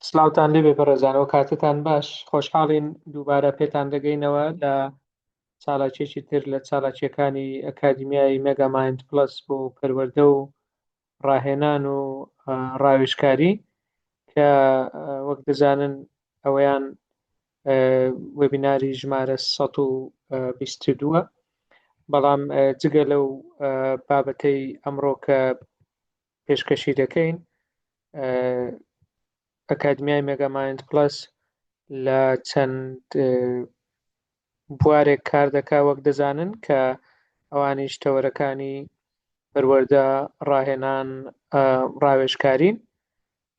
سڵاوتان لێبێ بەڕێزان ئەو کاتتان باش خۆشحاڵین دووبارە پێتان دەگەینەوە لە چالاکیەکی تر لە چالاکیەکانی ئەکادیمیای مێگامایند پڵەس بۆ پەروەردە و ڕاهێنان و ڕاوێژکاری کە وەک دەزانن ئەوەیان وێبیناری ژمارە 122 بەڵام جگە لەو بابەتەی ئەمڕۆ کە پێشکەشی دەکەین ئەکادمیای مێگامایند پڵەس لە چەند بوارێک کار دەکا وەک دەزانن کە ئەوانیش تەوەرەکانی پەروەردە ڕاهێنان ڕاوێژکارین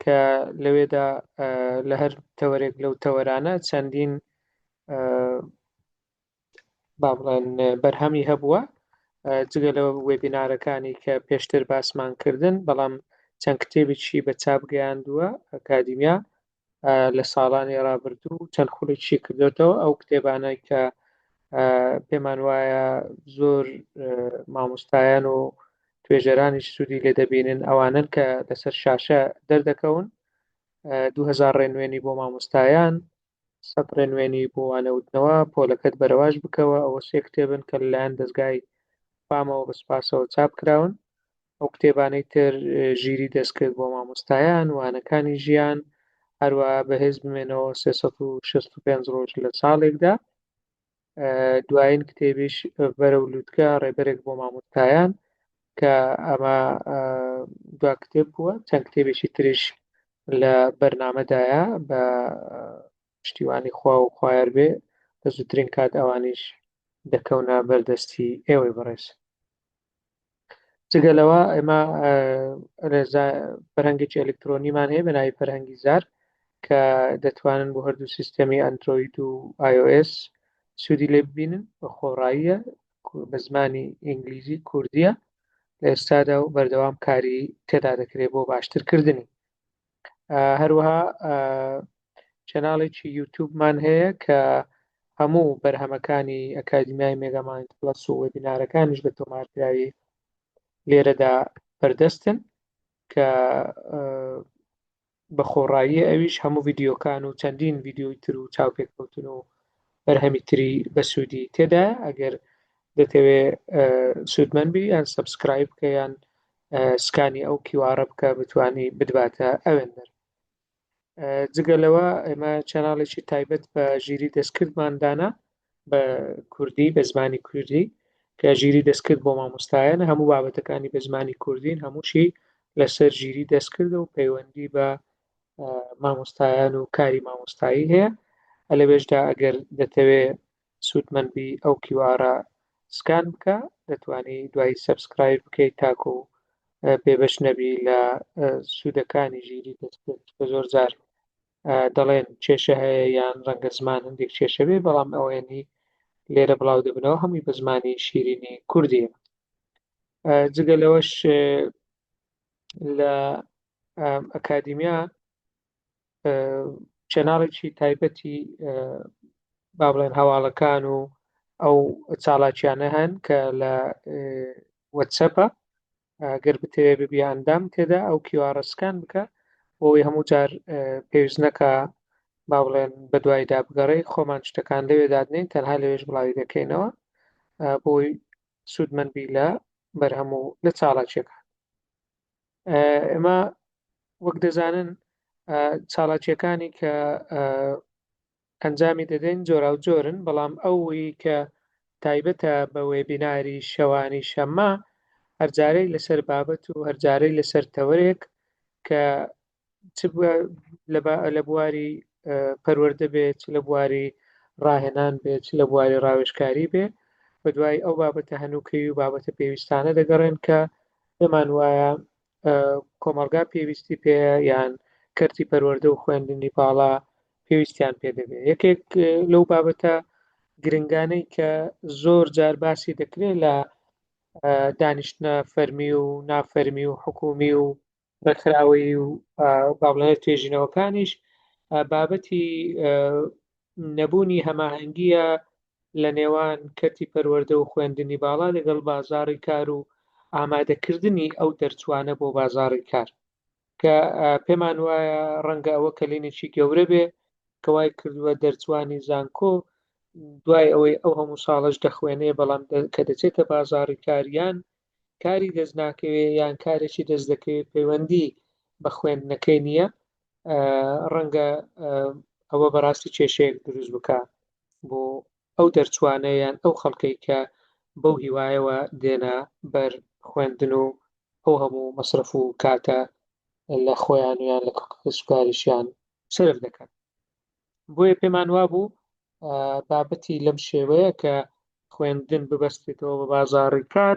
کە لەوێدا لە هەر تەوەرێک لەو تەوەرانە چەندین با بڵێن بەرهەمی هەبووە جگە لە وێبینارەکانی کە پێشتر باسمان کردن بەڵام چەند کتێبێکی بە چاپ گەیاندووە ئەکادیمیا لە ساڵانی ڕابردوو چەند خولێکی کردوێتەوە ئەو کتێبانەی کە پێمان وایە زۆر مامۆستایان و توێژەرانیش سوودی لێ دەبینن ئەوانن کە لەسەر شاشە دەردەکەون 2000 ڕێنوێنی بۆ مامۆستایان سەد ڕێنوێنی بۆ وانەوتنەوە، پۆلەکەت بەرەواژ بکەوە، ئەوە سێ کتێبن کە لەلایەن دەزگای فامەوە بە سوپاسەوە چاپ کراون. ئەو کتێبانەی تر ژیری دەستکرد بۆ مامۆستایان، وانەکانی ژیان، هەروەها بەهێز بمێنەوە 365 ڕۆژ لە ساڵێکدا. دوایین کتێبیش بەرەو لوتکە ڕێبەرێک بۆ مامۆستایان کە ئەمە دوا کتێب بووە چەند کتێبێکی تریش لە بەرنامەدایە بە پشتیوانی خوا و خوایەر بێ لە زووترین کات ئەوانیش دەکەونە بەردەستی ئێوەی بەڕێز. جگە لەوە ئێمە فەرهەنگێکی ئەلکترۆنیمان هەیە بە ناوی فەرهەنگی زار کە دەتوانن بۆ هەردوو سیستەمی ئەندرۆید و iOS سوودی لێ ببینن بە خۆڕاییە بە زمانی ئینگلیزی کوردیە لە ئێستادا و بەردەوام کاری تێدا دەکرێت بۆ باشترکردنی هەروەها channel ێکی یوتوبمان هەیە کە هەموو بەرهەمەکانی ئەکادیمیای مێگامایند پڵەس و وێبینارەکانیش بە تۆمارکراوی لێرەدا بەردەستن کە بە خۆڕاییە ئەویش هەموو ڤیدیۆکان و چەندین ڤیدیۆی تر و چاوپێکەوتن و بەرهەمی تری بەسوودی تێدا ئەگەر دەتەوێ سوودمەند بی یان subscribe بکە یان سکانی ئەو QR ە بکە بتانی بدباتە ئەوێندەر جگە لەوە ئێمە channel ێکی تایبەت بە ژیری دەستکردمان دانا بە کوردی بە زمانی کوردی کە ژیری دەستکرد بۆ مامۆستایان هەموو بابەتەکانی بە زمانی کوردین هەمووشی لەسەر ژیری دەستکردە و پەیوەندی بە مامۆستایان و کاری مامۆستایی هەیە لەوێشدا ئەگەر دەتەوێ سوودمەند بی ئەو QR ە سکان بکە دەتوانی دوای subscribe بکەیت تاکو بێبەش نەبی لە سوودەکانی ژیری دەستکرد کە زۆر جار دەڵێن کێشە هەیە یان ڕەنگە زمان هەندێک کێشە بێ بەڵام ئەوەیەنی لێرە بڵاو دەبنەوە هەمووی بە زمانی شیرینی کوردیە جگە لەوەش لە ئەکادیمیا channel ێکی تایبەتی با بڵێن هەواڵەکان و ئەو چالاکیانە هەن کە لە وەتسەپە گەر بتەوێ ببی ئەندام تێدا ئەو QR ە سکان بکە بۆی هەموو جار پێویست نەکا با بڵێن بەدوایدا بگەڕێ خۆمان شتەکان لەوێ دادنین تەنها لەوێش بڵاوی دەکەینەوە بۆی سوودمەند بی لە بەرهەم و لە چاڵاکیەکان ئێمە وەک دەزانن چالاکیەکانی کە ئەنجامی دەدەین جۆراوجۆرن، بەڵام ئەوی کە تایبەتە بە وێبیناری شەوانی شەممە هەرجارەی لەسەر بابەت و هەرجارەی لەسەر تەوەرێک کە چ لە بواری پەروەردە بێت چ لە بواری ڕاهێنان بێت چ لە بواری ڕاوێژکاری بێ بەدوای ئەو بابەتە هەنووکەی و بابەتە پێویستانە دەگەڕێن کە پێمان وایە کۆمەڵگا پێویستی پێیە یان کەرتی پەروەردە و خوێندنی باڵا پێویستیان پێ دەبێت یەکێک لەو بابەتە گرنگانەی کە زۆر جار باسی دەکرێت لە دانیشتنە فەرمی و نافەرمی و حکومی و ڕێکخراوەیی و باڵێ توێژینەوەکانیش بابەتی نەبوونی هەماهەنگیە لە نێوان کەرتی پەروەردە و خوێندنی باڵا لەگەڵ بازاڕی کار و ئامادەکردنی ئەو دەرچوانە بۆ بازاڕی کار. کە پێمان وایە ڕەنگە ئەوە کەلێنێکی گەورە بێ کە وای کردووە دەرچوانی زانکۆ دوای ئەوەی ئەو هەموو ساڵەش دەخوێنێ بەڵام کە دەچێتە بازاڕی کار یان کاری دەست ناکەوێ یان کارێکی دەست دەکەوێت پەیوەندی بە خوێندنەکەی نییە، ڕەنگە ئەوە بەڕاستی کێشەیەک دروست بکە بۆ ئەو دەرچوانە یان ئەو خەڵکەی کە بەو هیوایەوە دێنە بەر خوێندن و ئەو هەموو مەسرەف و کاتە لە خۆیان و یان لە کەسوکاریشیان سەرف دەکەن. بۆیە پێمان وابوو بابەتی لەم شێوەیە کە خوێندن ببەستێتەوە بە بازاڕی کار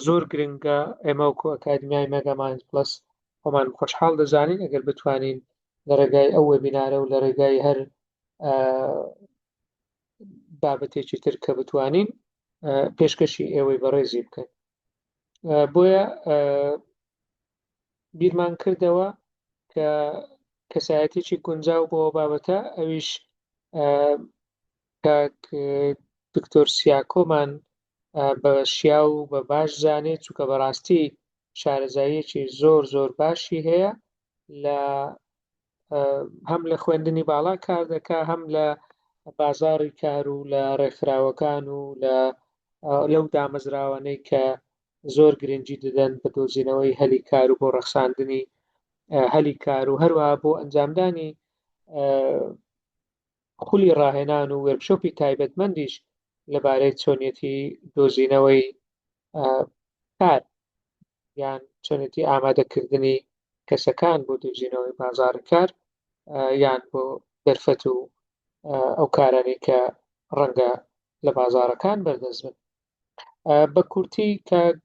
زۆر گرنگە. ئێمە وەکو ئەکادمیای مێگامایند پڵەس خۆمان خۆشحاڵ دەزانین ئەگەر بتوانین لە ڕێگای ئەو وێبینارە و لە ڕێگای هەر بابەتێکی تر کە بتوانین پێشکەشی ئێوەی بەڕێزی بکەین. بۆیە بیرمان کردەوە کە کەسایەتێکی گونجاو بۆ بابەتە ئەویش کاک دکتۆر سیاکۆمان بە شیاو و بە باش زانێت، چونکە بەڕاستی شارەزاییەکی زۆر زۆر باشی هەیە لە هەم لە خوێندنی باڵا کار دەکا، هەم لە بازاڕی کار و لە ڕێکخراوەکان و لە لەو دامەزراوانەی کە زۆر گرنگی دەدەن بە دۆزینەوەی هەلی کار و بۆ ڕەخساندنی هەلی کار و هەروەها بۆ ئەنجامدانی خولی ڕاهێنان و وێرکشۆپی تایبەتمەندیش لەبارەی چۆنیەتی دۆزینەوەی کار یان چۆنێتی ئامادەکردنی کەسەکان بۆ دۆزینەوەی بازاڕی کار یان بۆ دەرفەت و ئەو کارانەی کە ڕەنگە لە بازاڕەکان بەردەست بن. بە کورتی کاک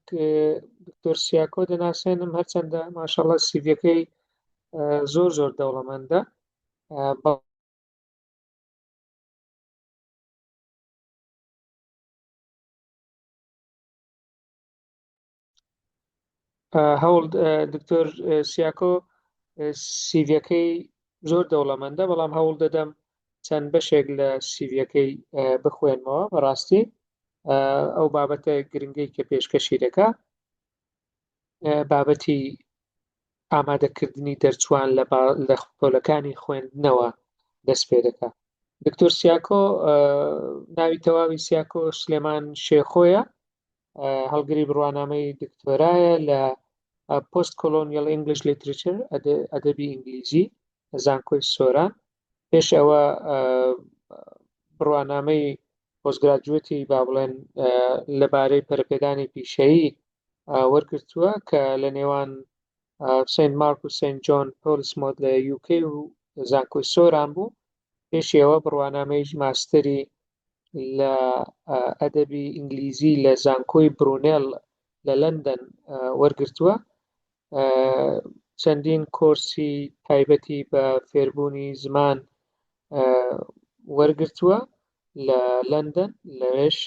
دکتۆر سیاکۆ دەناسێنم، هەرچەندە ماشەڵڵا سیڤیەکەی زۆر زۆر دەوڵەمەندە. هەوڵ دکتۆر سیاکۆ سیڤەکەی زۆر دەوڵەمەندە، بەڵام هەوڵ دەدەم چەند بەشێک لە سیڤەکەی بخوێنمەوە. بەڕاستی ئەو بابەتە گرنگەی کە پێشکەشی دەکا بابەتی ئامادەکردنی دەرچوان لە پۆلەکانی خوێندنەوە دەست پێ دەکا. دکتۆر سیاکۆ ناوی تەواوی سیاکۆ سلێمان شێخۆیە، هەڵگری بڕوانامەی دکتۆرایە لە post colonial English literature، ئەدەبی ئینگلیزی، زانکۆی سۆران. پێش ئەوە بڕوانامەی postgraduate ی با بڵێن لەبارەی پەرەپێدانی پیشەیی وەرگرتووە کە لە نێوان سینت مارک و سینت جۆن پۆلسمۆت لە یوکەی و زانکۆی سۆران بوو. پێشیەوە بڕوانامەی ماستەری لە ئەدەبی ئینگلیزی لە زانکۆی برونێل لە لەندەن وەرگرتووە. چەندین کۆرسی تایبەتی بە فێربوونی زمان وەرگرتووە لە لەندەن، لەوێش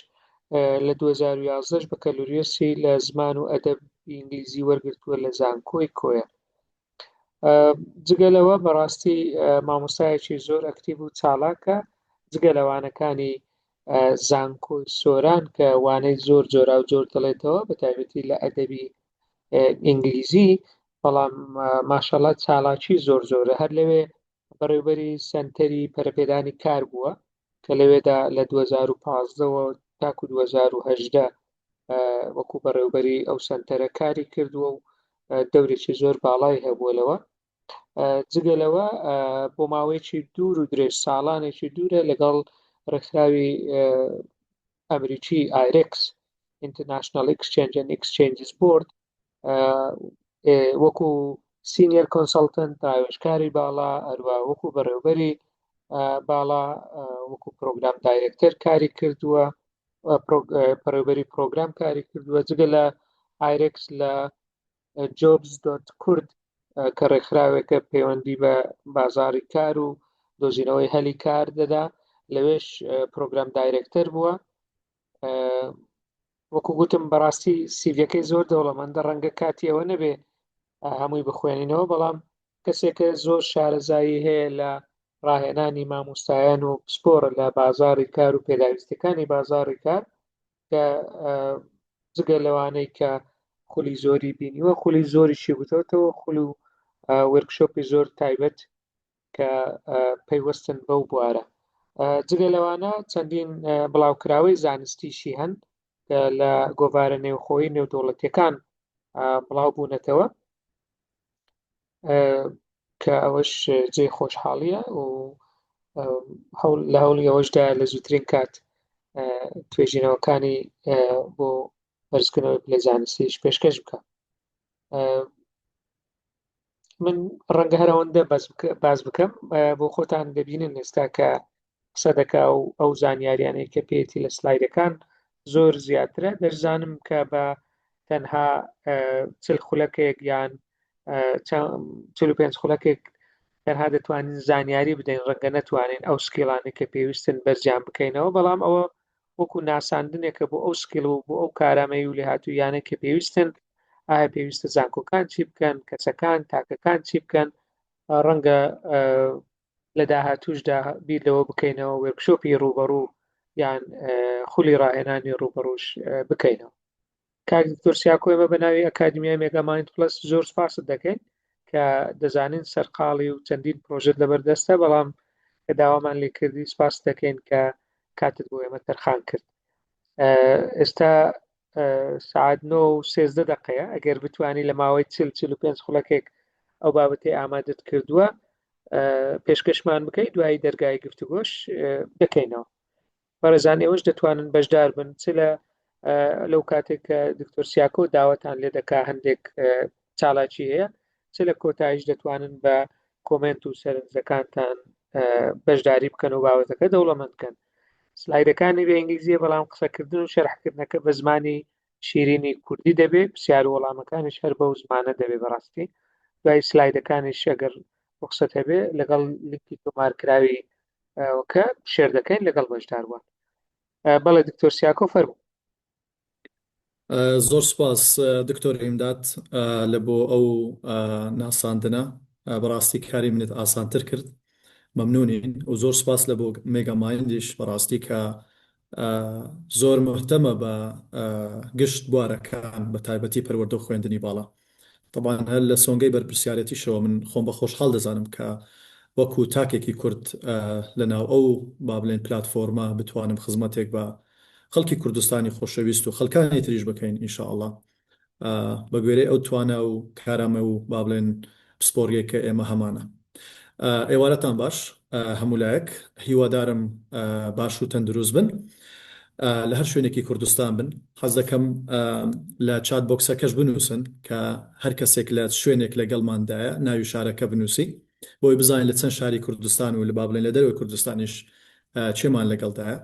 لە 2011 بەکەلوریۆسی لە زمان و ئەدەب ئینگلیزی وەرگرتووە لە زانکۆی کۆیە. جگە لەوە بەڕاستی مامۆستایەکی زۆر ئەکتیڤ و چالاکە، جگە لەوانەکانی زانکۆی سۆران کە وانەی زۆر جۆرا و جۆر دەڵێتەوە بە تایبەتی لە ئەدەبی ئینگلیزی، بەڵام ماشەڵا چالاکی زۆر زۆرە. هەر لەوێ بەڕێوبەری سەنتەری پەرەپێدانی کار بووە کە لەوێدا لە 2015ەوە تاکو 2018 وەکو بەڕێوبەری ئەو سەنتەرە کاری کردووە و دەورێکی زۆر باڵای هەبووە لەوە. جگە لەوە بۆ ماوەیەکی دوور و درێژ ساڵانێکی دوورە لەگەڵ ڕێکخراوی ئەمریکی ئایرکس International Exchange and Exchanges Board وەکو senior consultant، ڕاوێژکاری باڵا، هەروە وەکو بەڕێوبەری باڵا، وەکو program director کاری کردووە، بەڕێوبەری پرۆگرام کاری کردووە. جگە لە ئایرکس لە jobs dot کورد کە ڕێکخراوێکە پەیوەندی بە بازاری کار و دۆزینەوەی هەلی کار دەدا، لەوێش program director بووە. وەکو گوتم بەڕاستی سیڤەکەی زۆر دەوڵەمەندە، ڕەنگە کاتی ئەوە نەبێ هەمووی بخوێنینەوە، بەڵام کەسێکە زۆر شارەزایی هەیە لە ڕاهێنانی مامۆستایان و پسپۆڕە لە بازاری کار و پێداویستەکانی بازاری کار، کە جگە لەوانەی کە خولی زۆری بینیوە، خولی زۆریشی گوتەوەتەوە، خول و workshop ی زۆر تایبەت کە پەیوەستن بەو بوارە. جگە لەوانە چەندین بڵاوکراوەی زانستیشی هەن کە لە گۆڤارە نێوخۆیی نێودەوڵەتیەکان بڵاو بوونەتەوە کە ئەوەش جێی خۆشحاڵیە و لە هەوڵی ئەوەشدا لە زووترین کات توێژینەوەکانی بۆ بەرزکردنەوەی پلەی زانستیش پێشکەش بکە. من ڕەنگە هەر ئەوەندە باس بکەم بۆ خۆتان دەبینن ئێستا کە قسە دەکا و ئەو زانیاریانەی کە پێیەتی لە سلایدەکان زۆر زیاترە دەشزانم کە بە تەنها چل خولەکێک یان 45 خولەکێک تەنها دەتوانین زانیاری بدەین ڕەنگە نەتوانین ئەو skill انەی کە پێویستن بەرزیان بکەینەوە بەڵام ئەوە وەکو ناساندنێکە بۆ ئەو skill و بۆ ئەو کارامەیی و لێهاتووییانەی کە پێویستن، ئایا پێویستە زانکۆکان چی بکەن، کەسەکان، تاکەکان چی بکەن، ڕەنگە لە داهاتووشدا بیر لەوە بکەینەوە workshop ی ڕووبەڕوو یان خولی ڕاهێنانی ڕووبەڕووش بکەینەوە. کاک دکتۆر سیاکۆ ئێمە بە ناوی ئەکادیمیای مێگا مایند پڵەس زۆر سپاست دەکەین کە دەزانین سەرقاڵی و چەندین پرۆژەت لەبەردەستە بەڵام کە داوامان لێکردی سپاست دەکەین کە کاتت بۆ ئێمە تەرخان کرد ئێستا سعات 9 و 13 دقەیە ئەگەر بتانی لە ماوەی 40 45 خولەکێک ئەو بابەتی ئامادەت کردووە پێشکەشمان بکەیت دوایی دەرگای گفتوگۆش دەکەینەوە بەڕێزان ئێوەش دەتوانن بەشدار بن چ لە لەو کاتێک کە دکتۆر سیاکۆ داوەتان لێ دەکا هەندێک چالاکی هەیە چ لە کۆتاییش دەتوانن بە comment و سەرنجەکانتان بەشداری بکەن و باوەتەکە دەوڵەمەند بکەن سلایدەکانی بە ئینگلیزیە بەڵام قسەکردن و شەرحکردنەکە بە زمانی شیرینی کوردی دەبێ پرسیار و وەڵامەکانیش هەر بەو زمانە دەبێ بەڕاستی دوای سلایدەکانیش ئەگەر ڕوخسەت هەبێ لەگەڵ لینکی تۆمارکراوی کە share دەکەین لەگەڵ بەشداربووان. بەڵێ دکتۆر سیاکۆ فەرموو. زۆر سوپاس دکتۆر ئیمداد لە بۆ ئەو ناساندنە بەڕاستی کاری منت ئاسانتر کرد مەمنونین و زۆر سوپاس لە بۆ مێگا مایندیش بەڕاستی کە زۆر مهتەمە بە گشت بوارەکان بە تایبەتی پەروەردە و خوێندنی باڵا. تەبعەن هەر لە سۆنگەی بەرپرسیارێتیشەوە من خۆم بە خۆشحاڵ دەزانم کە وەکو تاکێکی کورد لە ناو ئەو با بڵێین پلاتفۆرمە بتوانم خزمەتێک بە خەڵکی کوردستانی خۆشەویست و خەڵکانی تریش بکەین ان شاء اللە بە گوێرەی ئەو توانا و کارامە و با بڵێن پسپۆڕیەی کە ئێمە هەمانە. ئێوارەتان باش هەموو لایەک هیوادارم باش و تەندروست بن لە هەر شوێنێکی کوردستان بن حەز دەکەم لە chat box ەکەش بنووسن کە هەر کەسێک لە شوێنێک لەگەڵماندایە ناوی شارەکە بنووسی بۆی بزانین لە چەند شاری کوردستان و لە با بڵێن لە دەرەوەی کوردستانیش چێمان لەگەڵدایە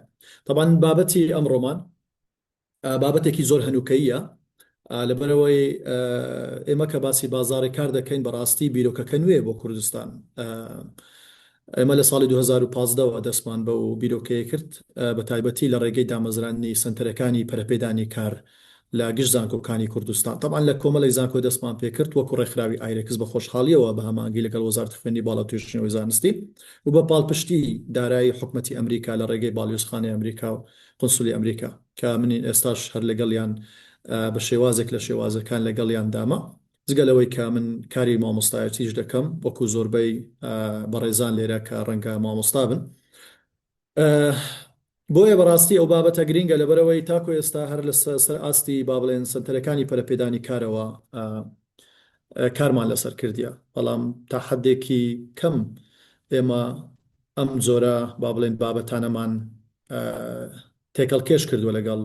تەبعەن بابەتی ئەمڕۆمان بابەتێکی زۆر هەنووکەییە، لەبەرئەوەی ئێمە کە باسی بازاڕی کار دەکەین بەڕاستی بیرۆکەکە نوێیە بۆ کوردستان. ئێمە لە ساڵی 2015 وە دەستمان بەو بیرۆکەیە کرد، بە تایبەتی لە ڕێگەی دامەزراندنی سەنتەرەکانی پەرەپێدانی کار لە گشت زانکۆکانی کوردستان. تەبعەن لە کۆمەڵێک زانکۆ دەستمان پێکرد وەکو ڕێکخراوی ئایرێکس بە خۆشحاڵییەوە بە هەماهەنگی لەگەڵ وەزارەتی خوێندنی باڵا و توێژینەوەی زانستی و بە پاڵپشتی دارایی حکومەتی ئەمریکا لە ڕێگەی باڵیۆزخانەی ئەمریکا و قونسولی ئەمریکا کە منین ئێستاش هەر لەگەڵیان بە شێوازێک لە شێوازەکان لەگەڵیان دامە جگە لەوەی کە من کاری مامۆستایەتیش دەکەم وەکو زۆربەی بەڕێزان لێرە کە ڕەنگە مامۆستا بن بۆیە بەڕاستی ئەو بابەتە گرینگە لەبەرەوەی تاکو ئێستا هەر لە سەر ئاستی با بڵێن سەنتەرەکانی پەرەپێدانی کارەوە کارمان لەسەر کردیە بەڵام تا حدێکی کەم ئێمە ئەم جۆرە با بڵێین بابەتانەمان تێکەڵکێش کردووە لەگەڵ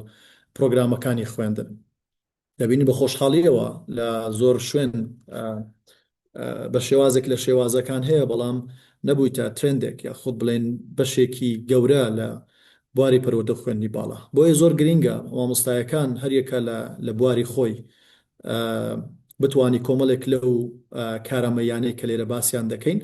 پرۆگرامەکانی خوێندن. دەبینین بە خۆشحاڵییەوە لە زۆر شوێن بە شێوازێک لە شێوازەکان هەیە بەڵام نەبوویتە ترێندێک یاخود بڵێن بەشێکی گەورە لە بواری پەروەردە و خوێندنی باڵا. بۆیە زۆر گرینگە مامۆستایەکان هەریەکە لە بواری خۆی بتوانی کۆمەڵێک لەو کارامەییانەی کە لێرە باسیان دەکەین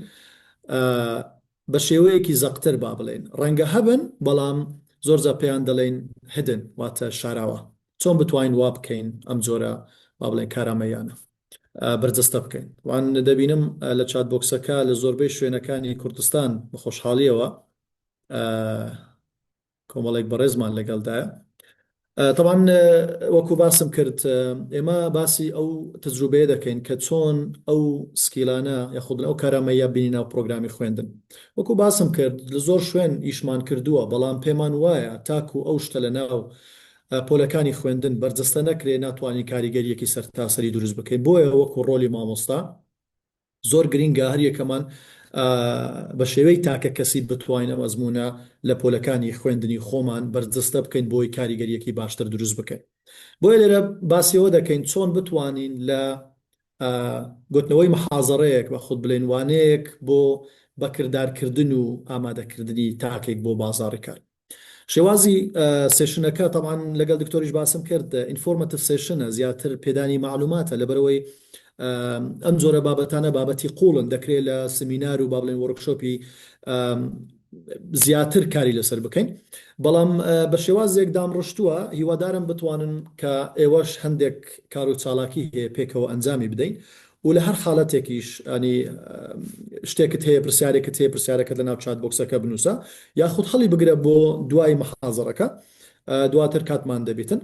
بە شێوەیەکی زەقتر با بڵێین ڕەنگە هەبن بەڵام زۆر جار پێیان دەڵێین hidden واتە شاراوە چۆن بتوانین وا بکەین ئەم جۆرە با بڵێن کارامەییانە بەرجەستە بکەین وان دەبینم لە chat box ەکە لە زۆربەی شوێنەکانی کوردستان بە خۆشحاڵیەوە کۆمەڵێک بەڕێزمان لەگەڵدایە. تەبعەن وەکو باسم کرد ئێمە باسی ئەو تەجروبەیە دەکەین کە چۆن ئەو skill انە یاخود ئەو کارامەیە بینی ناو پرۆگرامی خوێندن. وەکو باسم کرد لە زۆر شوێن ئیشمان کردووە، بەڵام پێمان وایە تاکو ئەو شتە لە ناو پۆلەکانی خوێندن بەرجەستە نەکرێ ناتوانین کاریگەریەکی سەرتاسەری دروست بکەین. بۆیە وەکو ڕۆلی مامۆستا زۆر گرینگە هەر یەکەمان بە شێوەی تاکە کەسی بتوانین ئەم ئەزموونە لە پۆلەکانی خوێندنی خۆمان بەرجەستە بکەین بۆی کاریگەریەکی باشتر دروست بکەین. بۆیە لێرە باسی ئەوە دەکەین چۆن بتوانین لە گوتنەوەی محازەرەیەک بە خود بڵێن وانەیەک بۆ بەکردارکردن و ئامادەکردنی تاکێک بۆ بازاڕی کار. شێوازی session ەکە تەبعەن لەگەڵ دکتۆریش باسم کرد informative session ە، زیاتر پێدانی مەعلوماتە، لەبەرئەوەی ئەم جۆرە بابەتانە بابەتی قوڵن، دەکرێت لە سمینار و با بڵێن workshop ی زیاتر کاری لەسەر بکەین، بەڵام بە شێوازێک دامڕشتووە هیوادارم بتوانن کە ئێوەش هەندێک کار و چالاکی هەیە پێکەوە ئەنجامی بدەین و لە هەر حالەتێکیش ینی شتێکت هەیە پرسیارێکت هەیە پرسیارەکەت لە ناو chat box ەکە بنووسە یاخود هەڵی بگرە بۆ دوای محازەرەکە دواتر کاتمان دەبیتن.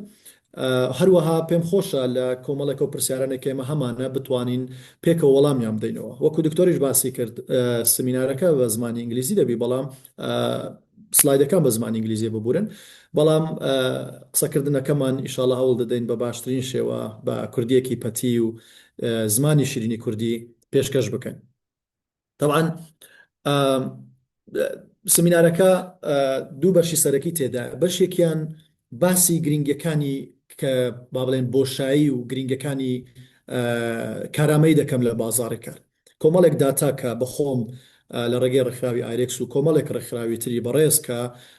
هەروەها پێم خۆشە لە کۆمەڵێک ئەو پرسیارانەی کە ئێمە هەمانە بتوانین پێکەوە وەڵامیان بدەینەوە. وەکو دکتۆریش باسی کرد سمینارەکە بە زمانی ئینگلیزی دەبی بەڵام سلایدەکان بە زمانی ئینگلیزیە ببورن بەڵام قسەکردنەکەمان ئیشاڵا هەوڵ دەدەین بە باشترین شێوە بە کوردیەکی پەتی و زمانی شیرینی کوردی پێشکەش بکەین. تەبعەن سمینارەکە دوو بەشی سەرەکی تێدایە، بەشێکیان باسی گرنگەکانی کە با بڵێن بۆشایی و گرنگەکانی کارامەیی دەکەم لە بازاڕی کار. کۆمەڵێک داتا کە بەخۆم لە ڕێگەی ڕێکخراوی ئایرێکس و کۆمەڵێک ڕێکخراوی تری بەڕێز کە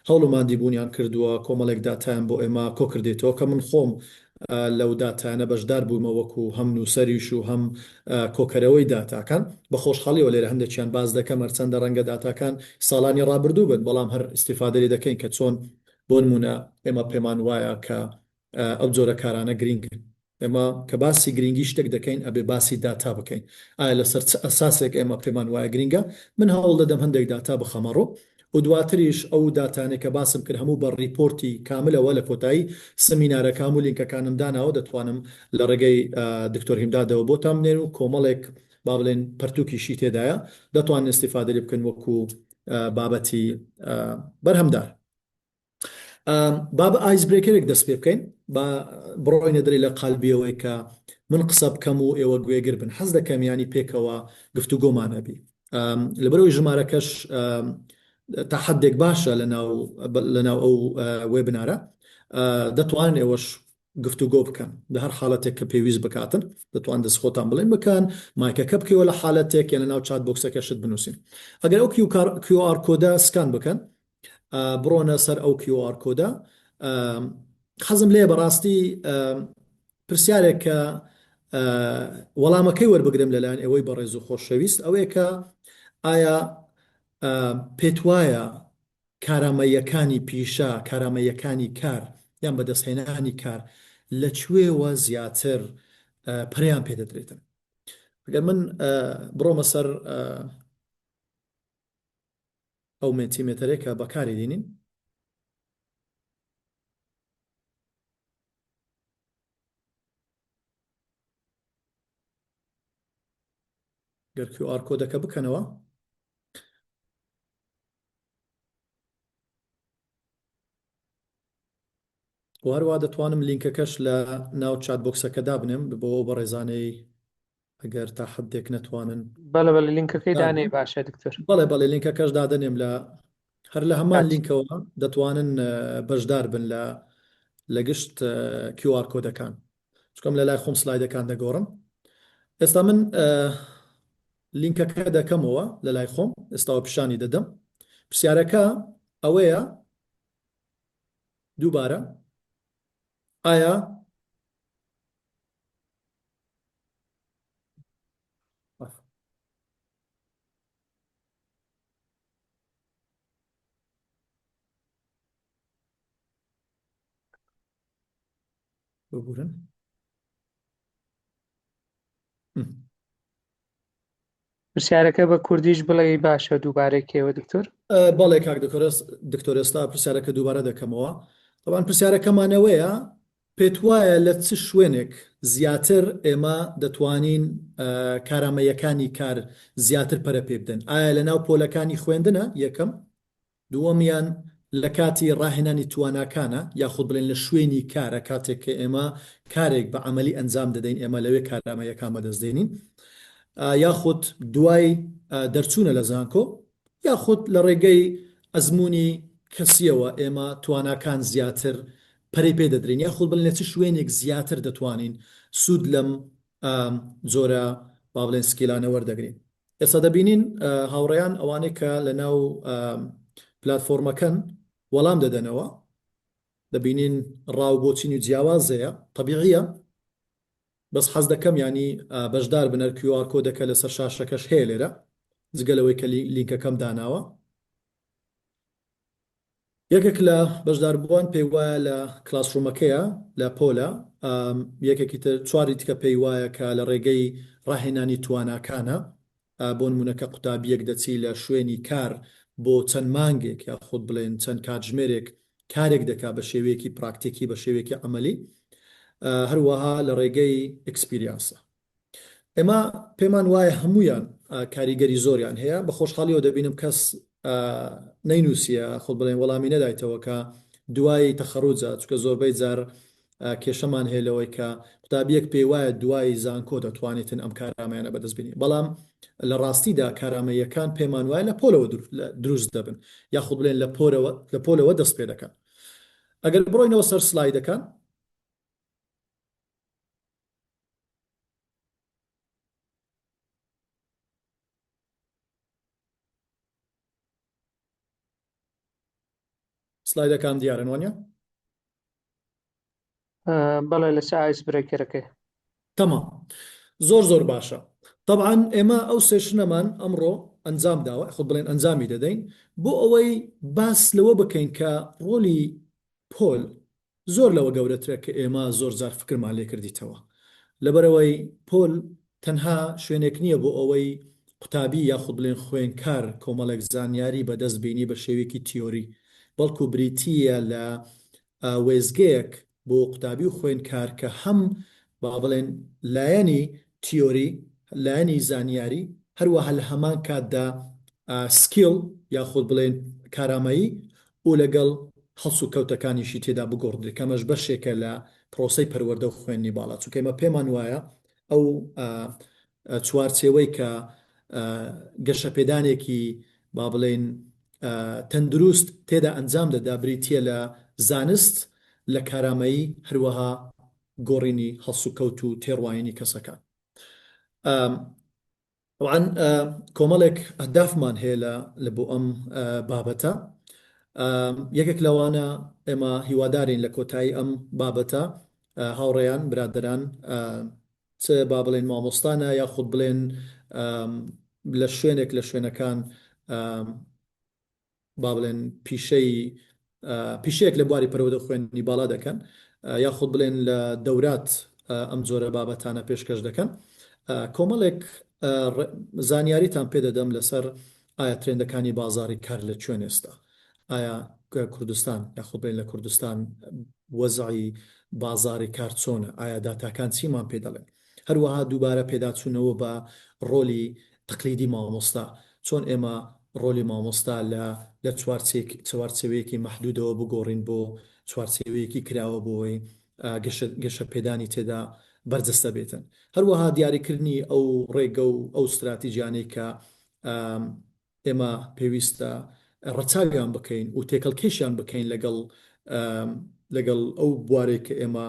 هەوڵ و ماندیبوونیان کردووە کۆمەڵێک داتایان بۆ ئێمە کۆکردێتەوە کە من خۆم لەو داتایانە بەشدار بوومە وەکو هەم نووسەریش و هەم کۆکەرەوەی داتاکان. بە خۆشحاڵیەوە لێرە هەندێکیان باس دەکەم هەرچەندە ڕەنگە داتاکان ساڵانی ڕابردوو بن بەڵام هەر ئیستیفادە لێ دەکەین کە چۆن بۆ نموونە ئێمە پێمان وایە کە ئەو جۆرە کارانە گرینگن. ئێمە کە باسی گرینگی شتێک دەکەین ئەبێ باسی داتا بکەین. ئایا لەسەر چ ئەساسێک ئێمە پێمان وایە گرینگە؟ من هەوڵ دەدەم هەندێک داتا بخەمە ڕوو و دواتریش ئەو داتانەی کە باسم کرد هەموو بە ڕیپۆرتی کاملەوە لە کۆتایی سمینارەکە هەموو لینکەکانم داناوە دەتوانم لە ڕێگەی دکتۆر هیمدادەوە بۆتان بنێرم و کۆمەڵێک با بڵێن پەرتوکیشی تێدایە دەتوانن ئیستیفادە لێ بکەن وەکو بابەتی بەرهەمدار. با بە ice breaker ێک دەست پێ بکەین، با بڕۆینە دەرێ لە قالبی ئەوەی کە من قسە بکەم و ئێوە گوێگر بن. حەز دەکەم یانی پێکەوە گفتوگۆمان هەبی. لەبەرئەوەی ژمارەکەش تا حدێک باشە لەناو لەناو ئەو webinar ە، دەتوانن ئێوەش گفتوگۆ بکەن لە هەر حاڵەتێک کە پێویست بکاتن دەتوان دەست خۆتان بڵێن بکەن مایکەکە بکەوە لە حالەتێک یان لە ناو chat box ەکە شت بنووسین ئەگەر ئەو QR code ە scan بکەن بڕۆنە سەر ئەو QR code ە. حەزم لێیە بەڕاستی پرسیارێک کە وەڵامەکەی وەربگرم لەلایەن ئێوەی بەڕێز و خۆشەویست ئەوەیە کە ئایا پێت وایە کارامەیەکانی پیشە، کارامەیەکانی کار یان بەدەستهێنانی کار لە کوێوە زیاتر پەرەیان پێدەدرێتن؟ ئەگەر من بڕۆمە سەر ئەو مێنتیمێتەرەی کە بەکاری دێنین. گەر QR code ەکە بکەنەوە و هەروە دەتوانم لینکەکەش لە ناو chat box ەکە دابنێم بۆ ئەو بەڕێزانەی ئەگەر تا حدێک نەتوانن. بەڵێ بەڵێ لینکەکەی بەشدار دانێ بن. باشە دکتۆر. بەڵێ بەڵێ لینکەکەش دادەنێم لە هەر لە هەمان کات. لینکەوە دەتوانن بەشدار بن لە لە گشت QR code ەکان چکەم لە لای خۆم سلایدەکان دەگۆڕم ئێستا من لینکەکە دەکەمەوە لە لای خۆم ئێستاوە پیشانی دەدەم پرسیارەکە ئەوەیە دووبارە ئایا ببورن. پرسیارەکە بە کوردیش بڵێی باشە دووبارەی کەیەوە دکتۆر؟ بەڵێ کاک دکتۆر ئێستا پرسیارەکە دووبارە دەکەمەوە. تەبعەن پرسیارەکەمان ئەوەیە پێتوایە لە چ شوێنێک زیاتر ئێمە دەتوانین کارامەییەکانی کار زیاتر پەرە پێ بدەن؟ ئایا لە ناو پۆلەکانی خوێندنە یەکەم؟ دووەمیان لە کاتی ڕاهێنانی تواناکانە یاخود بڵێن لە شوێنی کارە کاتێک کە ئێمە کارێک بە عەمەلی ئەنجام دەدەین ئێمە لەوێ کارامەییەکان بەدەست دێنین یاخود دوای دەرچوونە لە زانکۆ یاخود لە ڕێگەی ئەزموونی کەسییەوە ئێمە تواناکان زیاتر پەرەی پێ دەدرێن یاخود بڵێن لە چ شوێنێک زیاتر دەتوانین سوود لەم جۆرە با بڵێن skill انە وەردەگرین. ئێستا دەبینین هاوڕێیان ئەوانەی کە لە ناو پلاتفۆرمەکەن وەڵام دەدەنەوە دەبینین ڕاو بۆچینی جیاواز هەیە تەبیعیە بەس حەز دەکەم یانی بەشدار بن هەر QR code ەکە لەسەر شاشەکەش هەیە لێرە جگە لەوەی کە لینکەکەم داناوە. یەکێک لە بەشداربووان پێی وایە لە classroom ەکەیە لە پۆلە، یەکێکی تر چواری دیکە پێی وایە کە لە ڕێگەی ڕاهێنانی تواناکانە، بۆ نموونە کە قوتابییەک دەچی لە شوێنی کار بۆ چەند مانگێک یاخود بڵێن چەند کاتژمێرێک کارێک دەکا بە شێوەیەکی پراکتیکی بە شێوەیەکی عەمەلی هەروەها لە ڕێگەی experience ە. ئێمە پێمان وایە هەموویان کاریگەری زۆریان هەیە بە خۆشحاڵیەوە دەبینم کەس نەینووسیە خۆت بڵێن وەڵامی نەدایتەوە کە دوای تەخەروجە چونکە زۆربەی جار کێشەمان هەیە لەوەی کە قوتابیەک پێی وایە دوای زانکۆ دەتوانێتن ئەم کارامەیانە بەدەست بینی بەڵام لە ڕاستیدا کارامەیەکان پێمان وایە لە پۆلەوە دروست دەبن یاخود بڵێن لە پۆرەوە لە پۆلەوە دەست پێ دەکەن ئەگەر بڕۆینەوە سەر سلایدەکان سلایدەکان دیارن وانە؟ بەڵێ لەسەر ice breaker ەکەی. تەمام زۆر زۆر باشە تەبعەن ئێمە ئەو session ەمان ئەمڕۆ ئەنجام داوە خۆ بڵێن ئەنجامی دەدەین بۆ ئەوەی باس لەوە بکەین کە ڕۆلی پۆل زۆر لەوە گەورەترە کە ئێمە زۆر جار فکرمان لێ کردیتەوە. لەبەرئەوەی پۆل تەنها شوێنێک نییە بۆ ئەوەی قوتابی یاخود بڵێن خوێنکار کۆمەڵێک زانیاری بەدەست بینی بە شێوەیەکی تیۆری، بەڵکو بریتییە لە وێستگەیەک بۆ قوتابی و خوێنکار کە هەم با بڵێن لایەنی تیۆری، لایەنی زانیاری، هەروەها لە هەمان کاتدا skill یاخود بڵێن کارامەیی و لەگەڵ هەڵسوکەوتەکانیشی تێدا بگۆڕدرێت کە ئەمەش بەشێکە لە پرۆسەی پەروەردە و خوێندنی باڵا چونکە ئێمە پێمان وایە ئەو چوارچێوەی کە گەشەپێدانێکی با بڵێین تەندروست تێدا ئەنجام دەدا بریتییە لە زانست لە کارامەیی هەروەها گۆڕینی هەڵسوکەوت و تێڕواینی کەسەکان. تەبعەن کۆمەڵێک ئەهدافمان هەیە لە لە بۆ ئەم بابەتە یەکێک لەوانە ئێمە هیوادارین لە کۆتایی ئەم بابەتە هاوڕێیان برادەران چ با بڵێن مامۆستانە یاخود بڵێن لە شوێنێک لە شوێنەکان با بڵێن پیشەی پیشەیەک لە بواری پەروەردە و خوێندنی باڵا دەکەن یاخود بڵێن لە دەورات ئەم جۆرە بابەتانە پێشکەش دەکەن کۆمەڵێک زانیاریتان پێدەدەم لەسەر ئایا ترێندەکانی بازاری کار لە کوێن ئێستا ئایا کوردستان یاخود بڵێن لە کوردستان وەزعی بازاری کار چۆنە ئایا داتاکان چیمان پێ دەڵێن هەروەها دووبارە پێداچوونەوە بە ڕۆلی تەقلیدی مامۆستا، چۆن ئێمە ڕۆلی مامۆستا لە لە چوارچێوەیەکی مەحدودەوە بگۆڕین بۆ چوارچێوەیەکی کراوە بۆی گەشە گەشەپێدانی تێدا بەرجەستە بێتن. هەروەها دیاریکردنی ئەو ڕێگە و ئەو ستراتیجیانەی کە ئێمە پێویستە ڕەچاویان بکەین و تێکەڵکێشیان بکەین لەگەڵ لەگەڵ ئەو بوارەی کە ئێمە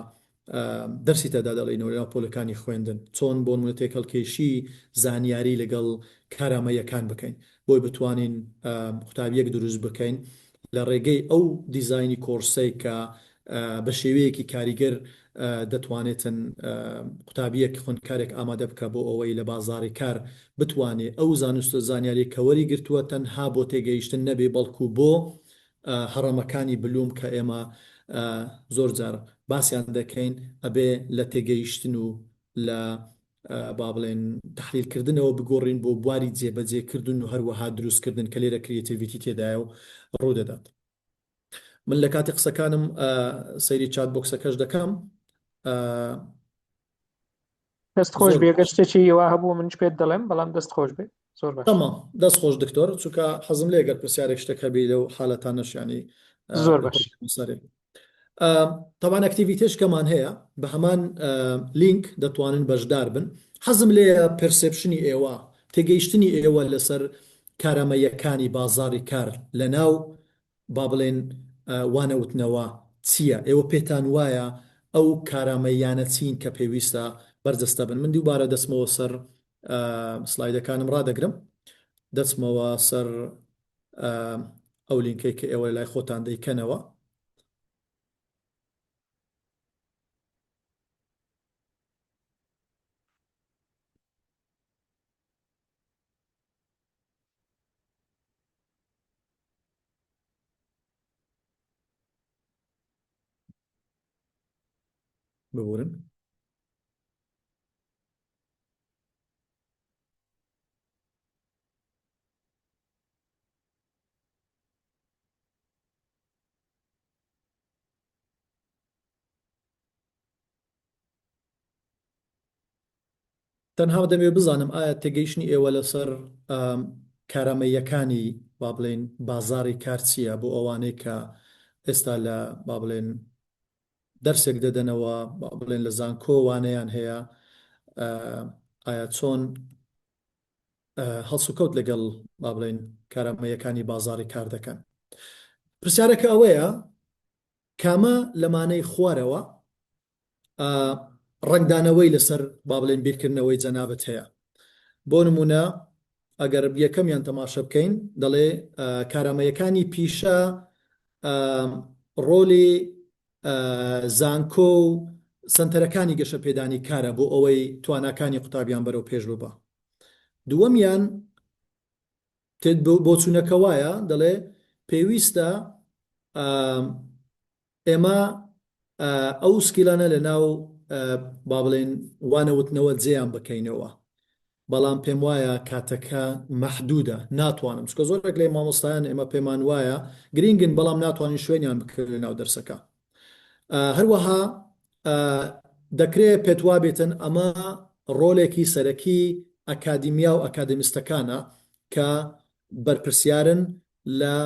دەرسی تێدا دەڵێینەوە لەناو پۆلەکانی خوێندن چۆن بۆ نمونە تێکەڵکێشی زانیاری لەگەڵ کارامەیەکان بکەین بۆی بتوانین قوتابیەک دروست بکەین لە ڕێگەی ئەو دیزاینی کۆرسەی کە بە شێوەیەکی کاریگەر دەتوانێتن قوتابییەک، خوێندکارێک ئامادە بکا بۆ ئەوەی لە بازاڕی کار بتوانێ ئەو زانست و زانیاریەی کە وەری گرتووە تەنها بۆ تێگەیشتن نەبێ بەڵکو بۆ هەڕەمەکانی بلوم کە ئێمە زۆر جار باسیان دەکەین ئەبێ لە تێگەیشتن و لە با بڵێن تەحلیل کردنەوە بگۆڕین بۆ بواری جێبەجێ کردن و هەروەها دروست کردن کە لێرە creativity تێدایە و ڕوو دەدات. من لە کاتی قسەکانم سەیری chat box ەکەش دەکەم. دەست خۆش زۆر بێ گەر باش. شتێکی وا هەبوو منیش پێت دەڵێم بەڵام دەست خۆش بێ زۆر باش. تەمام دەست خۆش دکتۆر چونکە حەزم لێ گەر پرسیارێک شتێک هەبی لەو حالەتانەش یانی زۆر باش. سەرێ تەبان activity ش کەمان هەیە بە هەمان لینک دەتوانن بەشدار بن حەزم لێیە perception ی ئێوە تێگەیشتنی ئێوە لەسەر کارامەیەکانی بازاری کار لە ناو با بڵێن وانەوتنەوە چییە؟ ئێوە پێتان وایە ئەو کارامەییانە چین کە پێویستە بەرجەستە بن؟ من دووبارە دەچمەوە سەر سلایدەکانم ڕادەگرم، دەچمەوە سەر ئەو لینکەی کە ئێوە لای خۆتان دەیکەنەوە. ببورن. تەنها دەمەوێت بزانم ئایا تێگەیشتنی ئێوە لەسەر کارامەییەکانی با بڵێین بازاڕی کار چییە بۆ ئەوانەی کە ئێستا لە با بڵێن دەرسێک دەدەنەوە با بڵێن لە زانکۆ وانەیان هەیە ئایا چۆن هەڵسوکەوت لەگەڵ با بڵێن کارامەیەکانی بازاڕی کار دەکەن پرسیارەکە ئەوەیە کامە لەمانەی خوارەوە ڕەنگدانەوەی لەسەر با بڵێن بیرکردنەوەی جەنابت هەیە بۆ نمونە ئەگەر یەکەمیان تەماشە بکەین دەڵێ کارامەیەکانی پیشە ڕۆلی زانکۆ و سنتەرەکانی گەشەپێدانی کارە بۆ ئەوەی تواناکانی قوتابیان بەرەو پێش ببە دووەمیان بۆچوونەکە وایە دەڵێ پێویستە ئێمە ئەو skill انە لە ناو با بڵێین وانەوتنەوە جێیان بکەینەوە، بەڵام پێم وایە کاتەکە مەحدودە ناتوانم، چونکە زۆرێک لە مامۆستایان ئێمە پێمان وایە گرینگن بەڵام ناتوانین شوێنیان بکەین لە ناو دەرسەکە. هەروەها دەکرێ پێت وابێتن ئەمە ڕۆلێکی سەرەکی ئەکادیمیا و ئەکادیمستەکانە کە بەرپرسیارن لە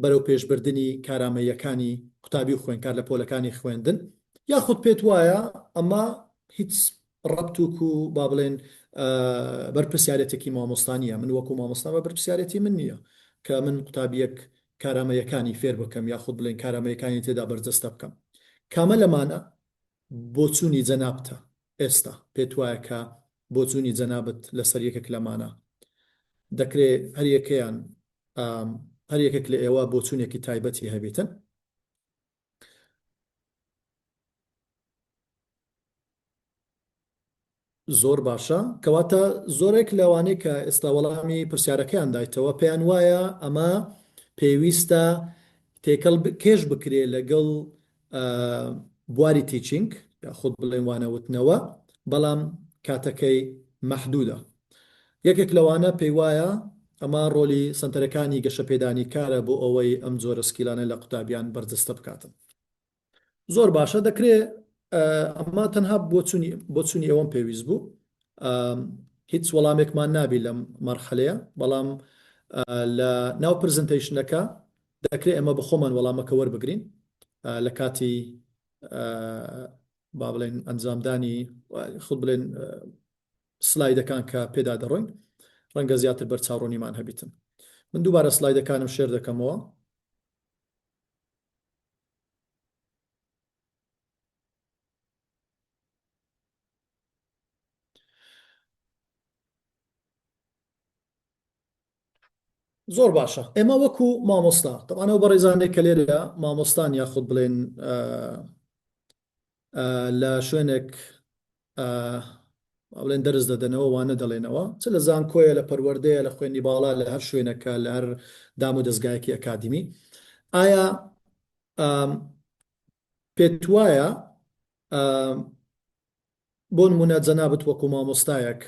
بەرەوپێشبردنی کارامەییەکانی قوتابی و خوێندکار لە پۆلەکانی خوێندن، یاخود پێت وایە ئەمە هیچ ڕەبتوک و با بڵێن بەرپرسیارێتێکی مامۆستا نییە، من وەکو مامۆستا بە بەرپرسیارێتی من نییە کە من قوتابیەک کارامەیەکانی فێر بکەم یاخود بڵێن کارامەیەکانی تێدا بەرجەستە بکەم. کامە لەمانە بۆچوونی جەنابتە ئێستا؟ پێت وایە کە بۆچوونی جەنابت لەسەر یەکێک لەمانە دەکرێ هەریەکەیان هەر یەکێک لە ئێوە بۆچوونێکی تایبەتی هەبیتن. زۆر باشە کەواتە زۆرێک لەوانەی کە ئێستا وەڵامی پرسیارەکەیان دایتەوە پێیان وایە ئەمە پێویستە تێکەڵ کێش بکرێ لەگەڵ بواری teaching یاخود بڵێن وانەوتنەوە بەڵام کاتەکەی مەحدودە. یەکێک لەوانە پێیوایە ئەمە ڕۆلی سەنتەرەکانی گەشەپێدانی کارە بۆ ئەوەی ئەم جۆرە skill انە لە قوتابیان بەرجەستە بکاتن. زۆر باشە دەکرێ ئەمە تەنها بۆچونی بۆچونی ئەوەم پێویست بوو هیچ وەڵامێکمان نابی لەم مەرحەلەیە بەڵام لە ناو presentation ەکە دەکرێت ئێمە بە خۆمان وەڵامەکە وەربگرین لە کاتی با بڵێن ئەنجامدانی خود بڵێن سلایدەکان کە پێدا دەڕۆین ڕەنگە زیاتر بەرچاوڕوونیمان هەبیتن من دووبارە سلایدەکانم share دەکەمەوە. زۆر باشە ئێمە وەکو مامۆستا تەبعەن ئەو بەڕێزانەی کە لێرە مامۆستان یاخود بڵێن لە شوێنێک بڵێن دەرس دەدەنەوە وانە دەڵێنەوە چ لە زانکۆیە لە پەروەردەیە لە خوێندنی باڵا لە هەر شوێنەکە لە هەر دام و دەستگایەکی ئەکادیمی ئایا پێت وایە بۆ نموونە جەنابت وەکو مامۆستایەک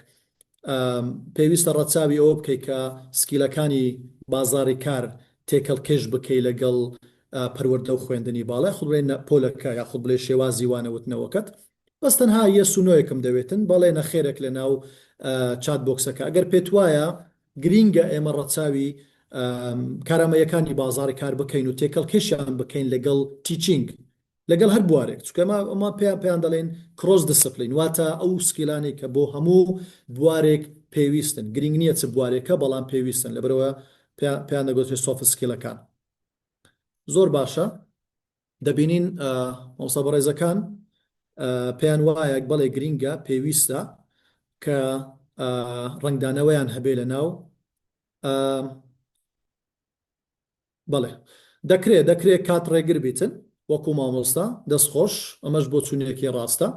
پێویستە ڕەچاوی ئەوە بکەی کە skill ەکانی بازاڕی کار تێکەڵکێش بکەی لەگەڵ پەروەردە و خوێندنی باڵا یاخود بڵێ پۆلەکە یاخود بڵێ شێوازی وانەوتنەوەکەت بەس تەنها yes و no یەکم دەوێتن بەڵێ نەخێرێک لە ناو chat box ەکە ئەگەر پێت وایە گرینگە ئێمە ڕەچاوی کارامەیەکانی بازاڕی کار بکەین و تێکەڵکێشیان بکەین لەگەڵ teaching لەگەڵ هەر بوارێک چونکە ئەمە ئەمە پێیان پێیان دەڵێن cross discipline واتە ئەو skill انەی کە بۆ هەموو بوارێک پێویستن گرینگ نییە چ بوارێکە بەڵام پێویستن لەبەرەوە پێیان دەگوترێت soft skill ەکان زۆر باشە دەبینین مامۆستا بەڕێزەکان پێیان وایە بەڵێ گرینگە پێویستە کە ڕەنگدانەوەیان هەبێ لە ناو بەڵێ دەکرێ دەکرێ کات ڕێگر بیتن وەکو مامۆستا دەست خۆش ئەمەش بۆچونێکی ڕاستە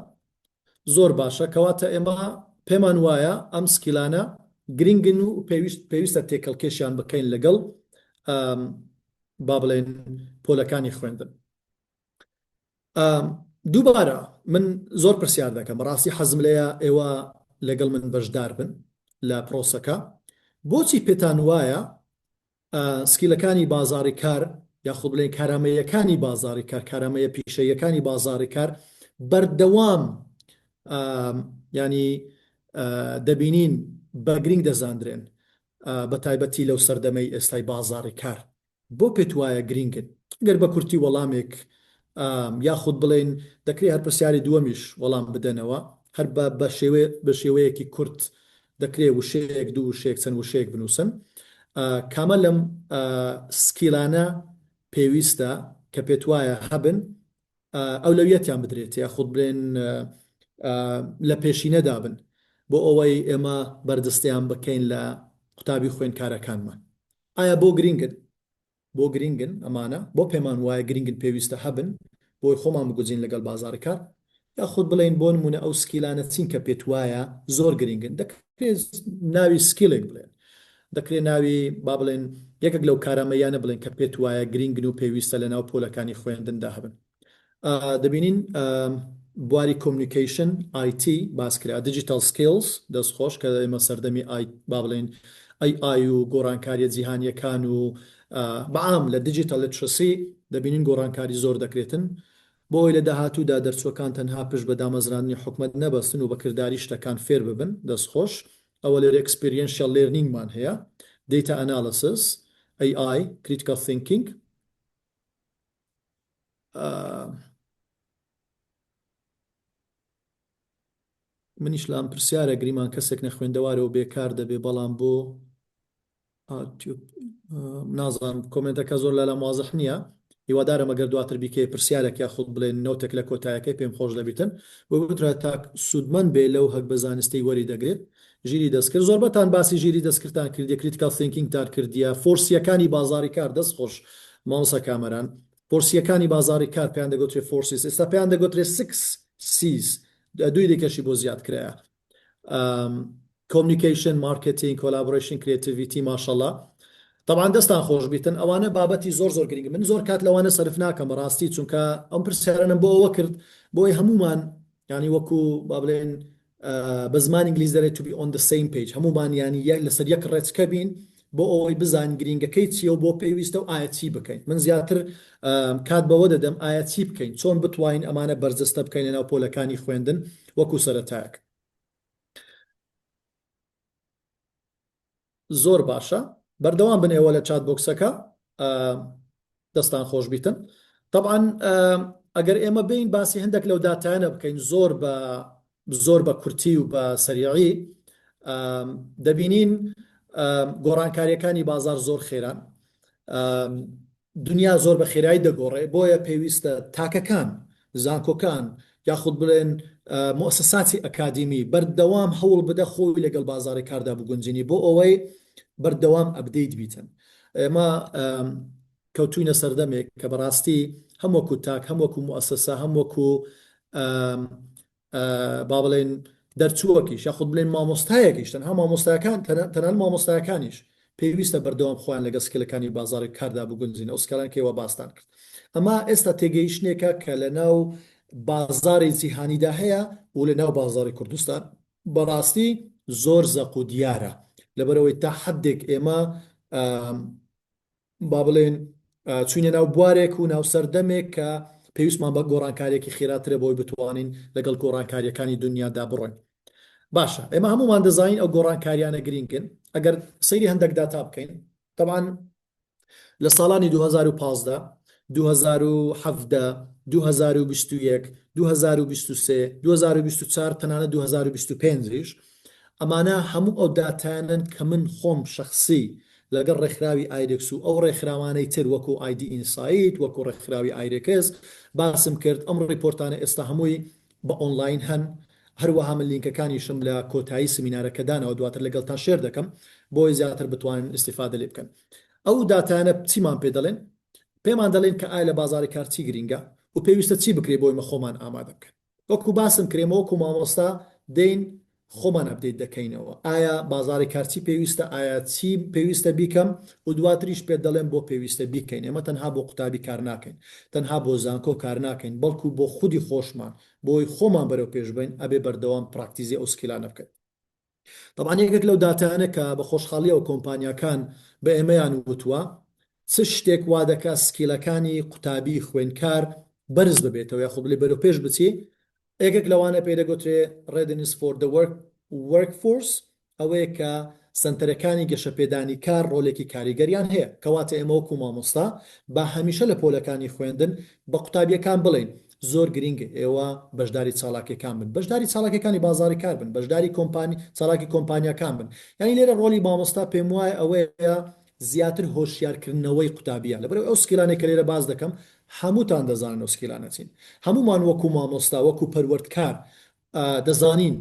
زۆر باشە کەواتە ئێمە پێمان وایە ئەم skill انە گرنگن و پێویست پێویستە تێکەڵکێشیان بکەین لەگەڵ با بڵێن پۆلەکانی خوێندن. دووبارە من زۆر پرسیار دەکەم بەڕاستی حەزم لێیە ئێوە لەگەڵ من بەشدار بن لە پرۆسەکە بۆچی پێتان وایە skill ەکانی بازاڕی کار یاخود بڵێن کارامەیەکانی بازاڕی کار کارامەیە پیشەیەکانی بازاڕی کار بەردەوام ینی دەبینین بە گرنگ دەزاندرێن بە تایبەتی لەو سەردەمەی ئێستای بازاڕی کار بۆ پێت وایە گرینگن؟ گەر بە کورتی وەڵامێک یاخود بڵێین دەکرێ هەر پرسیاری دووەمیش وەڵام بدەنەوە هەر بە بە شێوەیە بە شێوەیەکی کورت دەکرێ وشەیەک دوو وشەیەک چەند وشەیەک بنووسن کامە لەم skill انە پێویستە کە پێت وایە هەبن ئەولەویەتیان بدرێت یاخود بڵێن لە پێشینەدا بن بۆ ئەوەی ئێمە بەردەستیان بکەین لە قوتابی خوێندکارەکانمان ئایا بۆ گرینگن؟ بۆ گرینگن ئەمانە؟ بۆ پێمان وایە گرینگن پێویستە هەبن بۆی خۆمان بگوجین لەگەڵ بازاڕی کار؟ یاخود بڵێین بۆ نموونە ئەو skill انە چین کە پێت وایە زۆر گرینگن؟ دەکرێت ناوی skill ێک بڵێن، دەکرێت ناوی با بڵێن یەکێک لەو کارامەییانە بڵێن کە پێت وایە گرینگن و پێویستە لەناو پۆلەکانی خوێندندا هەبن. دەبینین بواری communication، IT باس کرا، digital skills، دەست خۆش کە ئێمە سەردەمی ئای با بڵێین AI و گۆڕانکاریە جیهانیەکان و بەعام لە digital literacy دەبینین گۆڕانکاری زۆر دەکرێتن بۆ ئەوەی لە داهاتوودا دەرچووەکان تەنها پشت بە دامەزراندنی حکومەت نەبەستن و بە کرداری شتەکان فێر ببن دەست خۆش ئەوە لێرە experiential learning مان هەیە data analysis AI critical thinking منیش لام پرسیارە گریمان کەسێک نەخوێندەوارە و بێکار دەبێ بەڵام بۆ نازانم comment ەکە زۆر لالام وازح نییە هیوادارم ئەگەر دواتر بیکەی پرسیارێک یاخود بڵێن note ێک لە کۆتایەکەی پێم خۆش دەبیتن بۆ بترا تاک سوودمەند بێ لەو هەک بە زانستەی وەری دەگرێت ژیری دەستکرد زۆربەتان باسی ژیری دەستکردتان کردیە critical thinking تان کردیە four C یەکانی بازاری کار دەست خۆش مامۆستا کامەران four C یەکانی بازاری کار پێیان دەگوترێ four Cs ئێستا پێیان دەگوترێ six Cs دووی دیکەشی بۆ زیاد کرایە communication marketing collaboration creativity ماشەڵا تەبعەن دەستان خۆش بیتن ئەوانە بابەتی زۆر زۆر گرنگ من زۆر کات لەوانە سەرف ناکەم بەڕاستی چونکە ئەم پرسیارانم بۆ ئەوە کرد بۆی هەمومان یانی وەکو با بڵێن بە زمانی ئینگلیز دەرێت to be on the same page هەمومان یانی یەک لەسەر یەک ڕێچکە بین بۆ ئەوەی بزانین گرینگەکەی چییە و بۆ پێویستە و ئایا چی بکەین من زیاتر کات بەوە دەدەم ئایا چی بکەین چۆن بتوانین ئەمانە بەرجەستە بکەین لەناو پۆلەکانی خوێندن وەکو سەرەتایەک زۆر باشە بەردەوام بن ئێوە لە chat box ەکە دەستان خۆش بیتن طبعا ئەگەر ئێمە بین باسی هەندێک لەو داتایانە بکەین زۆر بە زۆر بە کورتی و بە سەریعی دەبینین گۆڕانکاریەکانی بازار زۆر خێران دنیا زۆر بە خێرایی دەگۆڕێ، بۆیە پێویستە تاکەکان، زانکۆکان یاخود بڵێن موئەسەساتی ئەکادیمی بەردەوام هەوڵ بدە خۆی لەگەڵ بازاڕی کاردا بگونجینی بۆ ئەوەی بەردەوام update بیتن. ئێمە کەوتوینە سەردەمێک کە بەڕاستی هەم وەکو تاک هەم وەکو موئەسەسە هەم وەکو با بڵێن دەرچووەکیش یاخود بڵێن مامۆستایەکیش تەنها مامۆستاکان تەنان مامۆستاکانیش پێویستە بەردەوام خۆیان لەگەڵ skill ەکانی بازاڕی کاردا بگونجین ئەو skill ان کە ئێوە باستان کرد ئەمە ئێستا تێگەیشتنێکە کە لە ناو بازاڕی جیهانیدا هەیە و لە ناو بازاڕی کوردستان بەڕاستی زۆر زەق و دیارە لەبەرئەوەی تا حدێک ئێمە با بڵێن. چوینە ناو بوارێک و ناو سەردەمێک کە پێویستمان بە گۆڕانکاریەکی خێراترە بۆی بتوانین لەگەڵ گۆڕانکاریەکانی دنیادا بڕۆین. باشە ئێمە هەمومان دەزانین ئەو گۆڕانکاریانە گرینگن. ئەگەر سەیری هەندێک داتا بکەین، تەبعەن لە ساڵانی 2015، 2017، 2021، 2023، 2024 تەنانەت 2025 یش ئەمانە هەموو ئەو داتایانەن کە من خۆم شەخسی لەگەڵ ڕێکخراوی ئایرێکس و ئەو ڕێکخراوانەی تر وەکو ئایدی ئینسایت وەکو ڕێکخراوی ئایرێکس باسم کرد. ئەم report انە ئێستا هەمووی بە ئۆنلاین هەن، هەروەها من لینکەکانیشم لە کۆتایی سمینارەکە داناوە دواتر لەگەڵتان share دەکەم بۆی زیاتر بتوانن ئیستیفادە لێ بکەن. ئەو داتایانە چیمان پێ دەڵێن؟ پێمان دەڵێن کە ئایا لە بازاڕی کار چی گرینگە و پێویستە چی بکرێ بۆی مە خۆمان ئامادە بکەن. وەکو باسم کرد ئێمە وەکو مامۆستا دێین خۆمان update دەکەینەوە ئایا بازاڕی کار چی پێویستە، ئایا چی پێویستە بیکەم و دواتریش پێت دەڵێم بۆ پێویستە بیکەین. ئێمە تەنها بۆ قوتابی کار ناکەین، تەنها بۆ زانکۆ کار ناکەین، بەڵکو بۆ خودی خۆشمان، بۆی خۆمان بەرەو پێش بەین ئەبێ بەردەوام practice ی ئەو skill انە بکەین. تەبعەن یەکێک لەو داتایانە کە بە خۆشحاڵیەوە کۆمپانیاکان بە ئێمەیان وتووە چ شتێک وا دەکات skill ەکانی قوتابی خوێندکار بەرز ببێتەوە یاخود بڵێ بەرەو پێش بچی، یەکێک لەوانە پێی دەگوترێ Readiness for the Work Workforce، ئەوەیە کە سەنتەرەکانی گەشەپێدانی کار ڕۆلێکی کاریگەریان هەیە. کەواتە ئێمە وەکو مامۆستا با هەمیشە لە پۆلەکانی خوێندن بە قوتابییەکان بڵێین زۆر گرینگە ئێوە بەشداری چالاکیەکان بن، بەشداری چالاکیەکانی بازاڕی کار بن، بەشداری کۆمپانی چالاکی کۆمپانیاکان بن. یانی لێرە ڕۆلی مامۆستا پێموایە ئەوەیە زیاتر هۆشیارکردنەوەی قوتابییە. لەبەرئەوەی ئەو skill انەی کە لێرە باس دەکەم هەمووتان دەزانن ئەو skill انە چین. هەموومان وەکو مامۆستا، وەکو پەروەردکار دەزانین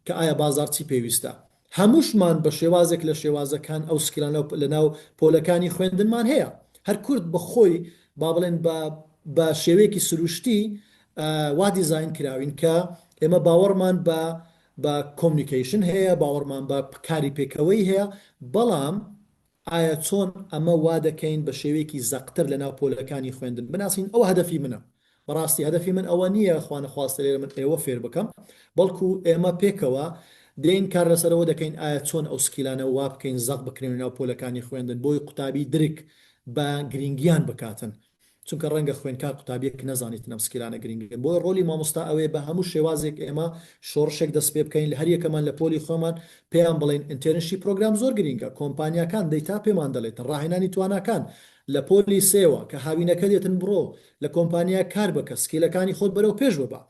کە ئایا بازاڕ چی پێویستە. هەمووشمان بە شێوازێک لە شێوازەکان ئەو skill انە لەناو پۆلەکانی خوێندنمان هەیە. هەر کورد بە خۆی با بڵێن بە بە شێوەیەکی سروشتی وا دیزاین کراوین کە ئێمە باوەڕمان بە بە communication هەیە، باوەڕمان بە کاری پێکەوەیی هەیە، بەڵام ئایا چۆن ئەمە وا دەکەین بە شێوەیەکی زەقتر لە ناو پۆلەکانی خوێندن بناسین؟ ئەوە هەدەفی منە. بەڕاستی هەدەفی من ئەوە نییە خوانەخواستە لێرە من ئێوە فێر بکەم، بەڵکو ئێمە پێکەوە دێین کار لەسەر ئەوە دەکەین ئایا چۆن ئەو skill انە وا بکەین زەق بکرێن لە ناو پۆلەکانی خوێندن بۆی قوتابی درک بە گرینگیان بکاتن. چونکە ڕەنگە خوێندکار قوتابیەک نەزانیتن ئەم skill انە گرنگن، بۆیە ڕۆلی مامۆستا ئەوەیە بە هەموو شێوازێک ئێمە شۆڕشێک دەست پێ بکەین لە هەریەکەمان لە پۆلی خۆمان پێیان بڵێین internship program زۆر گرینگە، کۆمپانیاکان دەیتا پێمان دەڵێتن ڕاهێنانی تواناکان لە پۆلی سێوە کە هاوینەکە دێتن بڕۆ لە کۆمپانیایەک کار بکە skill ەکانی خۆت بەرەو پێش ببە.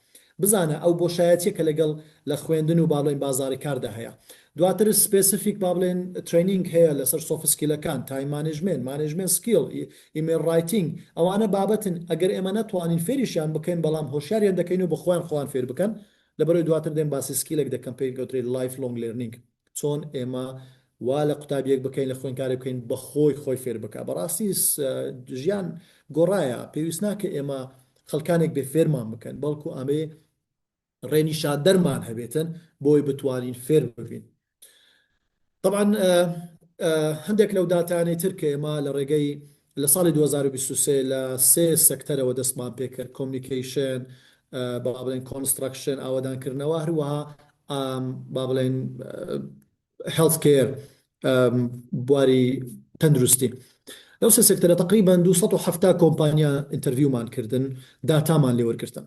بزانە ئەو بۆشایەتیە کە لەگەڵ لە خوێندن و با بڵێین بازاڕی کاردا هەیە. دواتر specific با بڵێین training هەیە لەسەر soft skill ەکان، time management، management skill، email writing، ئەوانە بابەتن ئەگەر ئێمە نەتوانین فێریشیان بکەین بەڵام هۆشیاریان دەکەین و بە خۆیان خۆیان فێر بکەن. لەبەرئەوەی دواتر دێم باسی skill ێک دەکەم پێی دەگوترێت lifelong learning. چۆن ئێمە وا لە قوتابیەک بکەین لە خوێندکارێک بکەین بە خۆی خۆی فێر بکا. بەڕاستی ژیان گۆڕایە، پێویست ناکە ئێمە خەڵکانێک بێ فێرمان بکەن، بەڵکو ئەمێ ڕێنیشاندەرمان هەبێتن بۆی بتوانین فێر ببین. طبعا هەندێک لەو داتانەی تر کە ئێمە لە ڕێگەی لە ساڵی 2023 لە سێ سێکتەرەوە دەستمان پێکرد، communication، با بڵێن construction، ئاوەدانکردنەوە، هەروەها با بڵێن health care، بواری تەندروستی. لەو سێ سێکتەرە تقریبا 270 کۆمپانیا interview مان کردن، داتامان لێوەرگرتن.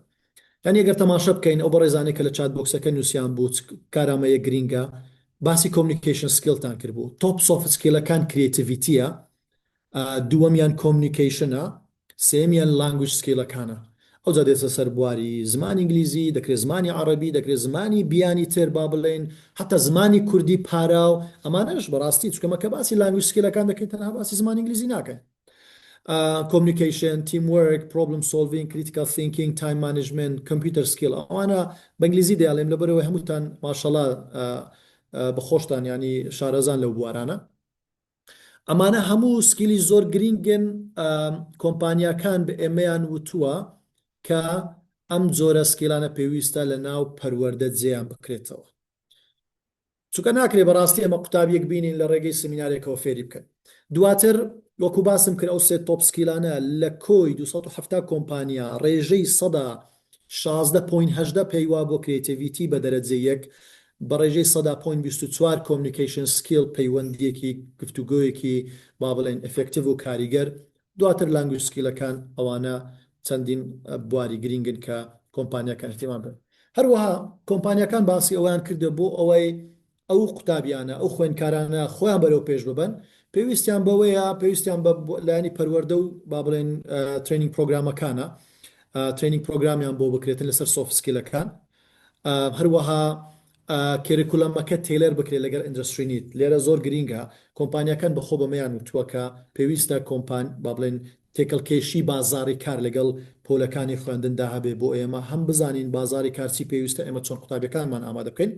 یانی ئەگەر تەماشا بکەین ئەو بەڕێزانەی کە لە chat box ەکە نووسیان بوو چ کارامەیەک گرینگە، باسی communication skill تان کردبوو. top soft skill ەکان creativity یە، دووەمیان communication ە، سێیەمیان language skill ەکانە. ئەوجا دێتە سەر بواری زمانی ئینگلیزی، دەکرێت زمانی عەڕەبی، دەکرێت زمانی بیانی تر با بڵێین، حەتا زمانی کوردی پاراو، ئەمانەش بەڕاستی چونکە مە کە باسی language skill ەکان دەکەین تەنها باسی زمانی ئینگلیزی ناکەین. communication، teamwork، problem solving، critical thinking، time management، computer skill، ئەوانە بە ئینگلیزی دەیاڵێم لەبەرئەوەی هەمووتان ماشەڵا بە خۆشتان یانی شارەزان لەو بوارانە. ئەمانە هەموو skill ی زۆر گرینگن، کۆمپانیاکان بە ئێمەیان وتووە کە ئەم جۆرە skill انە پێویستە لە ناو پەروەردە جێیان بکرێتەوە. چونکە ناکرێ بەڕاستی ئێمە قوتابیەک بینین لە ڕێگەی سمینارێکەوە فێری بکەن. دواتر وەکو باسم کرد ئەو سێ top skill انە لە کۆی 270 کۆمپانیا ڕێژەی سەدا 16 point 18 پێی وابووە creativity بە دەرەجە یەک، بە ڕێژەی سەدا point 24 communication skill پەیوەندییەکی گفتوگۆیەکی با بڵێین effective و کاریگەر. دواتر language skill ەکان ئەوانە چەندین بواری گرینگن کە کۆمپانیاکان ئیهتیمام بن. هەروەها کۆمپانیاکان باسی ئەوەیان کردوە بۆ ئەوەی ئەو قوتابیانە، ئەو خوێندکارانە خۆیان بەرەو پێش ببەن، پێویستیان بەوەیە، پێویستیان بە لایەنی پەروەردە و با بڵێین training program ەکانە، training program یان بۆ بکرێتن لەسەر soft skill ەکان. هەروەها curriculum ەکە tailor بکرێت لەگەڵ industry need، لێرە زۆر گرینگە، کۆمپانیاکان بەخۆ بەمەیان وتووە کە پێویستە کۆمپان با بڵێین تێکەڵکێشی بازاڕی کار لەگەڵ پۆلەکانی خوێندندا هەبێ بۆ ئێمە هەم بزانین بازاڕی کار چی پێویستە ئێمە چۆن قوتابیەکانمان ئامادە بکەین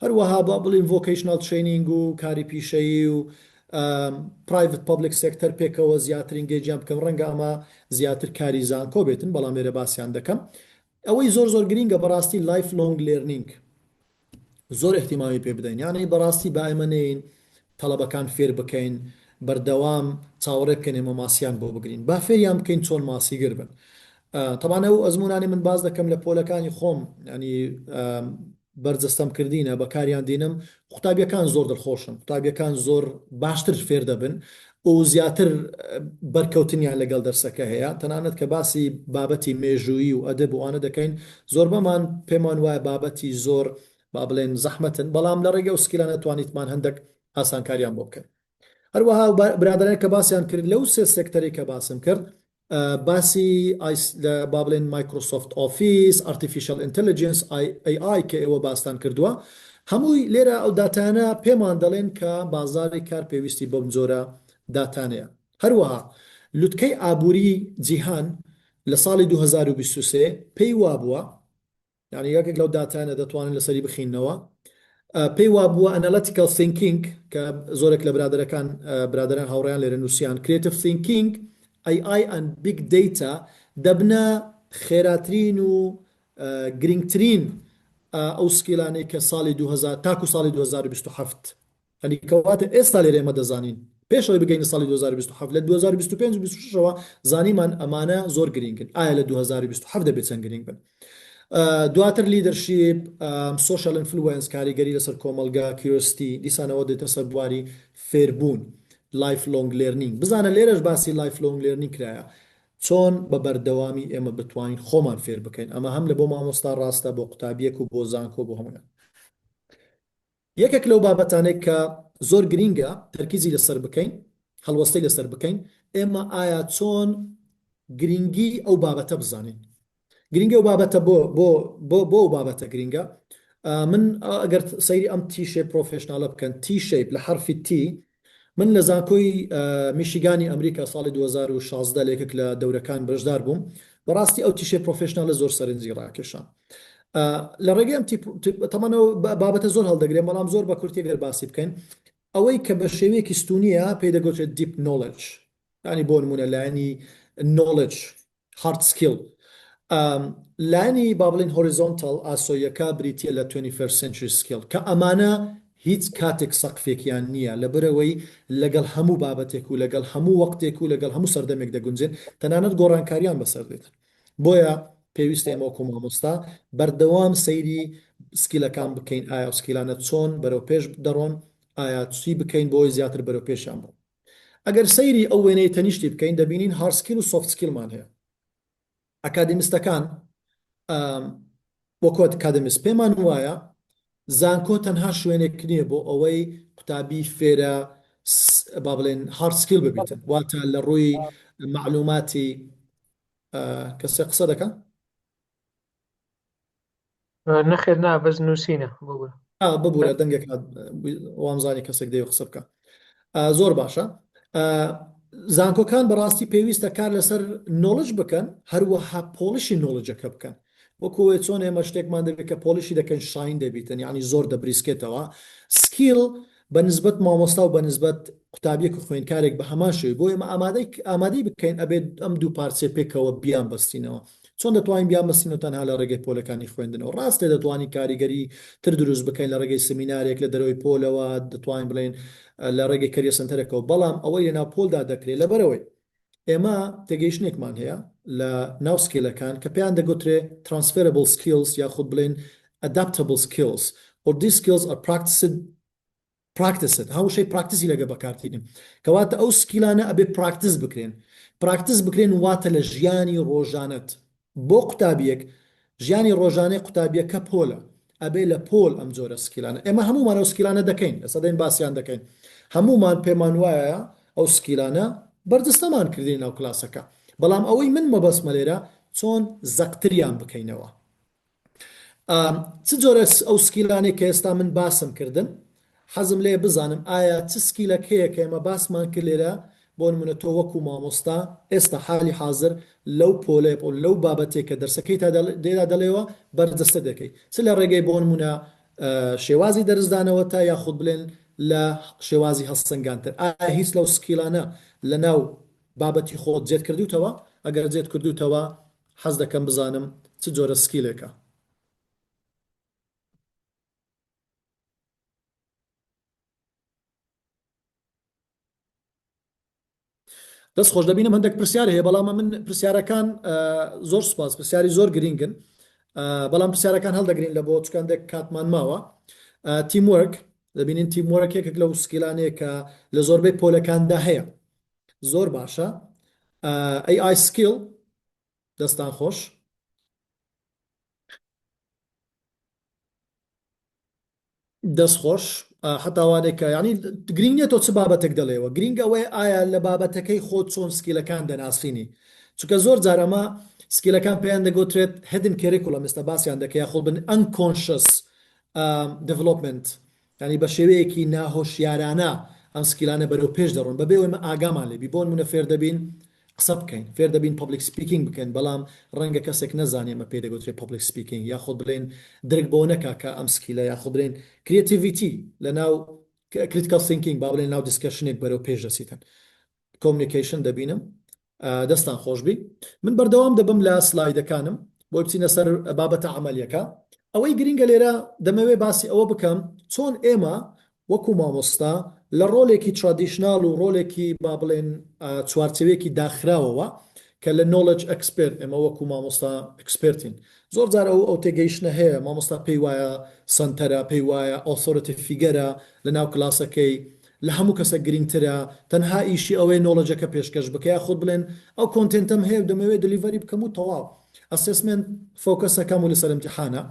هەروەها با بڵێین vocational training و کاری پیشەیی و private public sector پێکەوە زیاتر engage یان بکەن ڕەنگە ئەمە زیاتر کاری زانکۆ بێتن بەڵام لێرە باسیان دەکەم ئەوەی زۆر زۆر گرینگە بەڕاستی lifelong learning زۆر ئیهتیمامی پێ بدەین یانی بەڕاستی با ئێمە نەیەین تەڵەبەکان فێر بکەین بەردەوام چاوەڕێ بکەین ئێمە ماسیان بۆ بگرین با فێریان بکەین چۆن ماسیگر بن تەبان ئەو ئەزمونانی من باس دەکەم لە پۆلەکانی خۆم ینی بەرجەستەم کردینە بەکاریان دینم قوتابیەکان زۆر دڵخۆشن قوتابیەکان زۆر باشتر فێر دەبن و زیاتر بەرکەوتنیان لەگەڵ دەرسەکە هەیە تەنانەت کە باسی بابەتی مێژوویی و ئەدەب و ئەوانە دەکەین زۆربەمان پێمان وایە بابەتی زۆر با بڵێن زەحمەتن بەڵام لە ڕێگەی ئەو skill انە توانیتمان هەندێک ئاسانکاریان بۆ بکەین هەروەها برادەران کە باسیان کرد لەو سێ سێکتەرەی کە باسم کرد باسی لە با بڵێن Microsoft Office، artificial intelligence، AI کە ئێوە باستان کردووە، هەمووی لێرە ئەو داتایانە پێمان دەڵێن کە بازاڕی کار پێویستی بەم جۆرە داتانەیە. هەروەها لوتکەی ئابووری جیهان لە ساڵی 2023 پێی وابووە، یانی یەکێک لەو داتایانە دەتوانن لەسەری بخیننەوە پێی وابووە analytical thinking کە زۆرێک لە برادەرەکان برادەران هاوڕێیان لێرە نووسیان creative thinking AI and big data دەبنە خێراترین و گرنگترین ئەو skill انەی کە ساڵی 2000 تاکو ساڵی 2027 یانی کەواتە ئێستا لێرە ئێمە دەزانین پێش ئەوەی بگەینە ساڵی 2027 لە 2025 و 26 ەوە زانیمان ئەمانە زۆر گرینگن ئایا لە 2027 دەبێت چەند گرینگ بن دواتر leadership social influence کاریگەری لەسەر کۆمەڵگا curiosity دیسانەوە دێتە سەر بواری فێربوون lifelong learning بزانە لێرەش باسی lifelong learning کرایە چۆن بە بەردەوامی ئێمە بتوانین خۆمان فێر بکەین ئەمە هەم لە بۆ مامۆستا ڕاستە بۆ قوتابیەک و بۆ زانکۆ بۆ هەموویان یەکێک لەو بابەتانەی کە زۆر گرینگە تەرکیزی لەسەر بکەین، هەڵوەستەی لەسەر بکەین، ئێمە ئایا چۆن گرینگی ئەو بابەتە بزانین؟ گرینگی ئەو بابەتە بۆ بۆ بۆ بۆ ئەو بابەتە گرینگە؟ من ئەگەر سەیری ئەم T shape professional ە بکەن، T shape لە حەرفی T، من لە زانکۆی میشیگانی ئەمریکا ساڵی 2016 لە یەکێک لە دەورەکان بەشدار بووم، بەڕاستی ئەو T shape professional ە زۆر سەرنجی ڕاکێشام. لە ڕێگەی ئەم تەمەنەوە بابەتە زۆر هەڵدەگرێن بەڵام زۆر بە کورتی گەر باسی بکەین ئەوەی کە بە شێوەیەکی ستونیە پێی دەگوترێت deep knowledge ینی بۆ نمونە لایەنی knowledge hard skill لایەنی با بڵێین horizontal ئاسۆیەکە بریتە لە 21 century skill کە ئەمانە هیچ کاتێک سەقفێکیان نییە لەبەرئەوەی لەگەڵ هەموو بابەتێک و لەگەڵ هەموو وەقتێک و لەگەڵ هەموو سەردەمێک دەگونجێن تەنانەت گۆڕانکاریان بەسەر دێت بۆیە پێویستە ئێمە وەکو مامۆستا بەردەوام سەیری skill ەکان بکەین ئایا ئەو skill انە چۆن بەرەو پێش دەڕۆن ئایا چی بکەین بۆی زیاتر بەرەو پێشیان بڕۆن ئەگەر سەیری ئەو وێنەی تەنیشتی بکەین دەبینین hard skill و soft skill مان هەیە ئەکادیمستەکان وەکو ئەکادیمیست پێمان وایە زانکۆ تەنها شوێنێک نییە بۆ ئەوەی قوتابی فێرە با بڵێن hard skill ببیتن واتە لە ڕووی معلوماتی کەسێ قسە دەکا؟ نەخێر نا بەس نووسینە ببورە. ببورە دەنگێک هات وامزانی کەسێک دەیەوێت قسە بکا. زۆر باشە. زانکۆکان بەڕاستی پێویستە کار لەسەر knowledge بکەن هەروەها polish ی knowledge ەکە بکەن وەکو ئەوەی چۆن ئێمە شتێکمان دەبێت کە polish ی دەکەین shine دەبیتن یعنی زۆر دەبریسکێتەوە skill بە نسبەت مامۆستا و بە نسبەت قوتابیەک و خوێندکارێک بە هەمان شێوەی بۆ ئێمە ئامادەی ئامادەی بکەین ئەبێت ئەم دوو پارچەیە پێکەوە بیان بەستینەوە چۆن دەتوانین بیان بەستینەوە تەنها لە ڕێگەی پۆلەکانی خوێندنەوە ڕاستە دەتوانین کاریگەری تر دروست بکەین لە ڕێگەی سمینارێک لە دەرەوەی پۆلەوە دەتوانین بڵێین لە ڕێگەی career center ێکەوە بەڵام ئەوەی لەناو پۆلدا دەکرێت لەبەرئەوەی ئێمە تێگەیشتنێکمان هەیە لە ناو skill ەکان کە پێیان دەگوترێ transferable skills یاخود بڵێین adaptable skills or these skills are practiced. practice ها وشەی practice ی لەگە بەکارتینم کەواتە ئەو skill انە ئەبێ practice بکرێن practice بکرێن واتە لە ژیانی ڕۆژانەت بۆ قوتابیەک ژیانی ڕۆژانەی قوتابیەکە پۆلە ئەبێ لە پۆل ئەم جۆرە skill انە ئێمە هەموومان ئەو skill انە دەکەین ئێستا دێن باسیان دەکەین هەموومان پێمان وایە ئەو skill انە بەرجەستەمان کردین ناو کلاسەکە بەڵام ئەوەی من مەبەستمە لێرە چۆن زەقتریان بکەینەوە چ جۆرە ئەو skill انەی کە ئێستا من باسم کردن حەزم لێ بزانم ئایا چ skill ەک هەیە کە ئێمە باسمان کرد لێرە بۆ نمونە تۆ وەکو مامۆستا ئێستا حالی حازر لەو پۆلێ لەو بابەتێک کە دەرسەکەی تا دێدا دەڵێەوە بەرجەستە دەکەی چ لە ڕێگەی بۆ نمونە شێوازی دەرسدانەوە تا یاخود بڵێن لە شێوازی هەڵسەنگانتر ئایا هیچ لەو skill انە لە ناو بابەتی خۆت جێت کردوتەوە ئەگەر جێت کردوتەوە حەز دەکەم بزانم چ جۆرە skill ێکە. دەست خۆش دەبینم هەندێک پرسیار هەیە بەڵام من پرسیارەکان زۆر سپاس پرسیاری زۆر گرینگن بەڵام پرسیارەکان هەڵدەگرین لە بۆ چکاندێک کاتمان ماوە teamwork دەبینین teamwork یەکێک لەو skill انەیە کە لە زۆربەی پۆلەکاندا هەیە زۆر باشە AI skill دەستان خۆش. دەست خۆش حتا وانێک کە یعنی گرنگ نییە تۆ چ بابەتێک دەڵێەوە گرنگ ئەوەیە ئایا لە بابەتەکەی خۆت چۆن skill ەکان دەناسینی چونکە زۆر جار ئەمە skill ەکان پێیان دەگوترێت hidden curriculum ئێستا باسیان دەکە یاخۆ بن unconscious development یانی بە شێوەیەکی ناهۆشیارانە ئەم skill انە بەرەو پێش دەڕۆن بەبێ ئەوەی ئێمە ئاگامان لێ بی بۆ نمونە فێر دەبین قسە بکەین فێر دەبین public speaking بکەین بەڵام ڕەنگە کەسێک نەزانێ ئەمە پێی دەگوترێ public speaking یاخود بڵێین درک بەوە نەکا کە ئەم skill ە یاخود بڵێین creativity لەناو critical thinking با بڵێین لەناو discussion ێک بەرەو پێش دەچیتن communication دەبینم دەستان خۆشبی من بەردەوام دەبم لە سلایدەکانم بۆی بچینە سەر بابەتە عملیەکە ئەوەی گرنگە لێرە دەمەوێت باسی ئەوە بکەم چۆن ئێمە وەکو مامۆستا لە ڕۆلێکی traditional و ڕۆلێکی با بڵێن چوارچێوەیەکی داخراوەوە کە لە knowledge expert ئێمە وەکو مامۆستا expert ین زۆر جار ئەو ئەو تێگەیشتنە هەیە مامۆستا پێی وایە سەنتەرە پێی وایە authoritative figure ە لە ناو کلاسەکەی لە هەموو کەسە گرینگترە تەنها ئیشی ئەوەیە knowledge ەکە پێشکەش بکە یاخود بڵێن ئەو content ەم هەیە و دەمەوێت delivery بکەم و تەواو assessment focus ەکەم و لەسەر ئیمتیحانە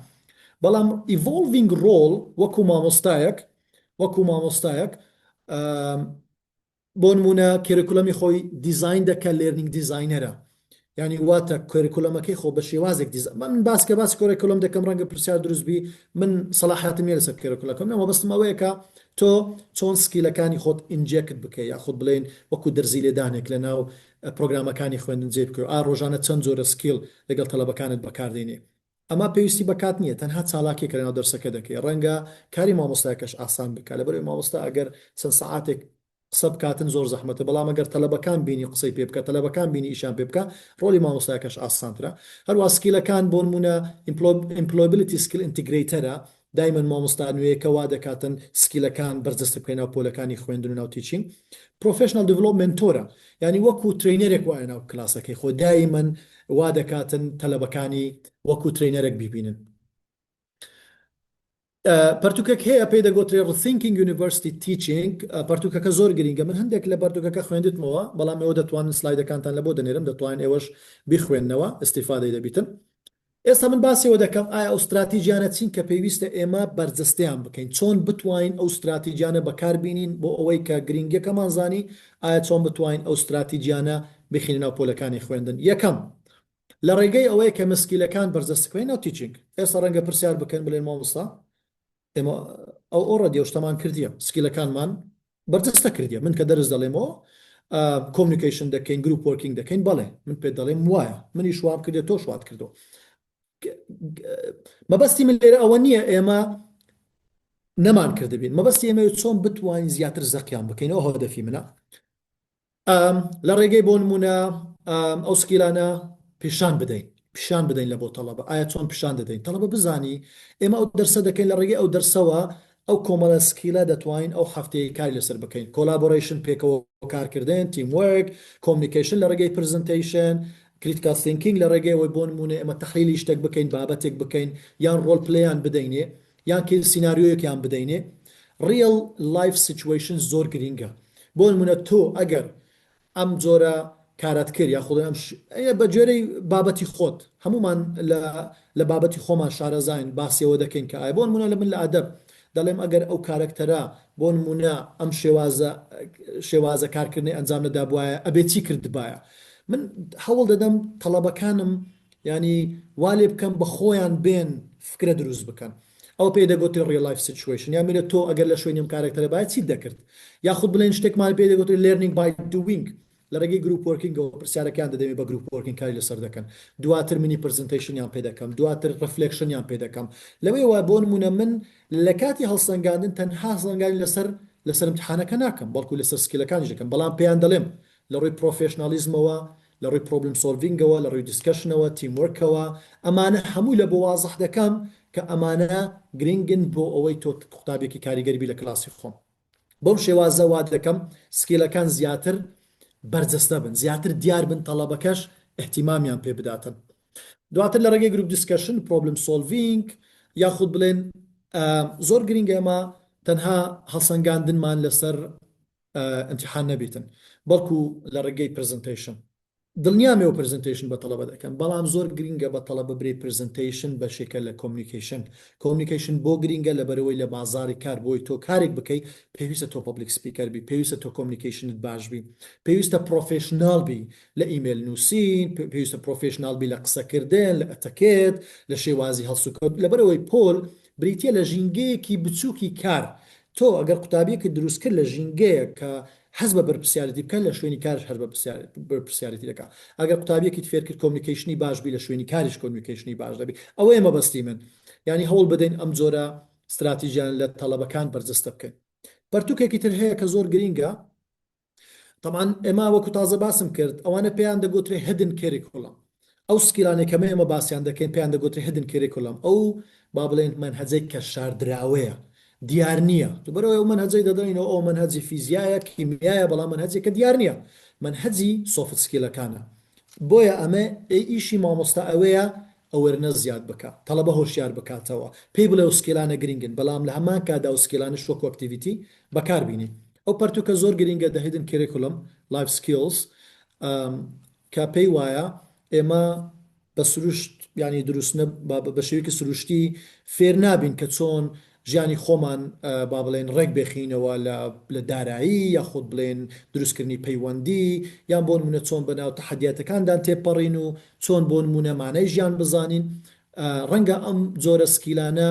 بەڵام evolving role وەکو مامۆستایەک وەکو مامۆستایەک بۆ نموونە curriculum ی خۆی دیزاین دەکە learning designer ە یانی واتە curriculum ەکەی خۆ بە شێوازێک دیزا من باس کە باسی curriculum دەکەم ڕەنگە پرسیار دروست بی من سەڵاحاتم نییە لەسەر curriculum ەکەم نە مەبەستم ئەوەیە کە تۆ چۆن skill ەکانی خۆت inject بکەی یاخود بڵێن وەکو دەرزی لێدانێک لە ناو پرۆگرامەکانی خوێندن جێ بکەی ئا ڕۆژانە چەند جۆرە skill لەگەڵ تەلەبەکانت بەکاردێنی ئەمە پێویستی بە کات نییە تەنها چالاکیەکە لەناو دەرسەکە دەکەی ڕەنگە کاری مامۆستایەکەش ئاسان بکات لەبەرئەوەی مامۆستا ئەگەر چەند سەعاتێک قسە بکاتن زۆر زەحمەتە بەڵام ئەگەر تەلەبەکان بینی قسەی پێ بکە تەلەبەکان بینی ئیشیان پێ بکە ڕۆلی مامۆستایەکەش ئاسانترە هەروە skill ەکان بۆ نمونە employability skill integrator ە دایمەن مامۆستا نوێیەکە وا دەکاتن skill ەکان بەرجەستە بکەین ناو پۆلەکانی خوێندن و ناو teaching professional development mentor ە یانی وەکو trainer ێک وایە ناو کلاسەکەی خۆ دایمەن وا دەکاتن تەلەبەکانی وەکو trainer ێک بیبینن. پەرتوکێک هەیە پێی دەگۆترێ Rethinking University Teaching پەرتوکەکە زۆر گرینگە من هەندێک لە پەرتوکەکە خوێندتمەوە بەڵام ئێوە دەتوانن سلایدەکانتان لە بۆ دەنێرم دەتوانن ئێوەش بیخوێندنەوە ئیستیفادەی دەبیتن ئێستا من باسی ئەوە دەکەم ئایا ئەو ستراتیجیانە چین کە پێویستە ئێمە بەرجەستەیان بکەین چۆن بتوانین ئەو ستراتیجیانە بەکاربینین بۆ ئەوەی کە گرینگیەکەمان زانی ئایا چۆن بتوانین ئەو ستراتیجیانە بخینە ناو پۆلەکانی خوێندن یەکەم لە ڕێگەی ئەوەیە کە skill ەکان بەرجەستە بکەین ناو teaching. ئێستا ڕەنگە پرسیار بکەن بڵێن مامۆستا ئێمە ئەو already ئەو شتەمان کردیە skill ەکانمان بەرجەستە کردیە من کە دەرس دەڵێمەوە communication دەکەین group working دەکەین بەڵێ من پێت دەڵێم وایە منیش وام کردێ تۆش وات کردو مەبەستی من لێرە ئەوە نییە ئێمە نەمان کردبین مەبەستی ئێمە چۆن بتوانین زیاتر زەقیان بکەینەوە هەدەفی منە لە ڕێگەی بۆ نموونە ئەو skill انە پیشان بدەین پیشان بدەین لە بۆ تەڵەبە ئایا چۆن پیشان دەدەین تەڵەبە بزانی ئێمە ئەو دەرسە دەکەین لە ڕێگەی ئەو دەرسەوە ئەو کۆمەڵە skill ە دەتوانین ئەو هەفتەیە کاری لەسەر بکەین collaboration پێکەوە کارکردن teamwork communication لە ڕێگەی presentation critical thinking لە ڕێگەی ئەوەی بۆ نموونە ئێمە تەحلیلی شتێک بکەین بابەتێک بکەین یان role play یان بدەینێ یان کەی سیناریۆیەکیان بدەینێ. Real life situation زۆر گرینگە بۆ نمونە تۆ ئەگەر ئەم جۆرە کارەت کرد یاخود ئەم بە گوێرەی بابەتی خۆت هەموومان لە لە بابەتی خۆمان شارەزاین باسی ئەوە دەکەین کە ئایا بۆ نمونە لە من لە ئەدەب دەڵێم ئەگەر ئەو کارەکتەرە بۆ نمونە ئەم شێوازە شێوازە کارکردنەی ئەنجام نەدابوایە ئەبێ چی کردبایە من هەوڵ دەدەم تەڵەبەکانم یانی وا لێ بکەم بە خۆیان بێن فکرە دروست بکەن ئەوە پێی دەگوترێ real life situation یا میرە تۆ ئەگەر لە شوێنی ئەم کارەکتەرە بایە چیت دەکرد یاخود بڵێن شتێکمان پێ دەگوترێ learning by doing لە ڕێگەی group working ەوە پرسیارەکەیان دەدەمێ بە group working کاری لەسەر دەکەن دواتر mini presentation یان پێ دەکەم دواتر reflection یان پێ دەکەم لەوەیەوە بۆ نمونە من لە کاتی هەڵسەنگاندن تەنها هەڵسەنگاندن لەسەر لەسەر امتحانەکە ناکەم بەڵکو لەسەر skill ەکانیش دەکەم بەڵام پێیان دەڵێم لە ڕووی professionalism ەوە لە ڕووی problem solving ەوە، لە ڕووی discussion ەوە، team work ەوە، ئەمانە هەمووی لە بۆ وازح دەکەم کە ئەمانە گرنگن بۆ ئەوەی تۆ قوتابیەکی کاریگەر بی لە کلاسی خۆم. بەو شێوازە وا دەکەم skill ەکان زیاتر بەرجەستە بن، زیاتر دیار بن تەڵەبەکەش ئیهتیمامیان پێ بداتن. دواتر لە ڕێگەی group discussion، problem solving یاخود بڵێن زۆر گرنگە ئێمە تەنها هەڵسەنگاندنمان لەسەر ئیمتیحان نەبیتن بەڵکو لە ڕێگەی presentation. دڵنیام ئێوە presentation بە تەڵەبە دەکەن بەڵام زۆر گرینگە بە تەڵەبە برێی presentation بەشێکە لە communication communication بۆ گرینگە لەبەرئەوەی لە بازاڕی کار بۆی تۆ کارێک بکەی پێویستە تۆ public speaker بی پێویستە تۆ communication ت باش بی پێویستە professional بی لە ئیمێل نووسین پێویستە professional بی لە قسەکردن لە ئەتەکێت لە شێوازی هەڵسوکەوت لەبەرئەوەی پۆل بریتیە لە ژینگەیەکی بچوکی کار تۆ ئەگەر قوتابیەکت دروست کرد لە ژینگەیەک کە حەز بە بەرپرسیارێتی بکات لە شوێنی کارش هەر بەرپرسیارێتی دەکات ئەگەر قوتابیەکیت فێر کرد communication ی باش بی لە شوێنی کاریش communication ی باش دەبی ئەوەیە مەبەستی من یانی هەوڵ بدەین ئەم جۆرە ستراتیژیان لە تەڵەبەکان بەرجەستە بکەین پەرتوکێکی تر هەیە کە زۆر گرینگە تەبعەن ئێمە وەکو تازە باسم کرد ئەوانە پێیان دەگوترێ hidden curriculum ئەو skill انەی کە ئێمە باسیان دەکەین پێیان دەگوترێ hidden curriculum ئەو با بڵێن مەنهەجەی کە شاردراوەیە دیار نییە دوبەرەوە ئەو مەنهەجەی دەدەینەوە ئەو مەنهەجی فیزیایە کیمیایە بەڵام مەنهەجێکە دیار نییە مەنهەجی soft skill ەکانە بۆیە ئەمە ئیشی مامۆستا ئەوەیە awareness زیاد بکا تەڵەبە هۆشیار بکاتەوە پێی بڵێ ئەو skill انە گرنگن بەڵام لە هەمان کاتدا ئەو skill انەش وەکو activity بەکار بینی ئەو پەرتوکە زۆر گرینگە The Hidden Curriculum، Life Skills، کە پێی وایە ئێمە بە سروشت یانی دروست نە بە شێوەیەکی سروشتی فێر نابین کە چۆن ژیانی خۆمان با بڵێن ڕێک بێخینەوە لە لە دارایی یاخود بڵێن دروستکردنی پەیوەندی یان بۆ نمونە چۆن بەناو تەحەدیاتەکاندان تێپەڕین و چۆن بۆ نمونە مانای ژیان بزانین ڕەنگە ئەم جۆرە skill انە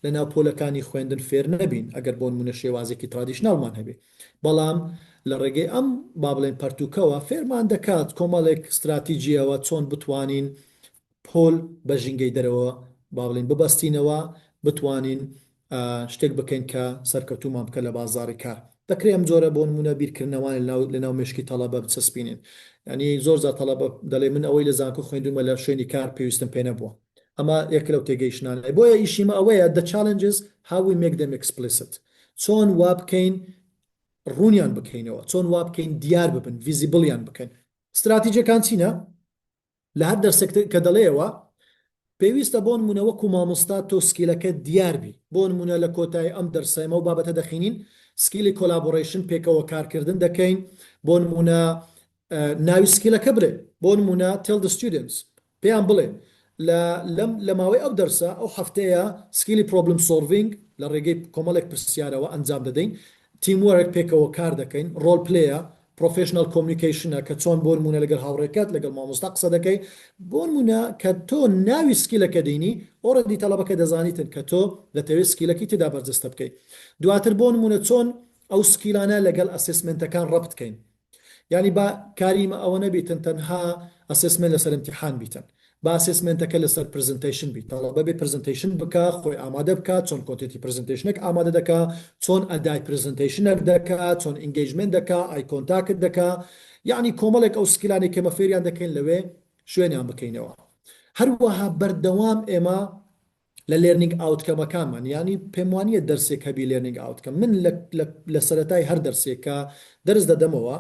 لەناو پۆلەکانی خوێندن فێر نەبین ئەگەر بۆ نموونە شێوازێکی traditional مان هەبێ بەڵام لە ڕێگەی ئەم با بڵێین پەرتووکەوە فێرمان دەکات کۆمەڵێک ستراتیجیەوە چۆن بتوانین پۆل بە ژینگەی دەرەوە با بڵێین ببەستینەوە بتوانین شتێک بکەین کە سەرکەوتوومان بکە لە بازاڕی کار. دەکرێ ئەم جۆرە بۆ نموونە بیرکردنەوانە لەناو لەناو مێشکی تەڵەبە بچەسپینین. یانی زۆر جار تەڵەبە دەڵێ من ئەوەی لە زانکۆ خوێندوومە لە شوێنی کار پێویستم پێ نەبووە. ئەمە یەک لەو تێگەیشتنانەیە. بۆیە ئیشی مە ئەوەیە the challenge is how we make them explicit چۆن وا بکەین ڕوونیان بکەینەوە، چۆن وا بکەین دیار ببن، visible یان بکەین. ستراتیجەکان چینە؟ لە هەر دەرسێک کە دەڵێیەوە پێویستە بۆ نمونە وەکو مامۆستا تۆ skill ەکەت دیار بی بۆ نمونە لە کۆتایی ئەم دەرسە ئێمە ئەو بابەتە دەخینین skill ی collaboration پێکەوە کارکردن دەکەین بۆ نمونە ناوی skill ەکە بڵێ بۆ نمونە tell the students پێیان بڵێ لە لەم لە ماوەی ئەو دەرسە ئەو هەفتەیە skill ی problem solving لە ڕێگەی کۆمەڵێک پرسیارەوە ئەنجام دەدەین team work پێکەوە کار دەکەین role play ە professional communication ە کە چۆن بۆنمونە لەگەڵ هاوڕێکەت لەگەڵ مامۆستا قسە دەکەی بۆنمونە کە تۆ ناوی skill ەکە دێنی already تەڵەبەکە دەزانیتن کە تۆ دەتەوێت skill ەکەی تێدا بەرجەستە بکەی دواتر بۆنمونە چۆن ئەو skill انە لەگەڵ assessment ەکان ڕەبت کەین یانی با کاری ئیمە ئەوە نەبیتن تەنها assessment لەسەر ئیمتیحان بیتن با assessment ەکە لەسەر presentation بیت تەڵەبە بێ presentation بکا خۆی ئامادە بکا چۆن content ی presentation ێک ئامادە دەکا چۆن ئەدای presentation ێک دەکا چۆن engagement دەکا eye contact دەکا یعنی کۆمەڵێک ئەو skill انەی کە ئێمە فێریان دەکەین لەوێ شوێنیان بکەینەوە هەروەها بەردەوام ئێمە لە learning outcome ەکانمان یانی پێم وانیە دەرسێک هەبی learning outcome من لە سەرەتای هەر دەرسێک کە دەرس دەدەمەوە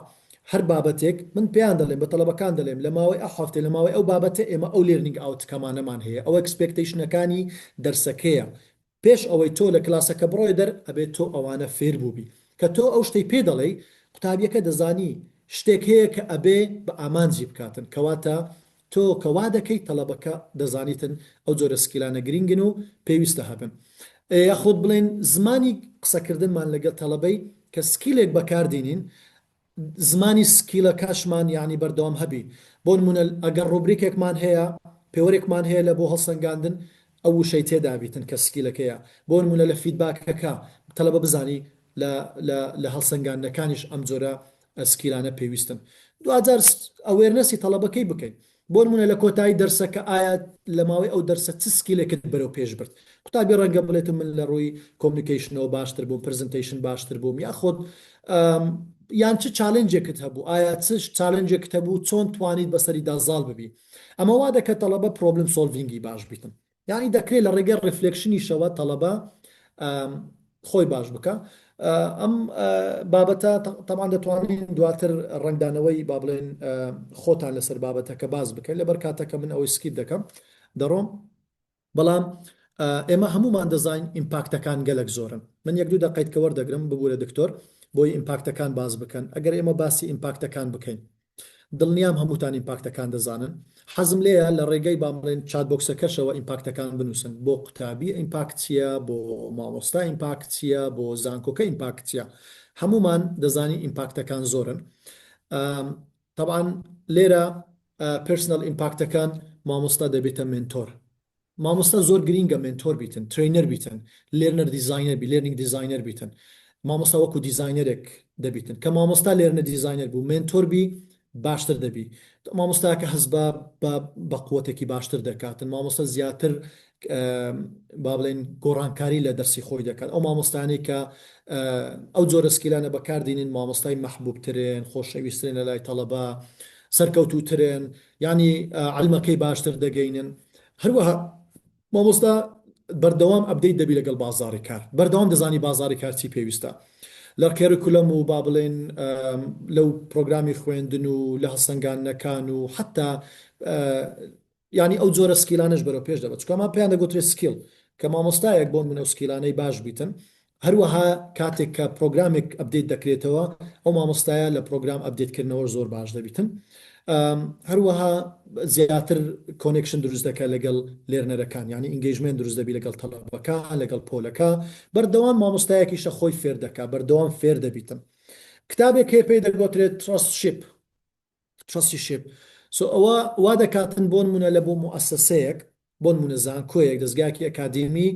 هەر بابەتێک من پێیان دەڵێم بە تەڵەبەکان دەڵێم لە ماوەی ئەو هەفتەی لە ماوەی ئەو بابەتە ئێمە ئەو learning outcome انەمان هەیە ئەو expectation ەکانی دەرسەکەیە. پێش ئەوەی تۆ لە کلاسەکە بڕۆیە دەر ئەبێت تۆ ئەوانە فێر بووبی. کە تۆ ئەو شتەی پێ دەڵێی قوتابیەکە دەزانی شتێک هەیە کە ئەبێ بە ئامانجی بکاتن کەواتە تۆ کە وا دەکەی تەڵەبەکە دەزانیتن ئەو جۆرە skill انە گرینگن و پێویستە هەبن. یاخود بڵێین زمانی قسەکردنمان لەگەڵ تەڵەبەی کە skill ێک بەکاردینین زمانی skill ەکەشمان یانی بەردەوام هەبی بۆ نمونە ئەگەر rubric ێکمان هەیە پێوەرێکمان هەیە لە بۆ هەڵسەنگاندن ئەو وشەی تێدا بیتن کە skill ەکەیە بۆ نمونە لە feedback ەکە تەلەبە بزانی لە لە لە هەڵسەنگاندنەکانیش ئەم جۆرە skill انە پێویستن دواجار awareness ی تەڵەبەکەی بکەین بۆ نمونە لە کۆتایی دەرسەکە ئایا لە ماوەی ئەو دەرسە چ skill ێکت بەرەو پێش برد؟ قوتابی ڕەنگە بڵێت من لە ڕووی communication ەوە باشتر بووم، presentation باشتر بووم یاخود یان چ challenge ێکت هەبوو؟ ئایا چ challenge ێکت هەبوو چۆن توانیت بەسەریدا زاڵ ببی؟ ئەمە وا دەکات تەڵەبە problem solving ی باش بیتن. یانی دەکرێت لە ڕێگەی reflection یشەوە تەڵەبە خۆی باش بکە ئەم بابەتە تەمان دەتوانین دواتر ڕەنگدانەوەی با بڵێن خۆتان لەسەر بابەتەکە باز بکەن لەبەر کاتەکە من ئەوەی skip دەکەم دەڕۆم بەڵام ئێمە هەمومان دەزانین impact ەکان گەلک زۆرن من یەک دوو دەقەیت کە وەردەگرم ببوورە دکتۆر بۆی impact ەکان باز بکەن ئەگەر ئێمە باسی impact ەکان بکەین دڵنیام هەمووتان impact ەکان دەزانن. حەزم لێیە لە ڕێگەی با بڵێن chat box ەکەشەوە impact ەکان بنووسن. بۆ قوتابی impact چییە، بۆ مامۆستا impact چییە، بۆ زانکۆکە impact چییە. هەموومان دەزانین impact ەکان زۆرن. تەبعەن لێرە personal impact ەکان مامۆستا دەبێتە mentor. مامۆستا زۆر گرینگە mentor بیتن، trainer بیتن، learner designer بی، learning designer بیتن. مامۆستا وەکو designer ێک دەبیتن. کە مامۆستا learner designer بوو، mentor بی باشتر دەبی. مامۆستاکە هەست بە بە بە قوتێکی باشتر دەکاتن. مامۆستا زیاتر با بڵێن گۆڕانکاری لە دەرسی خۆی دەکات. ئەو مامۆستانەی کە ئەو جۆرە skill انە بەکاردینن مامۆستای مەحبوبترن، خۆشەویسترن لە لای تەڵەبە، سەرکەوتووترن، یانی عەلمەکەی باشتر دەگەینن. هەروەها مامۆستا بەردەوام update دەبی لەگەڵ بازاڕی کار، بەردەوام دەزانی بازاڕی کار چی پێویستە لە curriculum و با بڵێن لەو پرۆگرامی خوێندن و لە هەڵسەنگاندنەکان و حتا یانی ئەو جۆرە skill انەش بەرەو پێش دەبەت چونکە ئەمان پێیان دەگوترێت skill کە مامۆستایەک بۆ نمونە ئەو skill انەی باش بیتن هەروەها کاتێک کە پرۆگرامێک update دەکرێتەوە ئەو مامۆستایە لە پرۆگرام update کردنەوەش زۆر باش دەبیتن. هەروەها زیاتر connection دروست دەکات لەگەڵ learner ەکان یعنی engagement دروست دەبی لەگەڵ تەڵەبەکان لەگەڵ پۆلەکە بەردەوام مامۆستایەکیشە خۆی فێر دەکات بەردەوام فێر دەبیتن. کتابێک هەیە پێی دەگۆترێت Trusteeship Trusteeship so ئەوە وا دەکاتن بۆ نمونە لە بۆ موئەسەسەیەک بۆ نمونە زانکۆیەک دەزگایەکی ئەکادیمی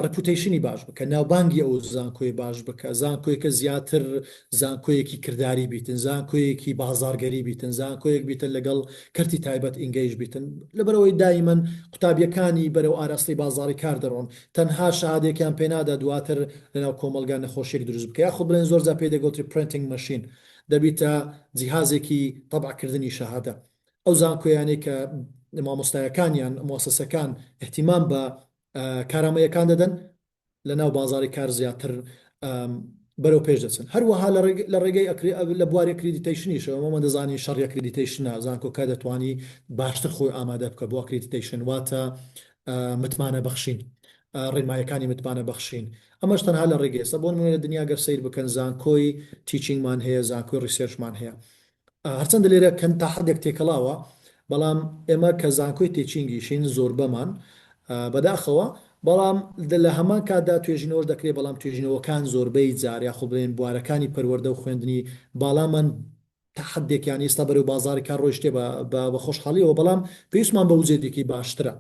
reputation ی باش بکە ناوبانگی ئەو زانکۆی باش بکە زانکۆیەکە زیاتر زانکۆیەکی کرداری بیتن زانکۆیەکی بازارگەری بیتن زانکۆیەک بیتن لەگەڵ کەرتی تایبەت engage بیتن لەبەرەوەی دایمەن قوتابیەکانی بەرەو ئاراستەی بازاری کار دەڕۆن تەنها شەهادێکیان پێنادا دواتر لەناو کۆمەڵگا نەخۆشیەک دروست بکە یاخود بڵێن زۆر جار پێی دەگۆتری printing machine دەبیتە جیهازێکی تەبع کردنی شەهادە. ئەو زانکۆیانەی کە مامۆستایەکانیان، موەسەسەکان ئیهتیمام بە کارامەیەکان دەدەن، لە ناو بازاڕی کار زیاتر بەرەو پێش دەچن. هەروەها لە ڕێگەی لە بواری accreditation یشەوە، ئێمە دەزانین شەڕی accreditation ە، زانکۆکە دەتوانی باشتر خۆی ئامادە بکە بۆ accreditation، واتە متمانە بەخشین، ڕێنمایەکانی متمانە بەخشین، ئەمەش تەنها لە ڕێگەی ئێستا بۆ نمونە لە دنیا گەر سەیر بکەن زانکۆی teaching مان هەیە زانکۆی research مان هەیە هەرچەندە لێرە کەن تا حدێک تێکەڵاوە بەڵام ئێمە کە زانکۆی teaching یشین زۆربەمان بەداخەوە بەڵام لە هەمان کاتدا توێژینەوەش دەکرێت بەڵام توێژینەوەکان زۆربەی جار یاخود بڵێن بوارەکانی پەروەردە و خوێندنی باڵامان تا حدێک یان ئێستا بەرەو بازاری کار ڕۆیشتێ بە خۆشحاڵیەوە بەڵام پێویستمان بە وجێدێکی باشترە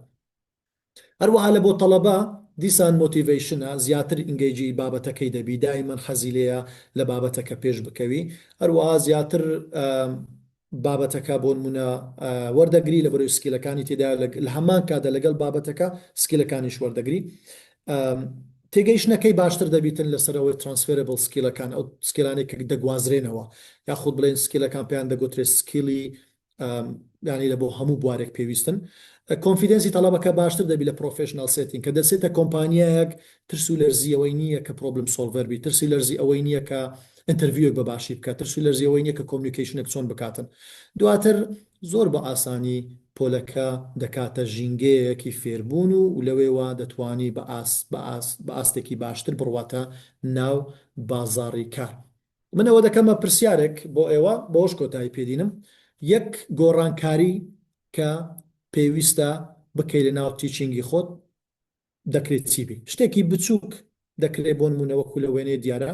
هەروەها لە بۆ تەڵەبە دیسان motivation ە زیاتر engage ی بابەتەکەی دەبی دایمەن حەزی لێیە لە بابەتەکە پێش بکەوی هەروەها زیاتر بابەتەکە بۆ نمونە وەردەگری لە بەرەوەی skill ەکانی تێدا لە هەمان کاتدا لەگەڵ بابەتەکە skill ەکانیش وەردەگری تێگەیشتنەکەی باشتر دەبیتن لەسەرەوەی transferable skill ەکان ئەو skill انەی کە دەگوازرێنەوە یاخود بڵێن skill ەکان پێیان دەگوترێت skill ی یانی لە بۆ هەموو بوارێک پێویستن. confidence ی تەڵەبەکە باشتر دەبی لە professional setting کە دەچێتە کۆمپانیایەک ترس و لەرزی ئەوەی نییە کە problem solver بی ترسی لەرزی ئەوەی نییە کە interview ێک بە باشی بکات ترس و لەرزی ئەوەی نییە کە communication ێک چۆن بکاتن دواتر زۆر بە ئاسانی. پۆلەکە دەکاتە ژینگەیەکی فێربوون و لەوێوە دەتوانی بە ئاست بە ئاست بە ئاستێکی باشتر بڕواتە ناو بازاڕی کار. من ئەوە دەکەمە پرسیارێک بۆ ئێوە، بەوەش کۆتایی پێدینم، یەک گۆڕانکاری کە پێویستە بکەی لە ناو teaching ی خۆت دەکرێت چی بی؟ شتێکی بچووک دەکرێت بۆ نموونە وەکو لە وێنەیە دیارە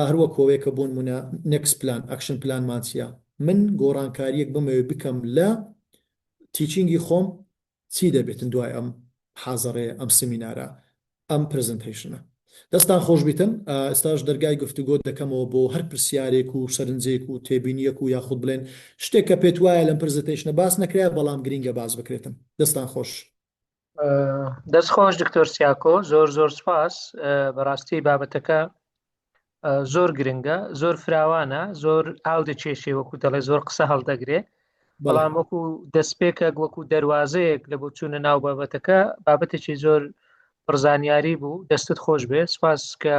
هەر وەکو ئەوەیە کە بۆ نموونە next plan action plan مان چییە؟ من گۆڕانکارییەک بمەوێت بکەم لە teaching ی خۆم چی دەبێتن دوای ئەم حازەڕەیە ئەم سمینارە ئەم presentation ە؟ دەستان خۆش بیتن ئێستاش دەرگای گفتوگۆ دەکەمەوە بۆ هەر پرسیارێک و سەرنجێک و تێبینیەک و یاخود بڵێن شتێک کە پێت وایە لەم presentation ە باس نەکرایە بەڵام گرینگە باس بکرێتن. دەستان خۆش. دەست خۆش دکتۆر سیاکۆ زۆر زۆر سپاس بەڕاستی بابەتەکە زۆر گرنگە زۆر فراوانە زۆر ئاو دەکێشێ وەکو دەڵێ زۆر قسە هەڵدەگرێ بەڵام وەکو دەستپێکێک وەکو دەواازەیەک لە بۆ چوونە ناو بابەتەکە بابەتێکی زۆر پڕزانیاری بوو دەستت خۆش بێ سپاس کە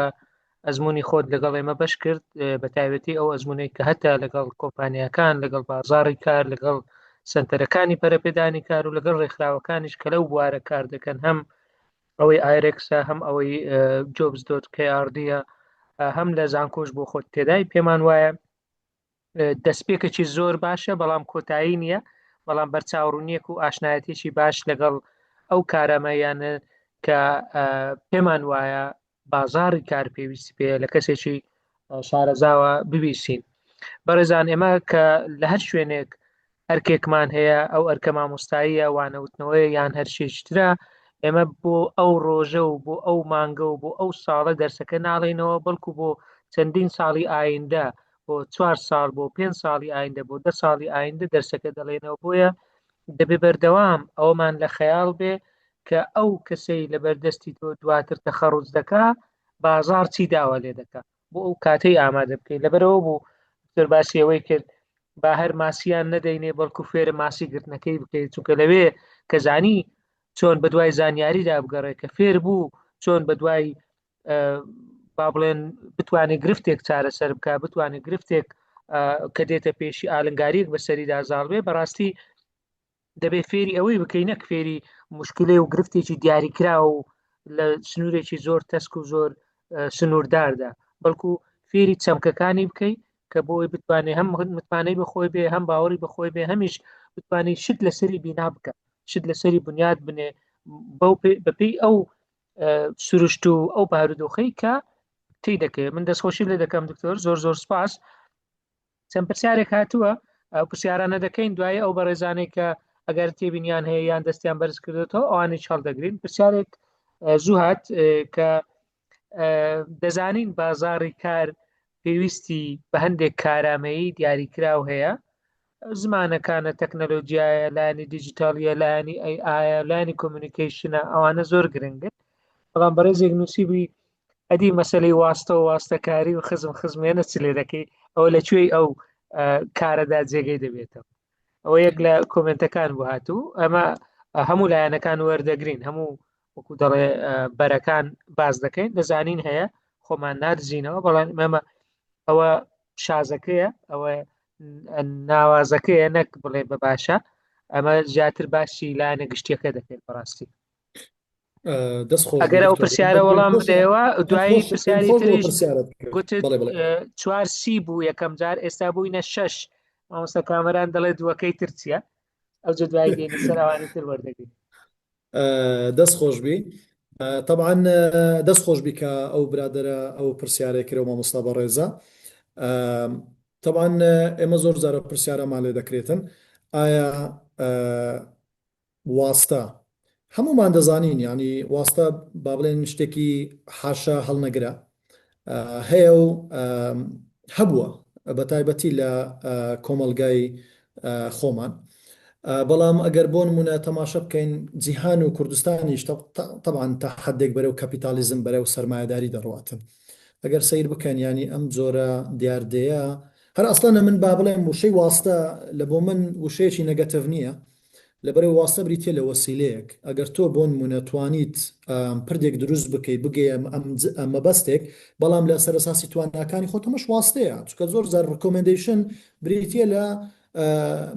ئەزمموی خۆت لەگەڵ ئێمە بەش کرد بە تایبەتی ئەو ئەزمونەی کە هەتا لەگەڵ کۆمپانیاکان لەگەڵ بازاڕی کار لەگەڵ سنتەرەکانی پەرەپێدانی کار و لەگەڵ ڕێکخراوەکانیش کە لەو بوارە کار دەکەن هەم ئەوەی ئایرێکسە هەم ئەوەی jobs dot KRD یە هەم لە زانکۆش بۆ خۆت تێدای پێمان وایە دەستپێکێکی زۆر باشە بەڵام کۆتایی نییە بەڵام بەرچاوڕوونیەک و ئاشنایەتێکی باش لەگەڵ ئەو کارامەیانە کە پێمان وایە بازاڕی کار پێویستی پێ لە کەسێکی شارەزاوە ببیسین بەڕێزان ئێمە کە لە هەر شوێنێک ئەرکێکمان هەیە ئەو ئەرکە مامۆستاییە وانەوتنەوەی یان هەر شێشترە ئێمە بۆ ئەو ڕۆژە و بۆ ئەو مانگە و بۆ ئەو ساڵە دەرسەکە ناڵێنەوە بەڵکو بۆ چەندین ساڵی ئایندە بۆ چوار ساڵ بۆ پێ ساڵی ئایندە بۆ دە ساڵی ئایندە دەرسەکە دەڵێنەوە بۆیە دەبێ بەردەوام ئەومان لە خەیاڵ بێ کە ئەو کەسەی لە بەردەستی تۆ دواتر تەخەڕوج دەکا بازار چی داوا لێ دەکا بۆ ئەو کاتەی ئامادە بکەیت لەبەرەوە بوو دکتۆر باسی ئەوەی کرد با هەر ماسییان نەدەینێ بەڵکو فێرە ماسی گرتنەکەی بکەیت چونکە لەوێ کە زانی چۆن بە دوای زانیاریدا بگەڕێ کە فێر بوو چۆن بە دوای با بڵێن بتوانێت گرفتێک چارەسەر بکە بتوانێت گرفتێک کە دێتە پێشی ئالنگاریەک بەسەریدا زاڵ بێ بەڕاستی دەبێ فێری ئەوەی بکەی نەک فێری مشکلێ و گرفتێکی دیاریکرا و لە سنوورێکی زۆر تەسک و زۆر سنوورداردا بەڵکو فێری چەمکەکانی بکەی کە بۆی بتوانێت هەم متمانەی بەخۆی بێ هەم باوەڕی بەخۆی بێ هەمیش بتوانێت شت لەسەری بینا بکە شت لەسەری بنیاد بنێ بەو بەپێی ئەو سروشت و ئەو بارودۆخەی کە تی دەکەێت من دەستخۆشی لێ دەکەم دکتۆر زۆر زۆر سپاس چەند پرسیارێک هاتووە ئەو پرسیارانە دەکەین دوای ئەو بەڕێزانەی کە ئەگەر تێبینیان هەیە یان دەستیان بەرز کردێتەوە ئەوانی چاڵ دەگرین پرسیارێک زوو هات کە دەزانین بازاڕی کار پێویستی بە هەندێک کارامەیی دیاریکراو هەیە زمانەکانە تەکنەلۆجیایە لایەنی دیجیتالیە لایەنی ئەی ئایا لایەنی communication ە ئەوانە زۆر گرنگن بەڵام بەڕێزێک نووسیبووی ئەدی مەسەلەی واستە و واستەکاری و خزم خزمێنە چ لێ دەکەی ئەوە لە کوێی ئەو کارەدا جێگەی دەبێتەوە ئەوە یەک لە کۆمنتەکان بۆ هاتوو ئەمە هەموو لایەنەکان وەردەگرین هەموو وەکو دەڵێ بەرەکان باز دەکەین دەزانین هەیە خۆمان نادزینەوە بەڵام ئەمە ئەوە شازەکەیە ئەوە ناوازەکەیە نەک بڵێ بە باشە ئەمە زیاتر باسی لایەنە گشتیەکە دەکەین بەڕاستی دەست خۆش ئەگەر ئەو پرسیارە وەڵام بدەیەوە دوایی پرسیاری تریش گوتت چوار سی بوو یەکەم جار ئێستا بووینە شەش مامۆستا کامەران دەڵێ دووەکەی تر چییە ئەو جە دوایی دێنە سەر ئەوانی تر وەردەگرین دەست خۆشبی طبعا دەست خۆشبی کە ئەو برادەرە ئەو پرسیارەی کرد مامۆستا بەڕێزە طبعا ئێمە زۆر جارە پرسیارەمان لێ دەکرێتن ئایا واستە هەموومان دەزانین یانی واستە با بڵێن شتێکی حاشا هەڵنەگرە هەیە و هەبووە بە تایبەتی لە کۆمەڵگای خۆمان بەڵام ئەگەر بۆ نمونە تەماشە بکەین جیهان و کوردستانیش تەبعەن تا حدێک بەرەو کەپیتالیزم بەرەو سەرمایەداری دەڕواتن ئەگەر سەیر بکەن یانی ئەم جۆرە دیاردەیە هەر ئەسڵەن من با بڵێم وشەی واستە لە بۆ من وشەیەکی negative نییە لەبەرئەوەی واستە بریتیە لە وەسیلەیەک، ئەگەر تۆ بۆنمونە توانیت پردێک دروست بکەی بگەیە مەبەستێک، بەڵام لە سەر ئەساسی تواناکانی خۆت ئەمەش واستەیە، چونکە زۆر جار recommendation بریتیە لە.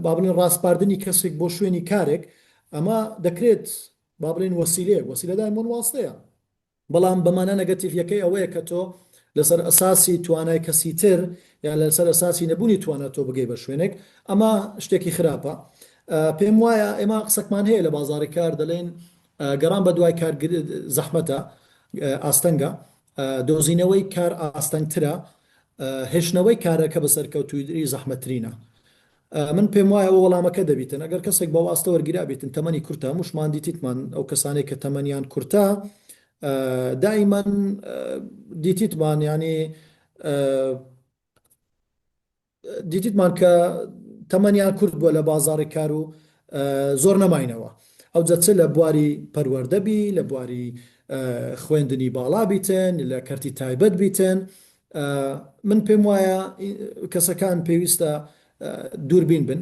با بڵێن ڕاسپاردنی کەسێک بۆ شوێنی کارێک ئەمە دەکرێت با بڵێن وەسیلەیەک وەسیلە دایمۆن واستەیە بەڵام بە مانا نەگەتیڤیەکەی ئەوەیە کە تۆ لەسەر ئەساسی توانای کەسی تر یان لەسەر ئەساسی نەبوونی توانا تۆ بگەی بە شوێنێک ئەمە شتێکی خراپە. پێم وایە ئێمە قسەکمان هەیە لە بازاڕی کار دەڵێن گەڕان بە دوای کار زەحمەتە ئاستەنگە دۆزینەوەی کار ئاستەنگترە هێشتنەوەی کارەکە بە سەرکەوتوویی زەحمەتترینە. من پێم وایە ئەوە وەڵامەکە دەبیتن ئەگەر کەسێک بە واستە وەرگیرابیتن تەمەنی کورتە هەمووشمان دیتیتمان ئەو کەسانەی کە تەمەنیان کورتە دائیمەن دیتیتمان یانی دیتیتمان کە تەمەنیان کورت بووە لە بازاڕی کار و زۆر نەماینەوە ئەوجا چ لە بواری پەروەردە بی لە بواری خوێندنی باڵا بیتن لە کەرتی تایبەت بیتن من پێم وایە کەسەکان پێویستە دووربین بن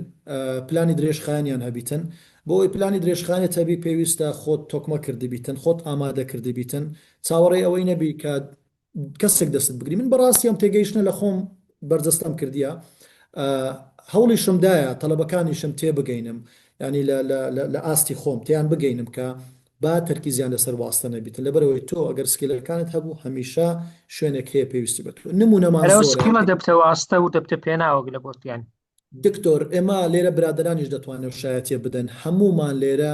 پلانی درێژخایەنیان هەبیتن بۆ ئەوەی پلانی درێژخایەنت هەبی پێویستە خۆت تۆکمە کردبیتن خۆت ئامادە کردبیتن چاوەڕێی ئەوەی نەبی کە کەسێک دەستت بگری من بەڕاستی ئەم تێگەیشتنە لە خۆم بەرجەستەم کردیە هەوڵیشم دایە تەلەبەکانیشم تێبگەینم یعنی لە ئاستی خۆم تیان بگەینم کە با تەرکیزیان لەسەر واستە نەبیتن لەبەرئەوەی تۆ ئەگەر skill ەکانت هەبوو هەمیشە شوێنێک هەیە پێویستی بە تۆ نمونەمان ئەرەوە زۆرە skill ە دەبتە واستە و دەبتە پێناوەک لە بۆتیان. دکتۆر ئێمە لێرە برادەرانیش دەتوانن شایەتیە بدەن هەموومان لێرە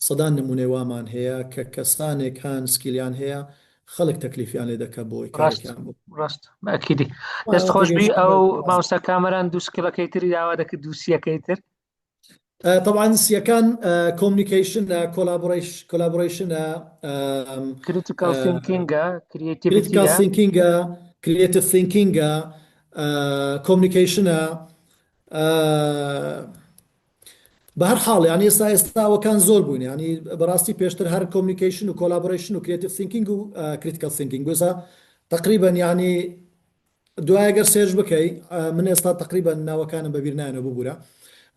سەدان نمونەی وامان هەیە کە کەسانێک هەن skill یان هەیە خەڵک تەکلیفیان لێ دەکا بۆ ئەوەی ڕاست کارێکیان بۆ ڕاست ئەکیدی دەست ئەوە خۆش بی تێگەیشتن ئەو مامۆستا کامەران دوو skill ەکەی تری داوا دەکرد دوو سیەکەی تر. تەبعەن سیەکان communication ە collaboration ە critical thinking ە critical creativity یە. thinking ە creative thinking ە communication ە بە هەر حاڵ یانی ئێستا ئێستا ئەوەکان زۆر بوون یانی بەڕاستی پێشتر هەر communication و collaboration و creative thinking و critical thinking بوو ئێستا تقریبا یانی دوای ئەگەر search بکەی من ئێستا تقریبا ناوەکانم بەبیر نایەنەوە ببورە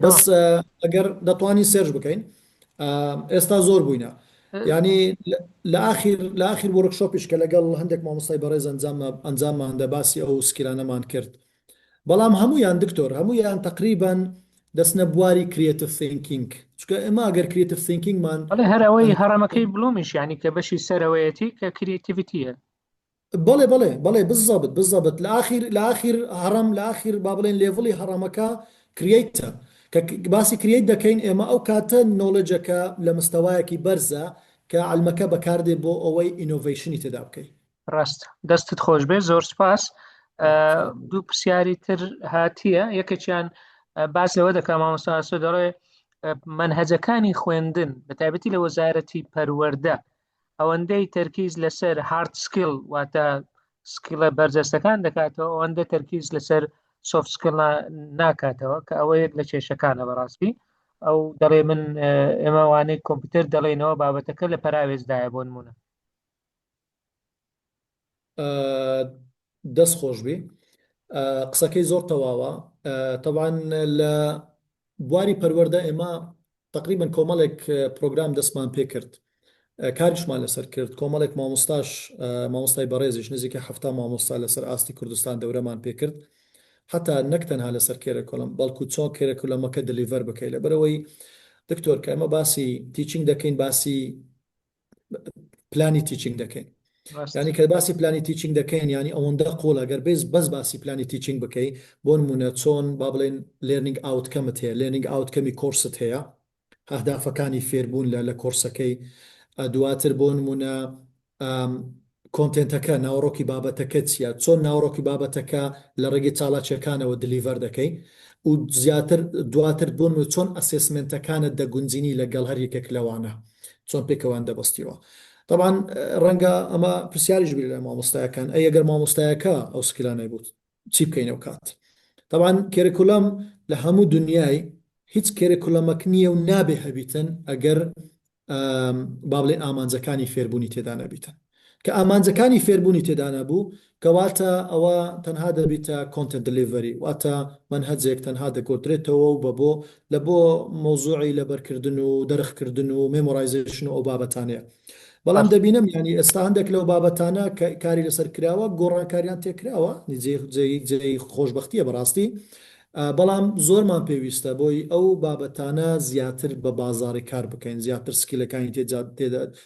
بەس تمام ئەگەر دەتوانی search بکەین ئێستا زۆر بووینە یعنی لە ئاخیر لە ئاخیر workshop یش کە لەگەڵ هەندێک مامۆستای بەڕێز ئەنجام ئەنجامماندا باسی ئەو skill انەمان کرد بەڵام هەمویان دکتۆر هەمویان تقریبا دەستنە بواری creative thinking چونکە ئێمە ئەگەر creative thinking مان بەڵێ هەر ئەوەی هەڕەمەکەی بلومیش یعنی کە بەشی سەرەوەیەتی کە creativity یە. بەڵێ بەڵێ بەڵێ بالضبط بالضبط لە ئاخیر لە ئاخیر هەڕەم لە ئاخیر با بڵێن level ی هەڕەمەکە create ە کە باسی create دەکەین ئێمە ئەو کاتە knowledge ەکە لە مستەوایەکی بەرزە کە عەلمەکە بەکاردێ بۆ ئەوەی innovation ی تێدا بکەی. ڕاست دەستت خۆش بێ زۆر سپاس. دوو پرسیاری تر هاتیە یەکێکیان باس لەوە دەکا مامۆستا ئاسۆ دەڵێ مەنهەجەکانی خوێندن بە تایبەتی لە وەزارەتی پەروەردە ئەوەندەی تەرکیز لەسەر hard skill واتە skill ە بەرجەستەکان دەکاتەوە ئەوەندە تەرکیز لەسەر soft skill ناکاتەوە کە ئەوە یەک لە کێشەکانە بەڕاستی ئەو دەڵێ من ئێمە وانەی کۆمپیوتەر دەڵێنەوە بابەتەکە لە پەراوێزدایە بۆ نمونە. دەست خۆشبی قسەکەی زۆر تەواوە تەبعەن لە بواری پەروەردە ئێمە تەقریبەن کۆمەڵێک پرۆگرام دەستمان پێکرد کاریشمان لەسەر کرد کۆمەڵێک مامۆستاش مامۆستای بەڕێزیش نزیکە 70 مامۆستا لەسەر ئاستی کوردستان دەورەمان پێکرد حتا نەک تەنها لەسەر curriculum بەڵکو چۆن curriculum ەکە deliver بکەیت لەبەرەوەی دکتۆر کە ئێمە باسی teaching دەکەین باسی پلانی teaching دەکەین یانی کە باسی پلانی teaching دەکەین یانی ئەوەندە قوڵە گەر بێز بەس باسی پلانی teaching بکەی بۆ نمونە چۆن با بڵێن learning outcome ت هەیە learning outcome ی کۆرست هەیە ئەهدافەکانی فێربوون لە لە کۆرسەکەی دواتر بۆ نمونە content ەکە ناوەڕۆکی بابەتەکە چییە چۆن ناوەڕۆکی بابەتەکە لە ڕێگەی چالاکیەکانەوە deliver دەکەی و زیاتر دواتر بۆ نمونە چۆن assessment ەکانت دەگونجینی لەگەڵ هەر یەکێک لەوانە چۆن پێکەوەیان دەبەستیەوە تەبعەن ڕەنگە ئەمە پرسیاریش بێت لای مامۆستایەکان ئەی ئەگەر مامۆستایەکە ئەو skill انەی بوو چی بکەین ئەو کات تەبعەن curriculum لە هەموو دنیای هیچ curriculum ەک نییە و نابێ هەبیتن ئەگەر با بڵێن ئامانجەکانی فێربوونی تێدا نەبیتن کە ئامانجەکانی فێربوونی تێدا نەبوو کەواتە ئەوە تەنها دەبیتە content delivery واتە مەنهەجێک تەنها دەگۆردرێتەوە و بە بۆ لە بۆ مەوزوعی لەبەرکردن و دەرخکردن و memorization و ئەو بابەتانەیە بەڵام ڕاست. دەبینم یانی ئێستا هەندێک لەو بابەتانە کە کاری لەسەر کراوە گۆڕانکاریان تێکراوە جێی جێی جێی خۆشبەختیە بەڕاستی. بەڵام زۆرمان پێویستە بۆی ئەو بابەتانە زیاتر بە بازاڕی کار بکەین، زیاتر skill ەکانی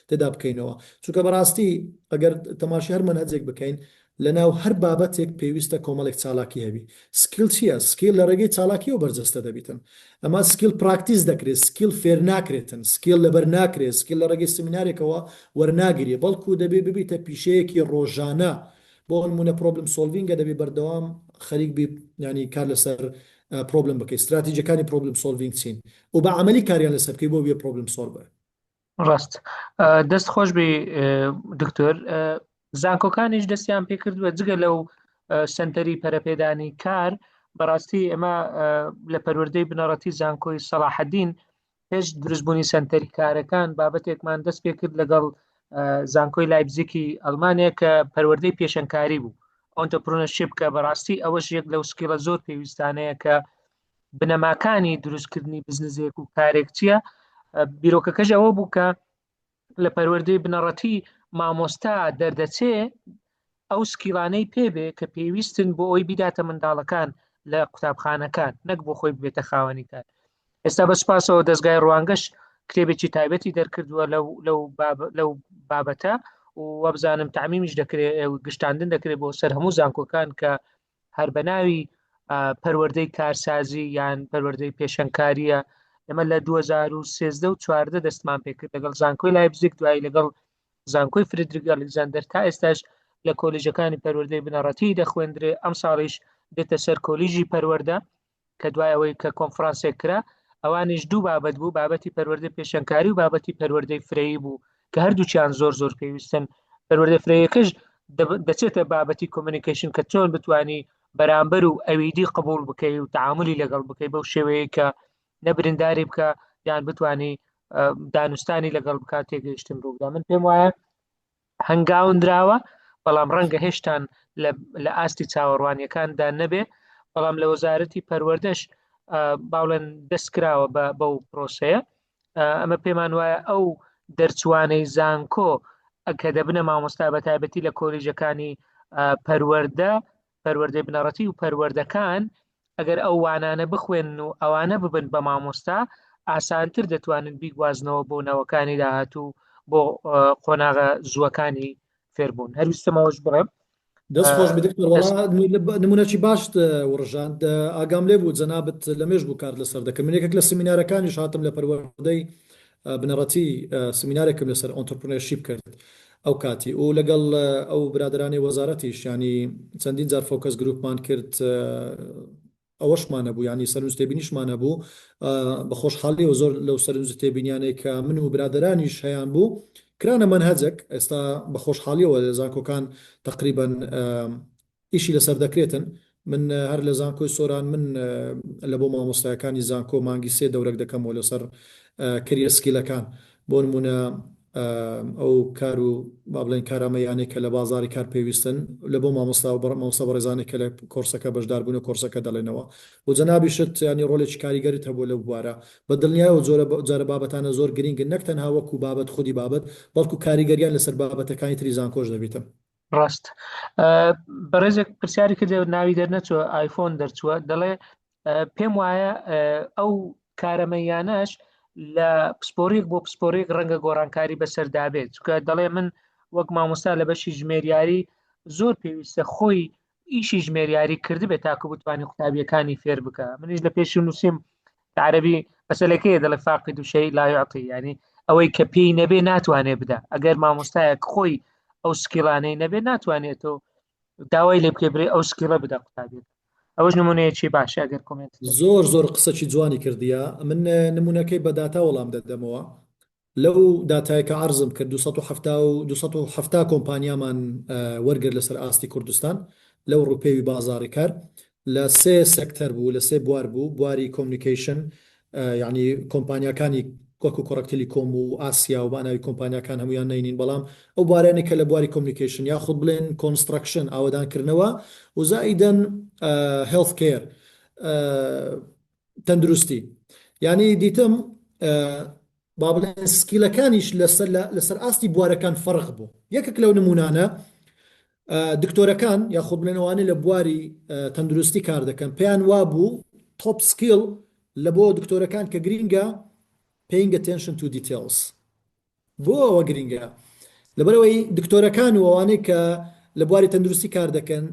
تێدا بکەینەوە، چونکە بەڕاستی ئەگەر تەماشای هەر مەنهەجێک بکەین لەناو هەر بابەتێک پێویستە کۆمەڵێک چالاکی هەبی. skill چییە؟ skill لە ڕێگەی چالاکیەوە بەرجەستە دەبیتن. ئەما skill practice دەکرێت، skill فێر ناکرێتن، skill لەبەر ناکرێت، skill لە ڕێگەی سمینارێکەوە وەرناگیرێ، بەڵکو دەبێ ببیتە پیشەیەکی ڕۆژانە. بۆ نموونە problem solving ە دەبێ بەردەوام خەریک بی یانی کار لەسەر problem بکەی، ستراتیجەکانی problem solving چین و بە عەمەلی کاریان لەسەر بکەی بۆ ببیە problem solver. ڕاست دەست خۆش بی دکتۆر. زانکۆکانیش دەستیان پێکردووە جگە لەو سەنتەری پەرەپێدانی کار، بەڕاستی ئێمە لە پەروەردەی بنەڕەتی زانکۆی سەڵاحەدین پێش دروستبوونی سەنتەری کارەکان بابەتێکمان دەست پێکرد لەگەڵ زانکۆی لایبزیکی ئەڵمانیا کە پەروەردەی پێشەنکاری بوو entrepreneurship، کە بەڕاستی ئەوەش یەک لەو skill ە زۆر پێویستانەیە کە بنەماکانی دروستکردنی بزنزێک و کارێک چییە. بیرۆکەکەش ئەوە بوو کە لە پەروەردەی بنەڕەتی مامۆستا دەردەچێ ئەو skill انەی پێبێ کە پێویستن بۆ ئەوی بیداتە منداڵەکان لە قوتابخانەکان، نەک بۆ خۆی ببێتە خاوەنی کار. ئێستا بە سوپاسەوە دەستگای ڕوانگەش کتێبێکی تایبەتی دەرکردووە لەو بابەتە و وابزانم تعمیمیش دەکرێت، گشتاندن دەکرێت بۆ سەر هەموو زانکۆکان کە هەر بە ناوی پەروەردەی کارسازی یان پەروەردەی پێشەنکاریە. ئێمە لە 2013 و 14 دەستمان پێکرد لەگەڵ زانکۆی لایبزیگ، دوایی لەگەڵ زانکۆی فریدریک ئەلکزاندەر، تا ئێستاش لە کۆلیژەکانی پەروەردەی بنەڕەتی دەخوێندرێ. ئەم ساڵیش دێتە سەر کۆلیژی پەروەردە کە دوای ئەوەی کە کۆنفرانسێک کرا ئەوانیش دوو بابەت بوو، بابەتی پەروەردەی پێشەنکاری و بابەتی پەروەردەی فرەیی بوو کە هەردووکیان زۆر زۆر پێویستن. پەروەردە فرەیەکەش دەچێتە بابەتی communication کە چۆن بتانی بەرامبەر و ئەویدی قبول بکەی و تعاملی لەگەڵ بکەی بەو شێوەیە کە نەبرنداری بکە یان بتانی دانوستانی لەگەڵ بکات، تێگەیشتن ڕووبدا. من پێم وایە هەنگاوندراوە، بەڵام ڕەنگە هێشتان لە ئاستی چاوەڕوانیەکاندا نەبێ. بەڵام لە وەزارەتی پەروەردەش باڵێن دەست کراوە بە بەو پرۆسەیە. ئەمە پێمان وایە ئەو دەرچوانەی زانکۆ کە دەبنە مامۆستا بە تایبەتی لە کۆلیژەکانی پەروەردە، پەروەردەی بنەڕەتی و پەروەردەکان، ئەگەر ئەو وانانە بخوێنن و ئەوانە ببن بە مامۆستا، ئاسانتر دەتوانن بیگوازنەوە بۆ نەوەکانی داهاتوو، بۆ قۆناغە زووەکانی فێربوون. هەرویستم ئەوەش بڵێم. دەست خۆش بی دکتۆر، وەڵا نمونەکی باشت وڕژاند، ئاگام لێ بوو جەنابت لەمێژ بوو کارت لەسەر دەکرد. من یەکێک لە سمینارەکانیش هاتم لە پەروەردەی بنەڕەتی سمینارێکم لەسەر entrepreneurship کرد ئەو کاتی و لەگەڵ ئەو برادەرانەی وەزارەتیش یانی چەندین جار focus group مان کرد، ئەوەشمان هەبوو یانی سەرنج تێبینیشمان هەبوو. بە خۆشحاڵیەوە زۆر لەو سەرنج تێبینیانەی کە من و برادەرانیش هەیان بوو کرانە مەنهەجێک. ئێستا بە خۆشحاڵیەوە لە زانکۆکان تەقریبەن ئیشی لەسەر دەکرێتن. من هەر لە زانکۆی سۆران من لە بۆ مامۆستایەکانی زانکۆ مانگی سێ دەورەک دەکەمەوە لەسەر career skill ەکان، بۆ نموونە ئەو کار و با بڵێین کارامەییانەی کە لە بازاڕی کار پێویستن لە بۆ مامۆستا و مامۆستا بەڕێزانێک کە لە کۆرسەکە بەشدار بوون و کۆرسەکە دەڵێنەوە و جەنابیشت یانی ڕۆلێکی کاریگەرت هەبووە لەو بوارە. بە دڵنیایەوە جۆرە جارە بابەتانە زۆر گرینگن نەک تەنها وەکوو بابەت خودی بابەت بەڵکوو کاریگەریان لەسەر بابەتەکانی تری زانکۆش دەبیتن. ڕاست بەڕێزێک پرسیاری کردێ ناوی دەرنەچووە ئایفۆن دەرچووە دەڵێ پێم وایە ئەو کارەمەیانەش لە پسپۆریک بۆ پسپۆریک ڕەنگە گۆڕانکاری بەسەردابێت چکە دەڵێ من وەک مامۆستا لە بەشی ژمێریاری زۆر پێویستە خۆی ئیشی ژمێریاری کردبێت تاکو بتوانانی قوتابیەکانی فێر بکە. منیش لە پێشی نووسیم عەربی مەسەلەکەیە دەڵێ فاقد الشيء لا يعطي، یعنی ئەوەی کە پێی نەبێ ناتوانێ بدا. ئەگەر مامۆستایەک خۆی ئەو skill انەی نەبێ ناتوانێت و داوای لێ بکەی برێ ئەو skill ە بدە قوتابیەکە. ئەوەش نمونەیەکی باشە ئەگەر comment. زۆر زۆر قسەکی جوانی کردیە. من نمونەکەی بە داتا وەڵام دەدەمەوە. لەو داتایە کە عەرزم کرد 270 کۆمپانیامان وەرگرت لەسەر ئاستی کوردستان لەو ڕووپێوی بازاڕی کار لە سێ سێکتەر بوو، لە سێ بوار بوو، بواری communication یەعنی کۆمپانیاکانی وەکو کۆڕەک تیلیکۆم و ئاسیا و با ناوی کۆمپانیاکان هەموویان نەینین بەڵام ئەو بوارانەی کە لە بواری communication یاخود بڵێن construction ئاوەدانکردنەوە و زائیدەن health care تەندروستی یانی دیتم با بڵێن skill ەکانیش لەسەر لەسەر ئاستی بوارەکان فەرق بوو. یەکێک لەو نمونانە دکتۆرەکان یاخود بڵێن ئەوانەی لە بواری تەندروستی کار دەکەن پێیان وابوو top skill لە بۆ دکتۆرەکان کە گرینگە paying attention to details. بۆ ئەوە گرینگە؟ لەبەرئەوەی دکتۆرەکان و ئەوانەی کە لە بواری تەندروستی کار دەکەن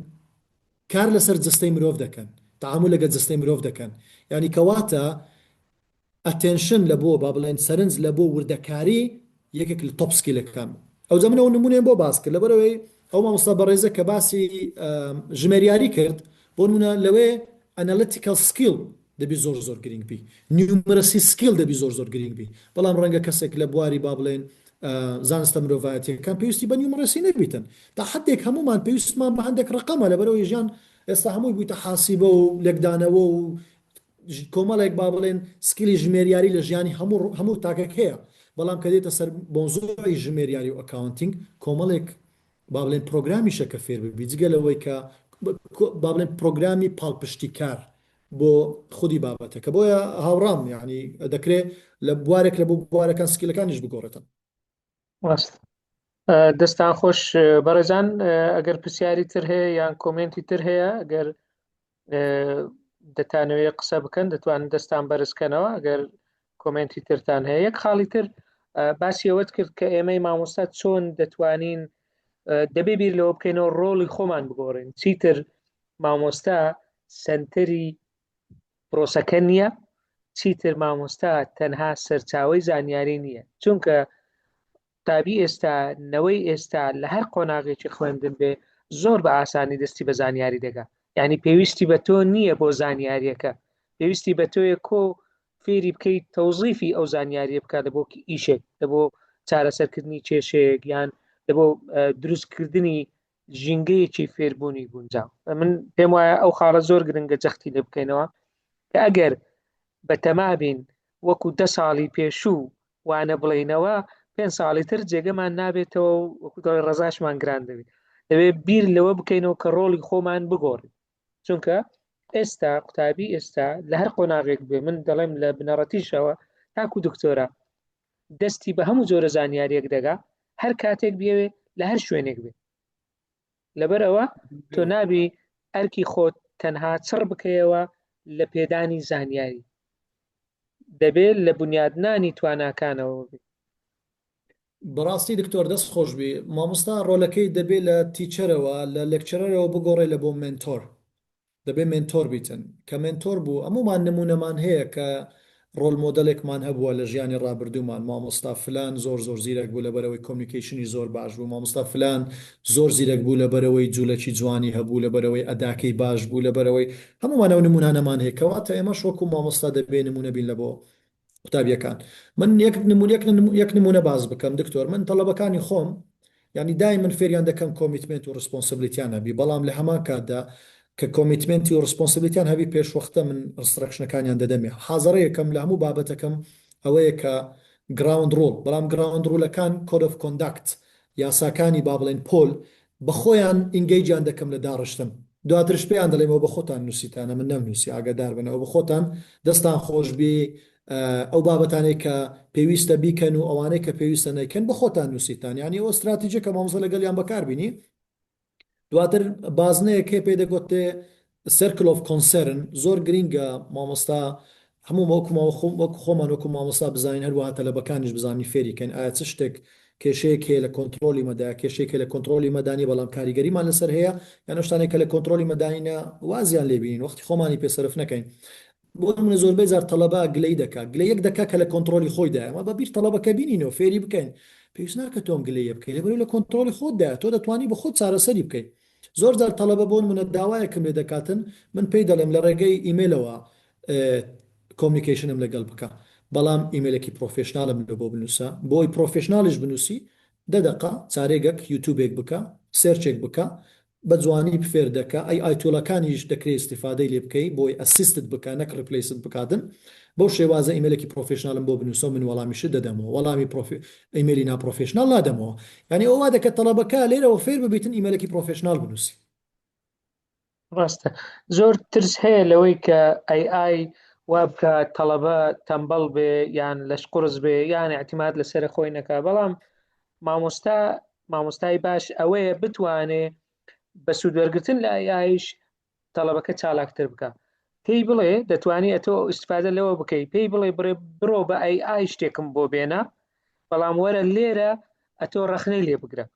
کار لەسەر جەستەی مرۆڤ دەکەن، تەعامول لەگەل جەستەی مرۆڤ دەکەن، یانی کەواتە attention لە بۆ با بڵێن سەرنج لە بۆ وردەکاری یەکێک لە top skill ەکان بوو. ئەوجا من ئەو نمونەیەم بۆ باس کرد لەبەرئەوەی ئەو مامۆستا بەڕێزە کە باسی ژمێریاری کرد بۆ نمونە لەوێ analytical skill دەبی زۆر زۆر گرینگ بی numeracy skill دەبی زۆر زۆر گرینگ بی بەڵام ڕەنگە کەسێک لە بواری با بڵێن زانستە مرۆڤایەتیەکان پێویستی بە numeracy نەبیتن تا حدێک هەمومان پێویستمان بە هەندێک ڕقەمە لەبەرەوەی ژیان ئێستا هەمووی بوویتە حاسیبە و لێکدانەوە و کۆمەڵێک با بڵێن skill ی ژمێریاری لە ژیانی هەموو هەموو تاکێک هەیە بەڵام کە دێتە سەر مەوزوعی ژمێریاری و accounting کۆمەڵێک با بڵێن پرۆگرامیشە کە فێر ببی جگە لەوەی کە با بڵێن پرۆگرامی پاڵپشتیکار بۆ خودی بابەتەکە بۆیە هاوڕام یعنی دەکرێت لە بوارێک لە بۆ بوارەکان skill ەکانیش بگۆڕێتن. ڕاست دەستان خۆش بەڕێزان ئەگەر پرسیاری تر هەیە یان comment ی تر هەیە ئەگەر دەتانەوێت قسە بکەن دەتوانن دەستان بەرزکەنەوە ئەگەر comment ی ترتان هەیە یەک خاڵی تر باسی ئەوەت کرد کە ئێمەی مامۆستا چۆن دەتوانین دەبێ بیر لەوە بکەینەوە ڕۆڵی خۆمان بگۆڕین چیتر مامۆستا سنتەری پرۆسەکە نییە چیتر مامۆستا تەنها سەرچاوی زانیاری نییە چونکە قوتابی ئێستا، نەوەی ئێستا لە هەر قۆناغێکی خوێندن بێ زۆر بە ئاسانی دەستی بە زانیاری دەگا یعنی پێویستی بە تۆ نییە بۆ زانیاریەکە پێویستی بە تۆیە کۆ فێری بکەیت تەوزیفی ئەو زانیاریە بکات لە بۆ ئیشێک لە بۆ چارەسەرکردنی کێشەیەک یان لە بۆ دروستکردنی ژینگەیەکی فێربوونی گونجاو من پێم وایە ئەو خاڵە زۆر گرنگە جەختی لێ بکەینەوە کە ئەگەر بەتەما بین وەکو دە ساڵی پێشوو وانە بڵێینەوە پێ ساڵی تر جێگەمان نابێتەوە و وەکو دەڵێ ڕەزاشمان گران دەبێت دەبێت بیر لەوە بکەینەوە کە ڕۆڵی خۆمان بگۆڕین چونکە ئێستا قوتابی ئێستا لە هەر قۆناغێک بێ من دەڵێم لە بنەڕەتیشەوە تاکو دکتۆرا دەستی بە هەموو جۆرە زانیاریەک دەگا هەر کاتێک بێوێ لە هەر شوێنێک بێ لەبەر ئەوە تۆ نابی ئەرکی خۆت تەنها چڕ بکەیەوە لە پێدانی زانیاری دەبێت لە بنیادنانی تواناکانەوە بێت. بەڕاستی دکتۆر دەست خۆشبی مامۆستا ڕۆلەکەی دەبێ لە teacher ەوە لە lecturer ەوە بگۆڕێ لە بۆ mentor دەبێ mentor بیتن کە mentor بوو هەموومان نموونەمان هەیە کە role model ێکمان هەبووە لە ژیانی ڕابردوومان مامۆستا فلان زۆر زۆر زیرەک بوو لەبەرئەوەی communication ی زۆر باش بوو مامۆستا فلان زۆر زیرەک بوو لەبەرئەوەی جولەکی جوانی هەبوو لەبەرئەوەی ئەداکەی باش بوو لەبەرئەوەی هەموومان ئەو نموونانەمان هەیە کەواتە ئێمەش وەکو مامۆستا دەبێ نموونە بین لە بۆ قوتابیەکان من یەک نمونە یەک نمونە باس بکەم دکتۆر من تەڵەبەکانی خۆم یعنی دایمن فێریان دەکەم commitment و responsibility یان هەبی بەڵام لە هەمان کاتدا کە commitment ی و responsibility یان هەبی پێشوەختە من instruction ەکانیان دەدەمێ حازڕەیەکەم لە هەموو بابەتەکەم ئەوەیە کە ground rule بەڵام ground rule ەکان code of conduct یاساکانی با بڵێن پۆل بەخۆیان engage یان دەکەم لە داڕشتن دواترش پێیان دەڵێم ئەوە بەخۆتان نوسیتانە من نەمنوسی ئاگادار بن ئەوە بەخۆتان دەستان خۆشبی ئەو بابەتانەی کە پێویستە بیکەن و ئەوانەی کە پێویستە نەیکەن بەخۆتان نوسیتان یانی ئەوە ستراتیجە کە مامۆستا لەگەڵیان بەکاربینی دواتر بازنەیەک هەیە پێی دەگوترێ Circle of Concern زۆر گرینگە مامۆستا هەموو وەکو وەکو خۆمان وەکو مامۆستا بزانین هەروەها تەلەبەکانیش بزانین فێری کەین ئایا چ شتێک کێشەیەک هەیە لە کۆنتڕۆلی مەدا کێشەیەک هەیە لە کۆنتڕۆلی مەدا نیە بەڵام کاریگەریمان لەسەر هەیە یان ئەو شتانەی کە لە کۆنتڕۆلی مەدا نینە وازیان لێ بینین وەختی خۆمانی پێ سەرف نەکەین بۆ نمونە زۆربەی جار تەڵەبە گلەی دەکا گلەیەک دەکا کە لە کۆنتڕۆلی خۆیدایە ئەمە بە بیر تەڵەبەکە بینینەوە فێری بکەین پێویست ناکە تۆ ئەم گلەیە بکەی لەبەرئەوەی لە کۆنتڕۆلی خۆتدایە تۆ دەتوانی بە خۆت چارەسەری بکەی زۆر جار تەڵەبە بۆ نمونە داوایەکم لێ دەکاتن من پێی دەڵێم لە ڕێگەی ئیمێلەوە communication م لەگەڵ بکە بەڵام ئیمێلێکی professional م لە بۆ بنووسە بۆی professional یش بنووسی دە دەقە چارێگەک یوتوبێک بکە search ێک بکە بە جوانی فێر دەکا AI tool ەکانیش دەکرێ ئیستیفادەی لێ بکەی بۆی assist ت بکا نەک replace ت بکاتن بەو شێوازە ئیمێلێکی professional م بۆ بنووسە و من وەڵامیشت دەدەمەوە وەڵامی پرۆفی ئیمێلی نا professional نادەمەوە یانی ئەوە وا دەکە تەڵەبەکە لێرەوە فێر ببیتن ئیمێلێکی professional بنووسی. ڕاستە زۆر ترس هەیە لەوەی کە AI وا بکە تەڵەبە تەمبەڵ بێ یان لەش قورس بێ یان اعتماد لەسەر خۆی نەکا بەڵام مامۆستا مامۆستای باش ئەوەیە بتوانێ بە سوودوەرگتن لە AI یش تەڵەبەکە چالاکتر بکە. پێی بڵێ دەتوانی ئەتۆ ئیسفادە لەوە بکەی پێی بڵێ بڕێ بڕۆ بە AI شتێکم بۆ بێنە بەڵام وەرە لێرە ئەتۆ ڕەخنەی لێ بگرە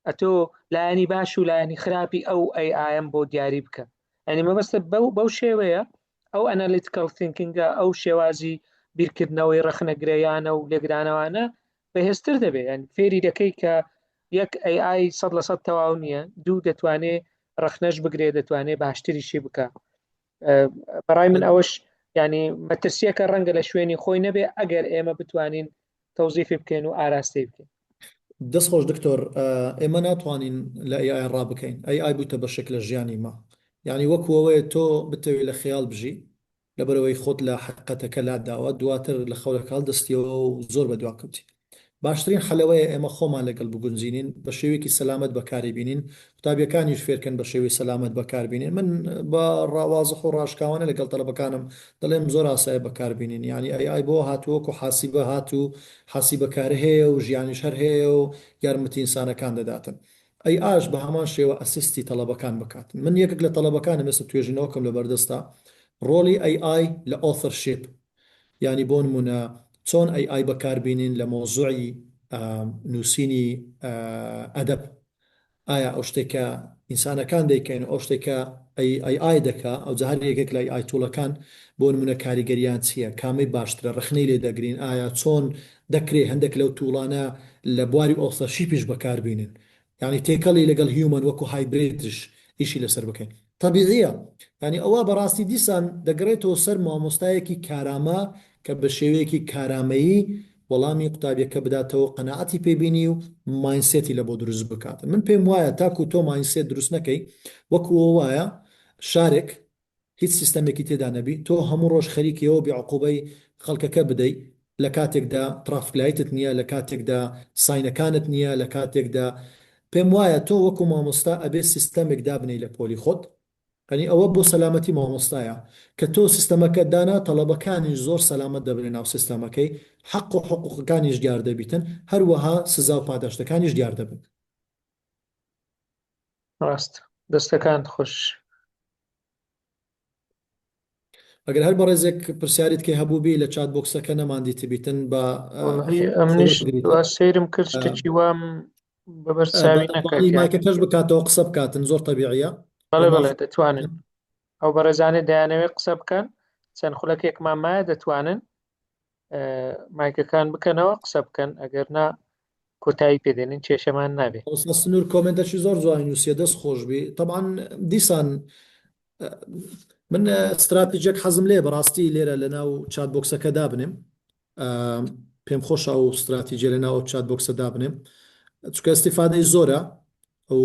ئەتۆ لایەنی باش و لایەنی خراپی ئەو AI ەم بۆ دیاری بکە ئەنی مەبەستە بەو بەو شێوەیە ئەو analytical thinking ە ئەو شێوازی بیرکردنەوەی ڕەخنەگرەیانە و لێکدانەوانە بەهێزتر دەبێت یان فێری دەکەی کە یەک AI 100% تەواو نییە دوو دەتوانێ ڕەخنەش بگرێ دەتوانێ باشتریشی بکە بەڕای من ئەوەش ینی مەترسیەکە ڕەنگە لە شوێنی خۆی نەبێ ئەگەر ئێمە بتوانین تەوزیفی بکەین و ئاراستەی بکەین. دەست خۆش دکتۆر ئێمە ناتوانین لە AI ڕابکەین AI بوویتە بەشێک لە ژیانی مە یانی وەکو ئەوەیە تۆ بتەوێ لە خەیاڵ بژی لەبەرئەوەی خۆت لە حەقیقەتەکە لاتداوە دواتر لە خەونەکە هەڵدەستیەوە و زۆر بەدوا کەوتی. باشترین حەل ئەوەیە ئێمە خۆمان لەگەڵ بگونجینین بە شێوەیەکی سەلامەت بەکاری بینین قوتابیەکانیش فێرکەن بە شێوەی سەلامەت بەکار بینین من بە ڕاوازح و ڕاشکاوانە لەگەڵ تەلەبەکانم دەڵێم زۆر ئاسایە بەکار بینین یانی AI بۆ هاتووە وەکو حاسیبە هات و حاسیبە کار هەیە و ژیانیش هەر هەیە و یارمەتی ئینسانەکان دەداتن AI ش بە هەمان شێوە assist ی تەڵەبەکان بکات. من یەکێک لە تەڵەبەکانم ئێستا توێژینەوەکەم لەبەردەستە ڕۆڵی AI لە authorship یانی بۆ نموونە چۆن AI بەکاربینین لە مەوزوعی نووسینی ئەدەب ئایا ئەو شتێک کە ئینسانەکان دەیکەین و ئەو شتێک کە AI دەکا ئەوجا هەر یەکێک لە AI tool ەکان بۆ نموونە کاریگەریان چییە کامەی باشترە ڕەخنەی لێ دەگرین ئایا چۆن دەکرێ هەندێک لەو tool انە لە بواری authorship یش بەکاربینن یانی تێکەڵی لەگەڵ human وەکو hybrid ش ئیشی لەسەر بکەین تەبیعیە یانی ئەوە بەڕاستی دیسان دەگەڕێتەوە سەر مامۆستایەکی کارامە کە بە شێوەیەکی کارامەیی وەڵامی قوتابیەکە بداتەوە قەناعەتی پێ بینی و mindset ی لە بۆ دروست بکات من پێم وایە تاکو تۆ mindset دروست نەکەی وەکو وایە شارێک هیچ سیستەمێکی تێدا نەبی تۆ هەموو ڕۆژ خەریکی ئەوە بی عقوبەی خەڵکەکە بدەی لە کاتێکدا traffic light ت نییە لە کاتێکدا sign ەکانت نییە لە کاتێکدا پێم وایە تۆ وەکو مامۆستا ئەبێ سیستەمێک دابنێی لە پۆلی خۆت یانی ئەوە بۆ سەلامەتی مامۆستایە کە تۆ سیستەمەکەت دانا تەڵەبەکانیش زۆر سەلامەت دەبنە ناو سیستەمەکەی حەق و حقوقەکانیش دیار دەبیتن هەروەها سزا و پاداشتەکانیش دیار دەبن. ڕاست دەستەکانت خۆش. ئەگەر هەر بەڕێزێک پرسیاریت کەی هەبووبی لە chat box ەکە نەماندیتبیتن بە وەڵی ئەمنیش بگریتن وا سەیرم کرد شتێکی وام بەبەر چاوی نەکەوت دەتوانی یان مایکەکەش بکاتەوە قسە بکاتن زۆر تەبیعیە بەڵێ پێمان بەڵێ خۆ دەتوانن ئەو بەڕێزانێ دەیانەوێت قسە بکەن چەند خولەکێکمان مایە دەتوانن مایکەکان بکەنەوە قسە بکەن ئەگەر نا کۆتایی پێدێنین کێشەمان نابێ. مامۆستا سنوور comment ەکی زۆر جوانی نووسیە دەست خۆشبی تەبعەن دیسان من ستراتیجێک حەزم لێ بەڕاستی لێرە لە ناو chat box ەکە دابنێم پێم خۆشە ئەو ستراتیجیە لە ناو chat box ە دابنێم چونکە ئیستیفادەی زۆرە و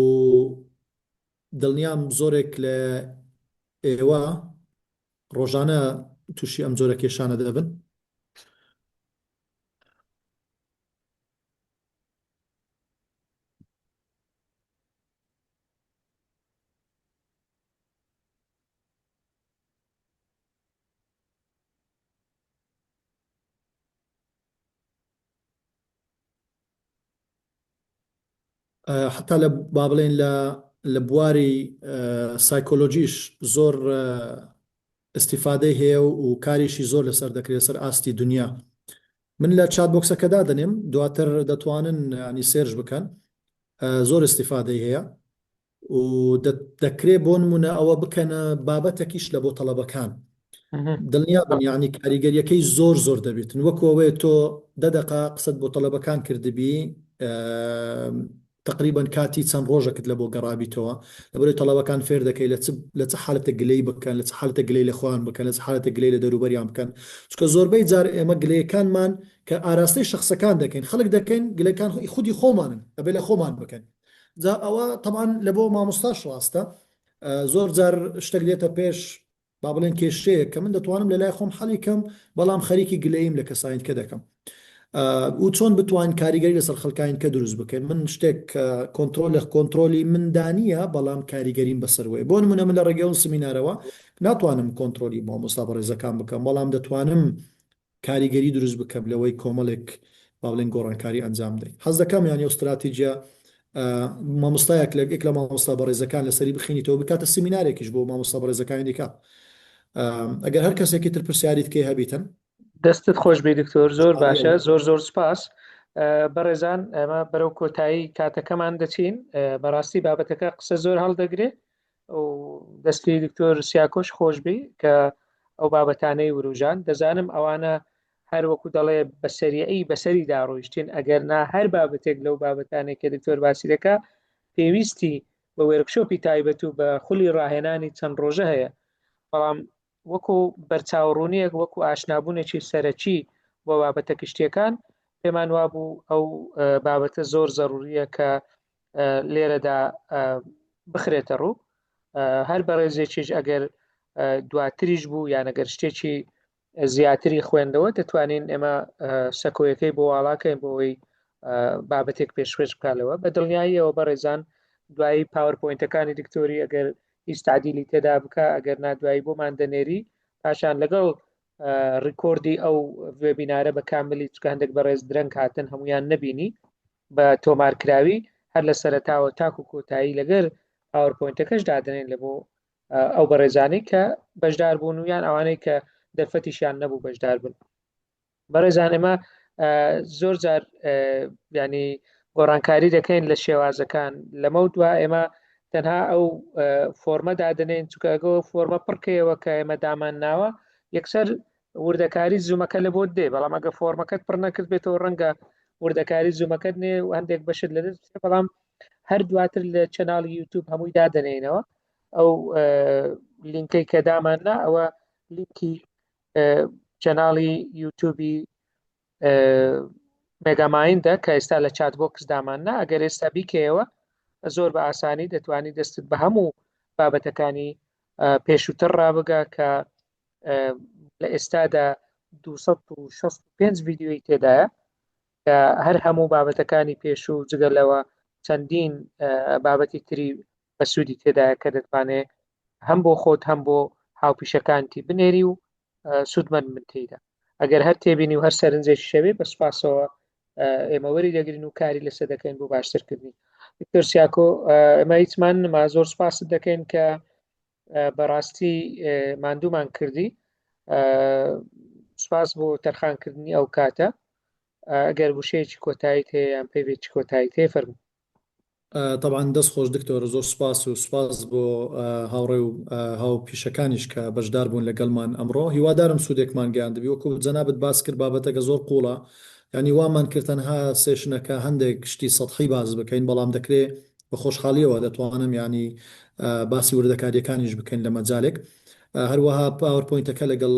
دڵنیام زۆرێک لە ئێوە ڕۆژانە تووشی ئەم جۆرە کێشانە دەبن. حتا لە با بڵێن لە لە بواری سایکۆلۆژیش زۆر ئیستیفادەی هەیە و کاریشی زۆر لەسەر دەکرێت سەر ئاستی دنیا من لە chat box ەکە دادەنێم دواتر دەتوانن ینی search بکەن زۆر ئیستیفادەی هەیە و دەکرێ بۆ نمونە ئەوە بکەنە بابەتەکیش لە بۆ تەڵەبەکان دڵنیا بن یعنی کاریگەریەکەی زۆر زۆر دەبێتن وەکو ئەوەیە تۆ دە دەقە قسەت بۆ تەڵەبەکان کردبی تقریبا کاتی چەند ڕۆژەکت لە بۆ گەڕابیتەوە لەبەرەوەی تەڵەبەکان فێر دەکەی لە چ لە چ حالەتێک گلەی بکەن لە چ حالەتێک گلەی لە خۆیان بکەن لە چ حالەتێک گلەی لە دەوروبەریان بکەن چونکە زۆربەی جار ئێمە گلەیەکانمان کە ئاراستەی شخصەکان دەکەین خەڵک دەکەین گلەکان خودی خۆمانن ئەبێ لە خۆمان بکەن جا ئەوە تەبعەن لە بۆ مامۆستاش ڕاستە زۆر جار شتێک دێتە پێش با بڵێن کێشەیەک کە من دەتوانم لە لای خۆم حەلی کەم بەڵام خەریکی گلەییم لە کەسانی کە دەکەم و چۆن بتوانین کاریگەری لەسەر خەڵکانی کە دروست بکەین من شتێک کە کۆنترۆل لە کۆنترۆلی مندا نییە بەڵام کاریگەریم بەسەروەیە بۆ نمونە من لە ڕێگەی ئەو سمینارەوە ناتوانم کۆنترۆلی مامۆستا بەڕێزەکان بکەم بەڵام دەتوانم کاریگەری دروست بکەم لەوەی کۆمەڵێک با بڵێن گۆڕانکاری ئەنجام بدەین حەز دەکەم یانی ئەو ستراتیجیە مامۆستایەک لە یەک لە مامۆستا بەڕێزەکان لەسەری بخینیتەوە بکاتە سیمینارێکیش بۆ مامۆستا بەڕێزەکانی دیکە. ئەگەر هەر کەسێکی تر پرسیاری تکەی هەبیتن. دەستت خۆش بی دکتۆر زۆر باشە زۆر زۆر سپاس. بەڕێزان ئەمە بەرەو کۆتایی کاتەکەمان دەچین بەڕاستی بابەتەکە قسە زۆر هەڵدەگرێ و دەستی دکتۆر سیاکۆش خۆشببی کە ئەو بابەتانەی وروژان دەزانم ئەوانە هەر وەکو دەڵێ بە سەریعی بەسەریدا ڕۆیشتین ئەگەر نا هەر بابەتێک لەو بابەتانێک کە دکتۆر باسی دەکا پێویستی بە workshop ی تایبەت و بە خولی ڕاهێنانی چەند ڕۆژە هەیە بەڵام وەکو بەرچاوڕوونیەک وەکو ئاشنابوونێکی سەرەکی بۆ بابەتە گشتیەکان پێمان وابوو ئەو بابەتە زۆر زەروریە کە لێرەدا بخرێتە ڕوو هەر بەڕێزێکیش ئەگەر دواتریش بوو یان ئەگەر شتێکی زیاتری خوێندەوە دەتوانین ئێمە سەکۆیەکەی بۆ واڵاکەین بۆ ئەوەی بابەتێک پێشکەش بکالەوە بە دڵنیاییەوە بەڕێزان دوایی PowerPoint ەکانی دکتۆری ئەگەر هیچ تعدیلی تێدا بکە ئەگەر نادوایی بۆمان دەنێری پاشان لەگەڵ record ی ئەو webinar ە بە کاملی چکە هەندێک بەڕێز درەنگ هاتن هەمویان نەبینی بە تۆمارکراوی هەر لە سەرتاوە تاکو کۆتایی لەگەر PowerPoint ەکەش دادنێن لە بۆ ئەو بەڕێزانەی کە بەشدار بوون و یان ئەوانەی کە دەرفەتیشیان نەبوو بەشدار بن بەڕێزان ئێمە زۆر جار ینی گۆڕانکاری دەکەین لە شێوازەکان لەمە دوا ئێمە تەنها ئەو فۆرمە دادنێن چکەگە فۆرمە پڕکەیەوە کە ئێمە دامان ناوە یەکسەر وردەکاری زوومەکە لە بۆت دێ بەڵام ئەگە فۆرمەکەت پڕ نەکرد بێتەوە ڕەنگە وردەکاری زوومەکەت نێ و هەندێک بەشت لە دەست بەڵام هەر دواتر لە channel ی یوتوب هەمووی دادەنێینەوە ئەو لینکەی کە دامان نا ئەوە لینکی channel ی یوتوبی مێگامایندە کە ئێستا لە chat box دامان نا ئەگەر ئێستا بیکەیەوە زۆر بە ئاسانی دەتوانی دەستت بە هەموو بابەتەکانی پێشووتر ڕابگا کە لە ئێستادا 265 ڤیدیۆی تێدایە کە هەر هەموو بابەتەکانی پێشوو جگە لەوە چەندین بابەتی تری بەسوودی تێدایە کە دەتوانێت هەم بۆ خۆت هەم بۆ هاوپیشەکانتی بنێری و سوودمەند بن تێیدا ئەگەر هەر تێبینی و هەر سەرنجێکی شەوێ بە سوپاسەوە ئێمە وەری دەگرین و کاری لەسەر دەکەین بۆ باشترکردنی دکتۆر سیاکۆ ئێمە هیچمان نما زۆر سوپاست دەکەین کە بەڕاستی ماندوومان کردی سوپاس بۆ تەرخانکردنی ئەو کاتە ئەگەر وشەیەکی کۆتاییت هەیە یان پەیڤێکی کۆتاییت هەیە فەرموو. تەبعەن دەست خۆش دکتۆر زۆر سوپاس و سوپاس بۆ هاوڕێ و هاو پیشەکانیش کە بەشدار بوون لەگەڵمان ئەمڕۆ هیوادارم سوودێکمان گەیاندبی وەکو جەنابت باس کرد بابەتەکە زۆر قوڵە یانی وامان کرد تەنها session ەکە هەندێک شتی سەتحی باس بکەین بەڵام دەکرێ بە خۆشحاڵیەوە دەتوانم یانی باسی وردەکاریەکانیش بکەین لە مەجالێک هەروەها PowerPoint ەکە لەگەڵ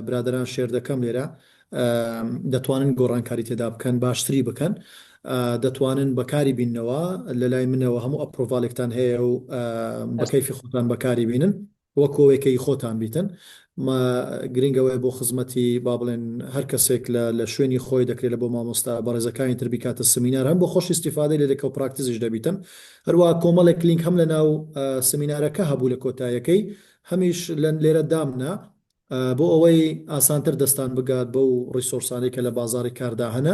برادەران share دەکەم لێرە دەتوانن گۆڕانکاری تێدا بکەن باشتری بکەن دەتوانن بەکاری بیننەوە لەلای منەوە هەموو approval ێکتان هەیە و بە کەیفی خۆتان بەکاری بینن وەکو ئەوەی کە ی خۆتان بیتن. ما گرنگ ئەوەیە بۆ خزمەتی با بڵێن هەر کەسێک لە لە شوێنی خۆی دەکرێت لە بۆ مامۆستا بەڕێزەکانی تر بیکاتە سمینار هەم بۆ خۆشی ئیستیفادەی لێ دەکا و practice یش دەبیتن. هەروەها کۆمەڵێک لینک هەم لە ناو سمینارەکە هەبوو لە کۆتایەکەی هەمیش لە لێرە دامنا بۆ ئەوەی ئاسانتر دەستان بگات بەو resource انەی کە لە بازاڕی کاردا هەنە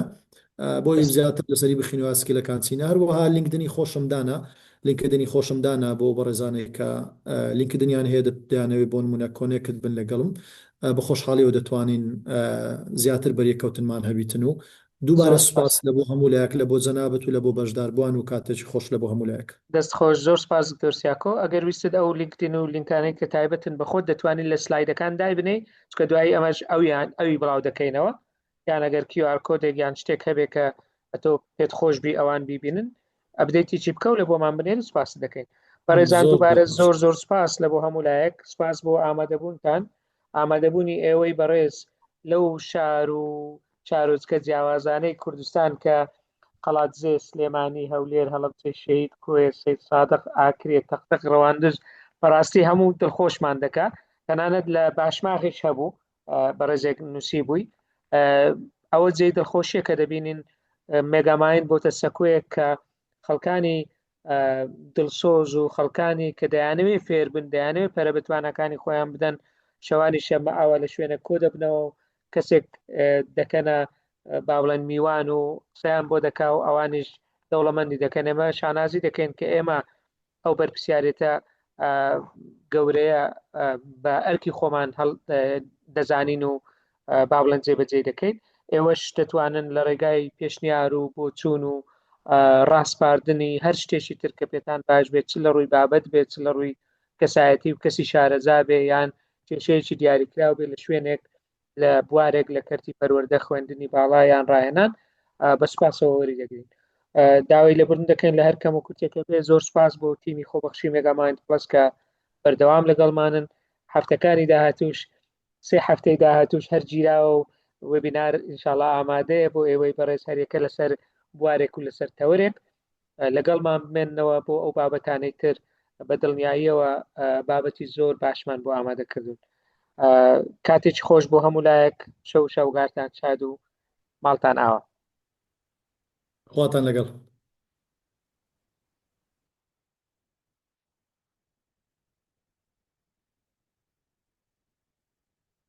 بۆ ئەوەی زیاتر لەسەری بخینەوە skill ەکان چینە هەروەها لینکدنی خۆشم دانا لینکدنی خۆشم دانا بۆ بەڕێزانێک کە لینکدنیان هەیە دەیانەوێت بۆ نمونە connect بن لەگەڵم بە خۆشحاڵیەوە دەتوانین زیاتر بەریەککەوتنمان هەبیتن و دووبارە زۆر سوپاس سپاس. لە بۆ هەموو لایەک لە بۆ جەنابت و لە بۆ بەشداربووان و کاتێکی خۆش لە بۆ هەموو لایەک. دەست خۆش زۆر سپاس دکتۆر سیاکۆ ئەگەر ویستت ئەو لینکدین و لینکانەی کە تایبەتن بە خۆت دەتوانیت لە سلایدەکان دایبنێی چونکە دوایی ئەمەش ئەویان ئەوی بڵاو دەکەینەوە یان ئەگەر QR code ێک یان شتێک هەبێ کە ئەتۆ پێت خۆش بی ئەوان بیبینن update ێکی بکە و لە بۆمان بنێری سپاست دەکەین بەڕێزان زۆر دووبارە زۆر زۆر زۆر سپاس لە بۆ هەموو لایەک سپاس بۆ ئامادەبوونتان ئامادەبوونی ئێوەی بەڕێز لەو شار و شارۆچکە جیاوازانەی کوردستان کە قەڵادزێ، سلێمانی، هەولێر، هەڵەبجە، شەهید، کۆیە، سەید سادق، ئاکرێ، تەقتەق، ڕەواندز بەڕاستی هەموو دڵخۆشمان دەکا تەنانەت لە باشماغیش هەبوو بەڕێزێک نووسی بووی ئەوە جێی دڵخۆشیە کە دەبینین مێگاماین بۆتە سەکۆیەک کە خەڵکانی دڵسۆز و خەڵکانی کە دەیانەوێت فێربن دەیانەوێت پەرە بە تواناکانی خۆیان بدەن شەوانی شەممە ئاوا لە شوێنە کۆ دەبنەوە و کەسێک دەکەنە با بڵێن میوان و قسەیان بۆ دەکا و ئەوانیش دەوڵەمەندی دەکەن ئێمە شانازی دەکەین کە ئێمە ئەو بەرپسیارێتە گەورەیە بە ئەرکی خۆمان دەزانین و با بڵێن جێبەجێ دەکەین. ئێوەش دەتوانن لە ڕێگای پێشنیار و بۆچوون و ڕاسپاردنی هەر شتێکی تر کە پێتان باش بێت، چ لە ڕووی بابەت بێت، چ لە ڕووی کەسایەتی و کەسی شارەزا بێ، یان کێشەیەکی دیاریکراو بێ لە شوێنێک، لە بوارێک لە کەرتی پەروەردە، خوێندنی باڵا یان ڕاهێنان، بە سوپاسەوە وەری دەگرین. داوای لێبوردن دەکەین لە هەر کەم و کورتێکە بێ. زۆر سوپاس بۆ تیمی خۆبەخشی مێگامایند پڵەس کە بەردەوام لەگەڵمانن. هەفتەکانی داهاتوش، سێ هەفتەی داهاتوش هەر گیراوە و وێبینار ئینشاڵا ئامادەیە بۆ ئێوەی بەڕێز، هەریەکە لەسەر بوارێک و لەسەر تەوەرێک لەگەڵمان بمێننەوە بۆ ئەو بابەتانەی تر. بە دڵنیاییەوە بابەتی زۆر باشمان بۆ ئامادە کردوون. کاتێکی خۆش بۆ هەموو لایەک، شەو شەوگارتان شاد و ماڵتان ئاوا. خواتان لەگەڵ.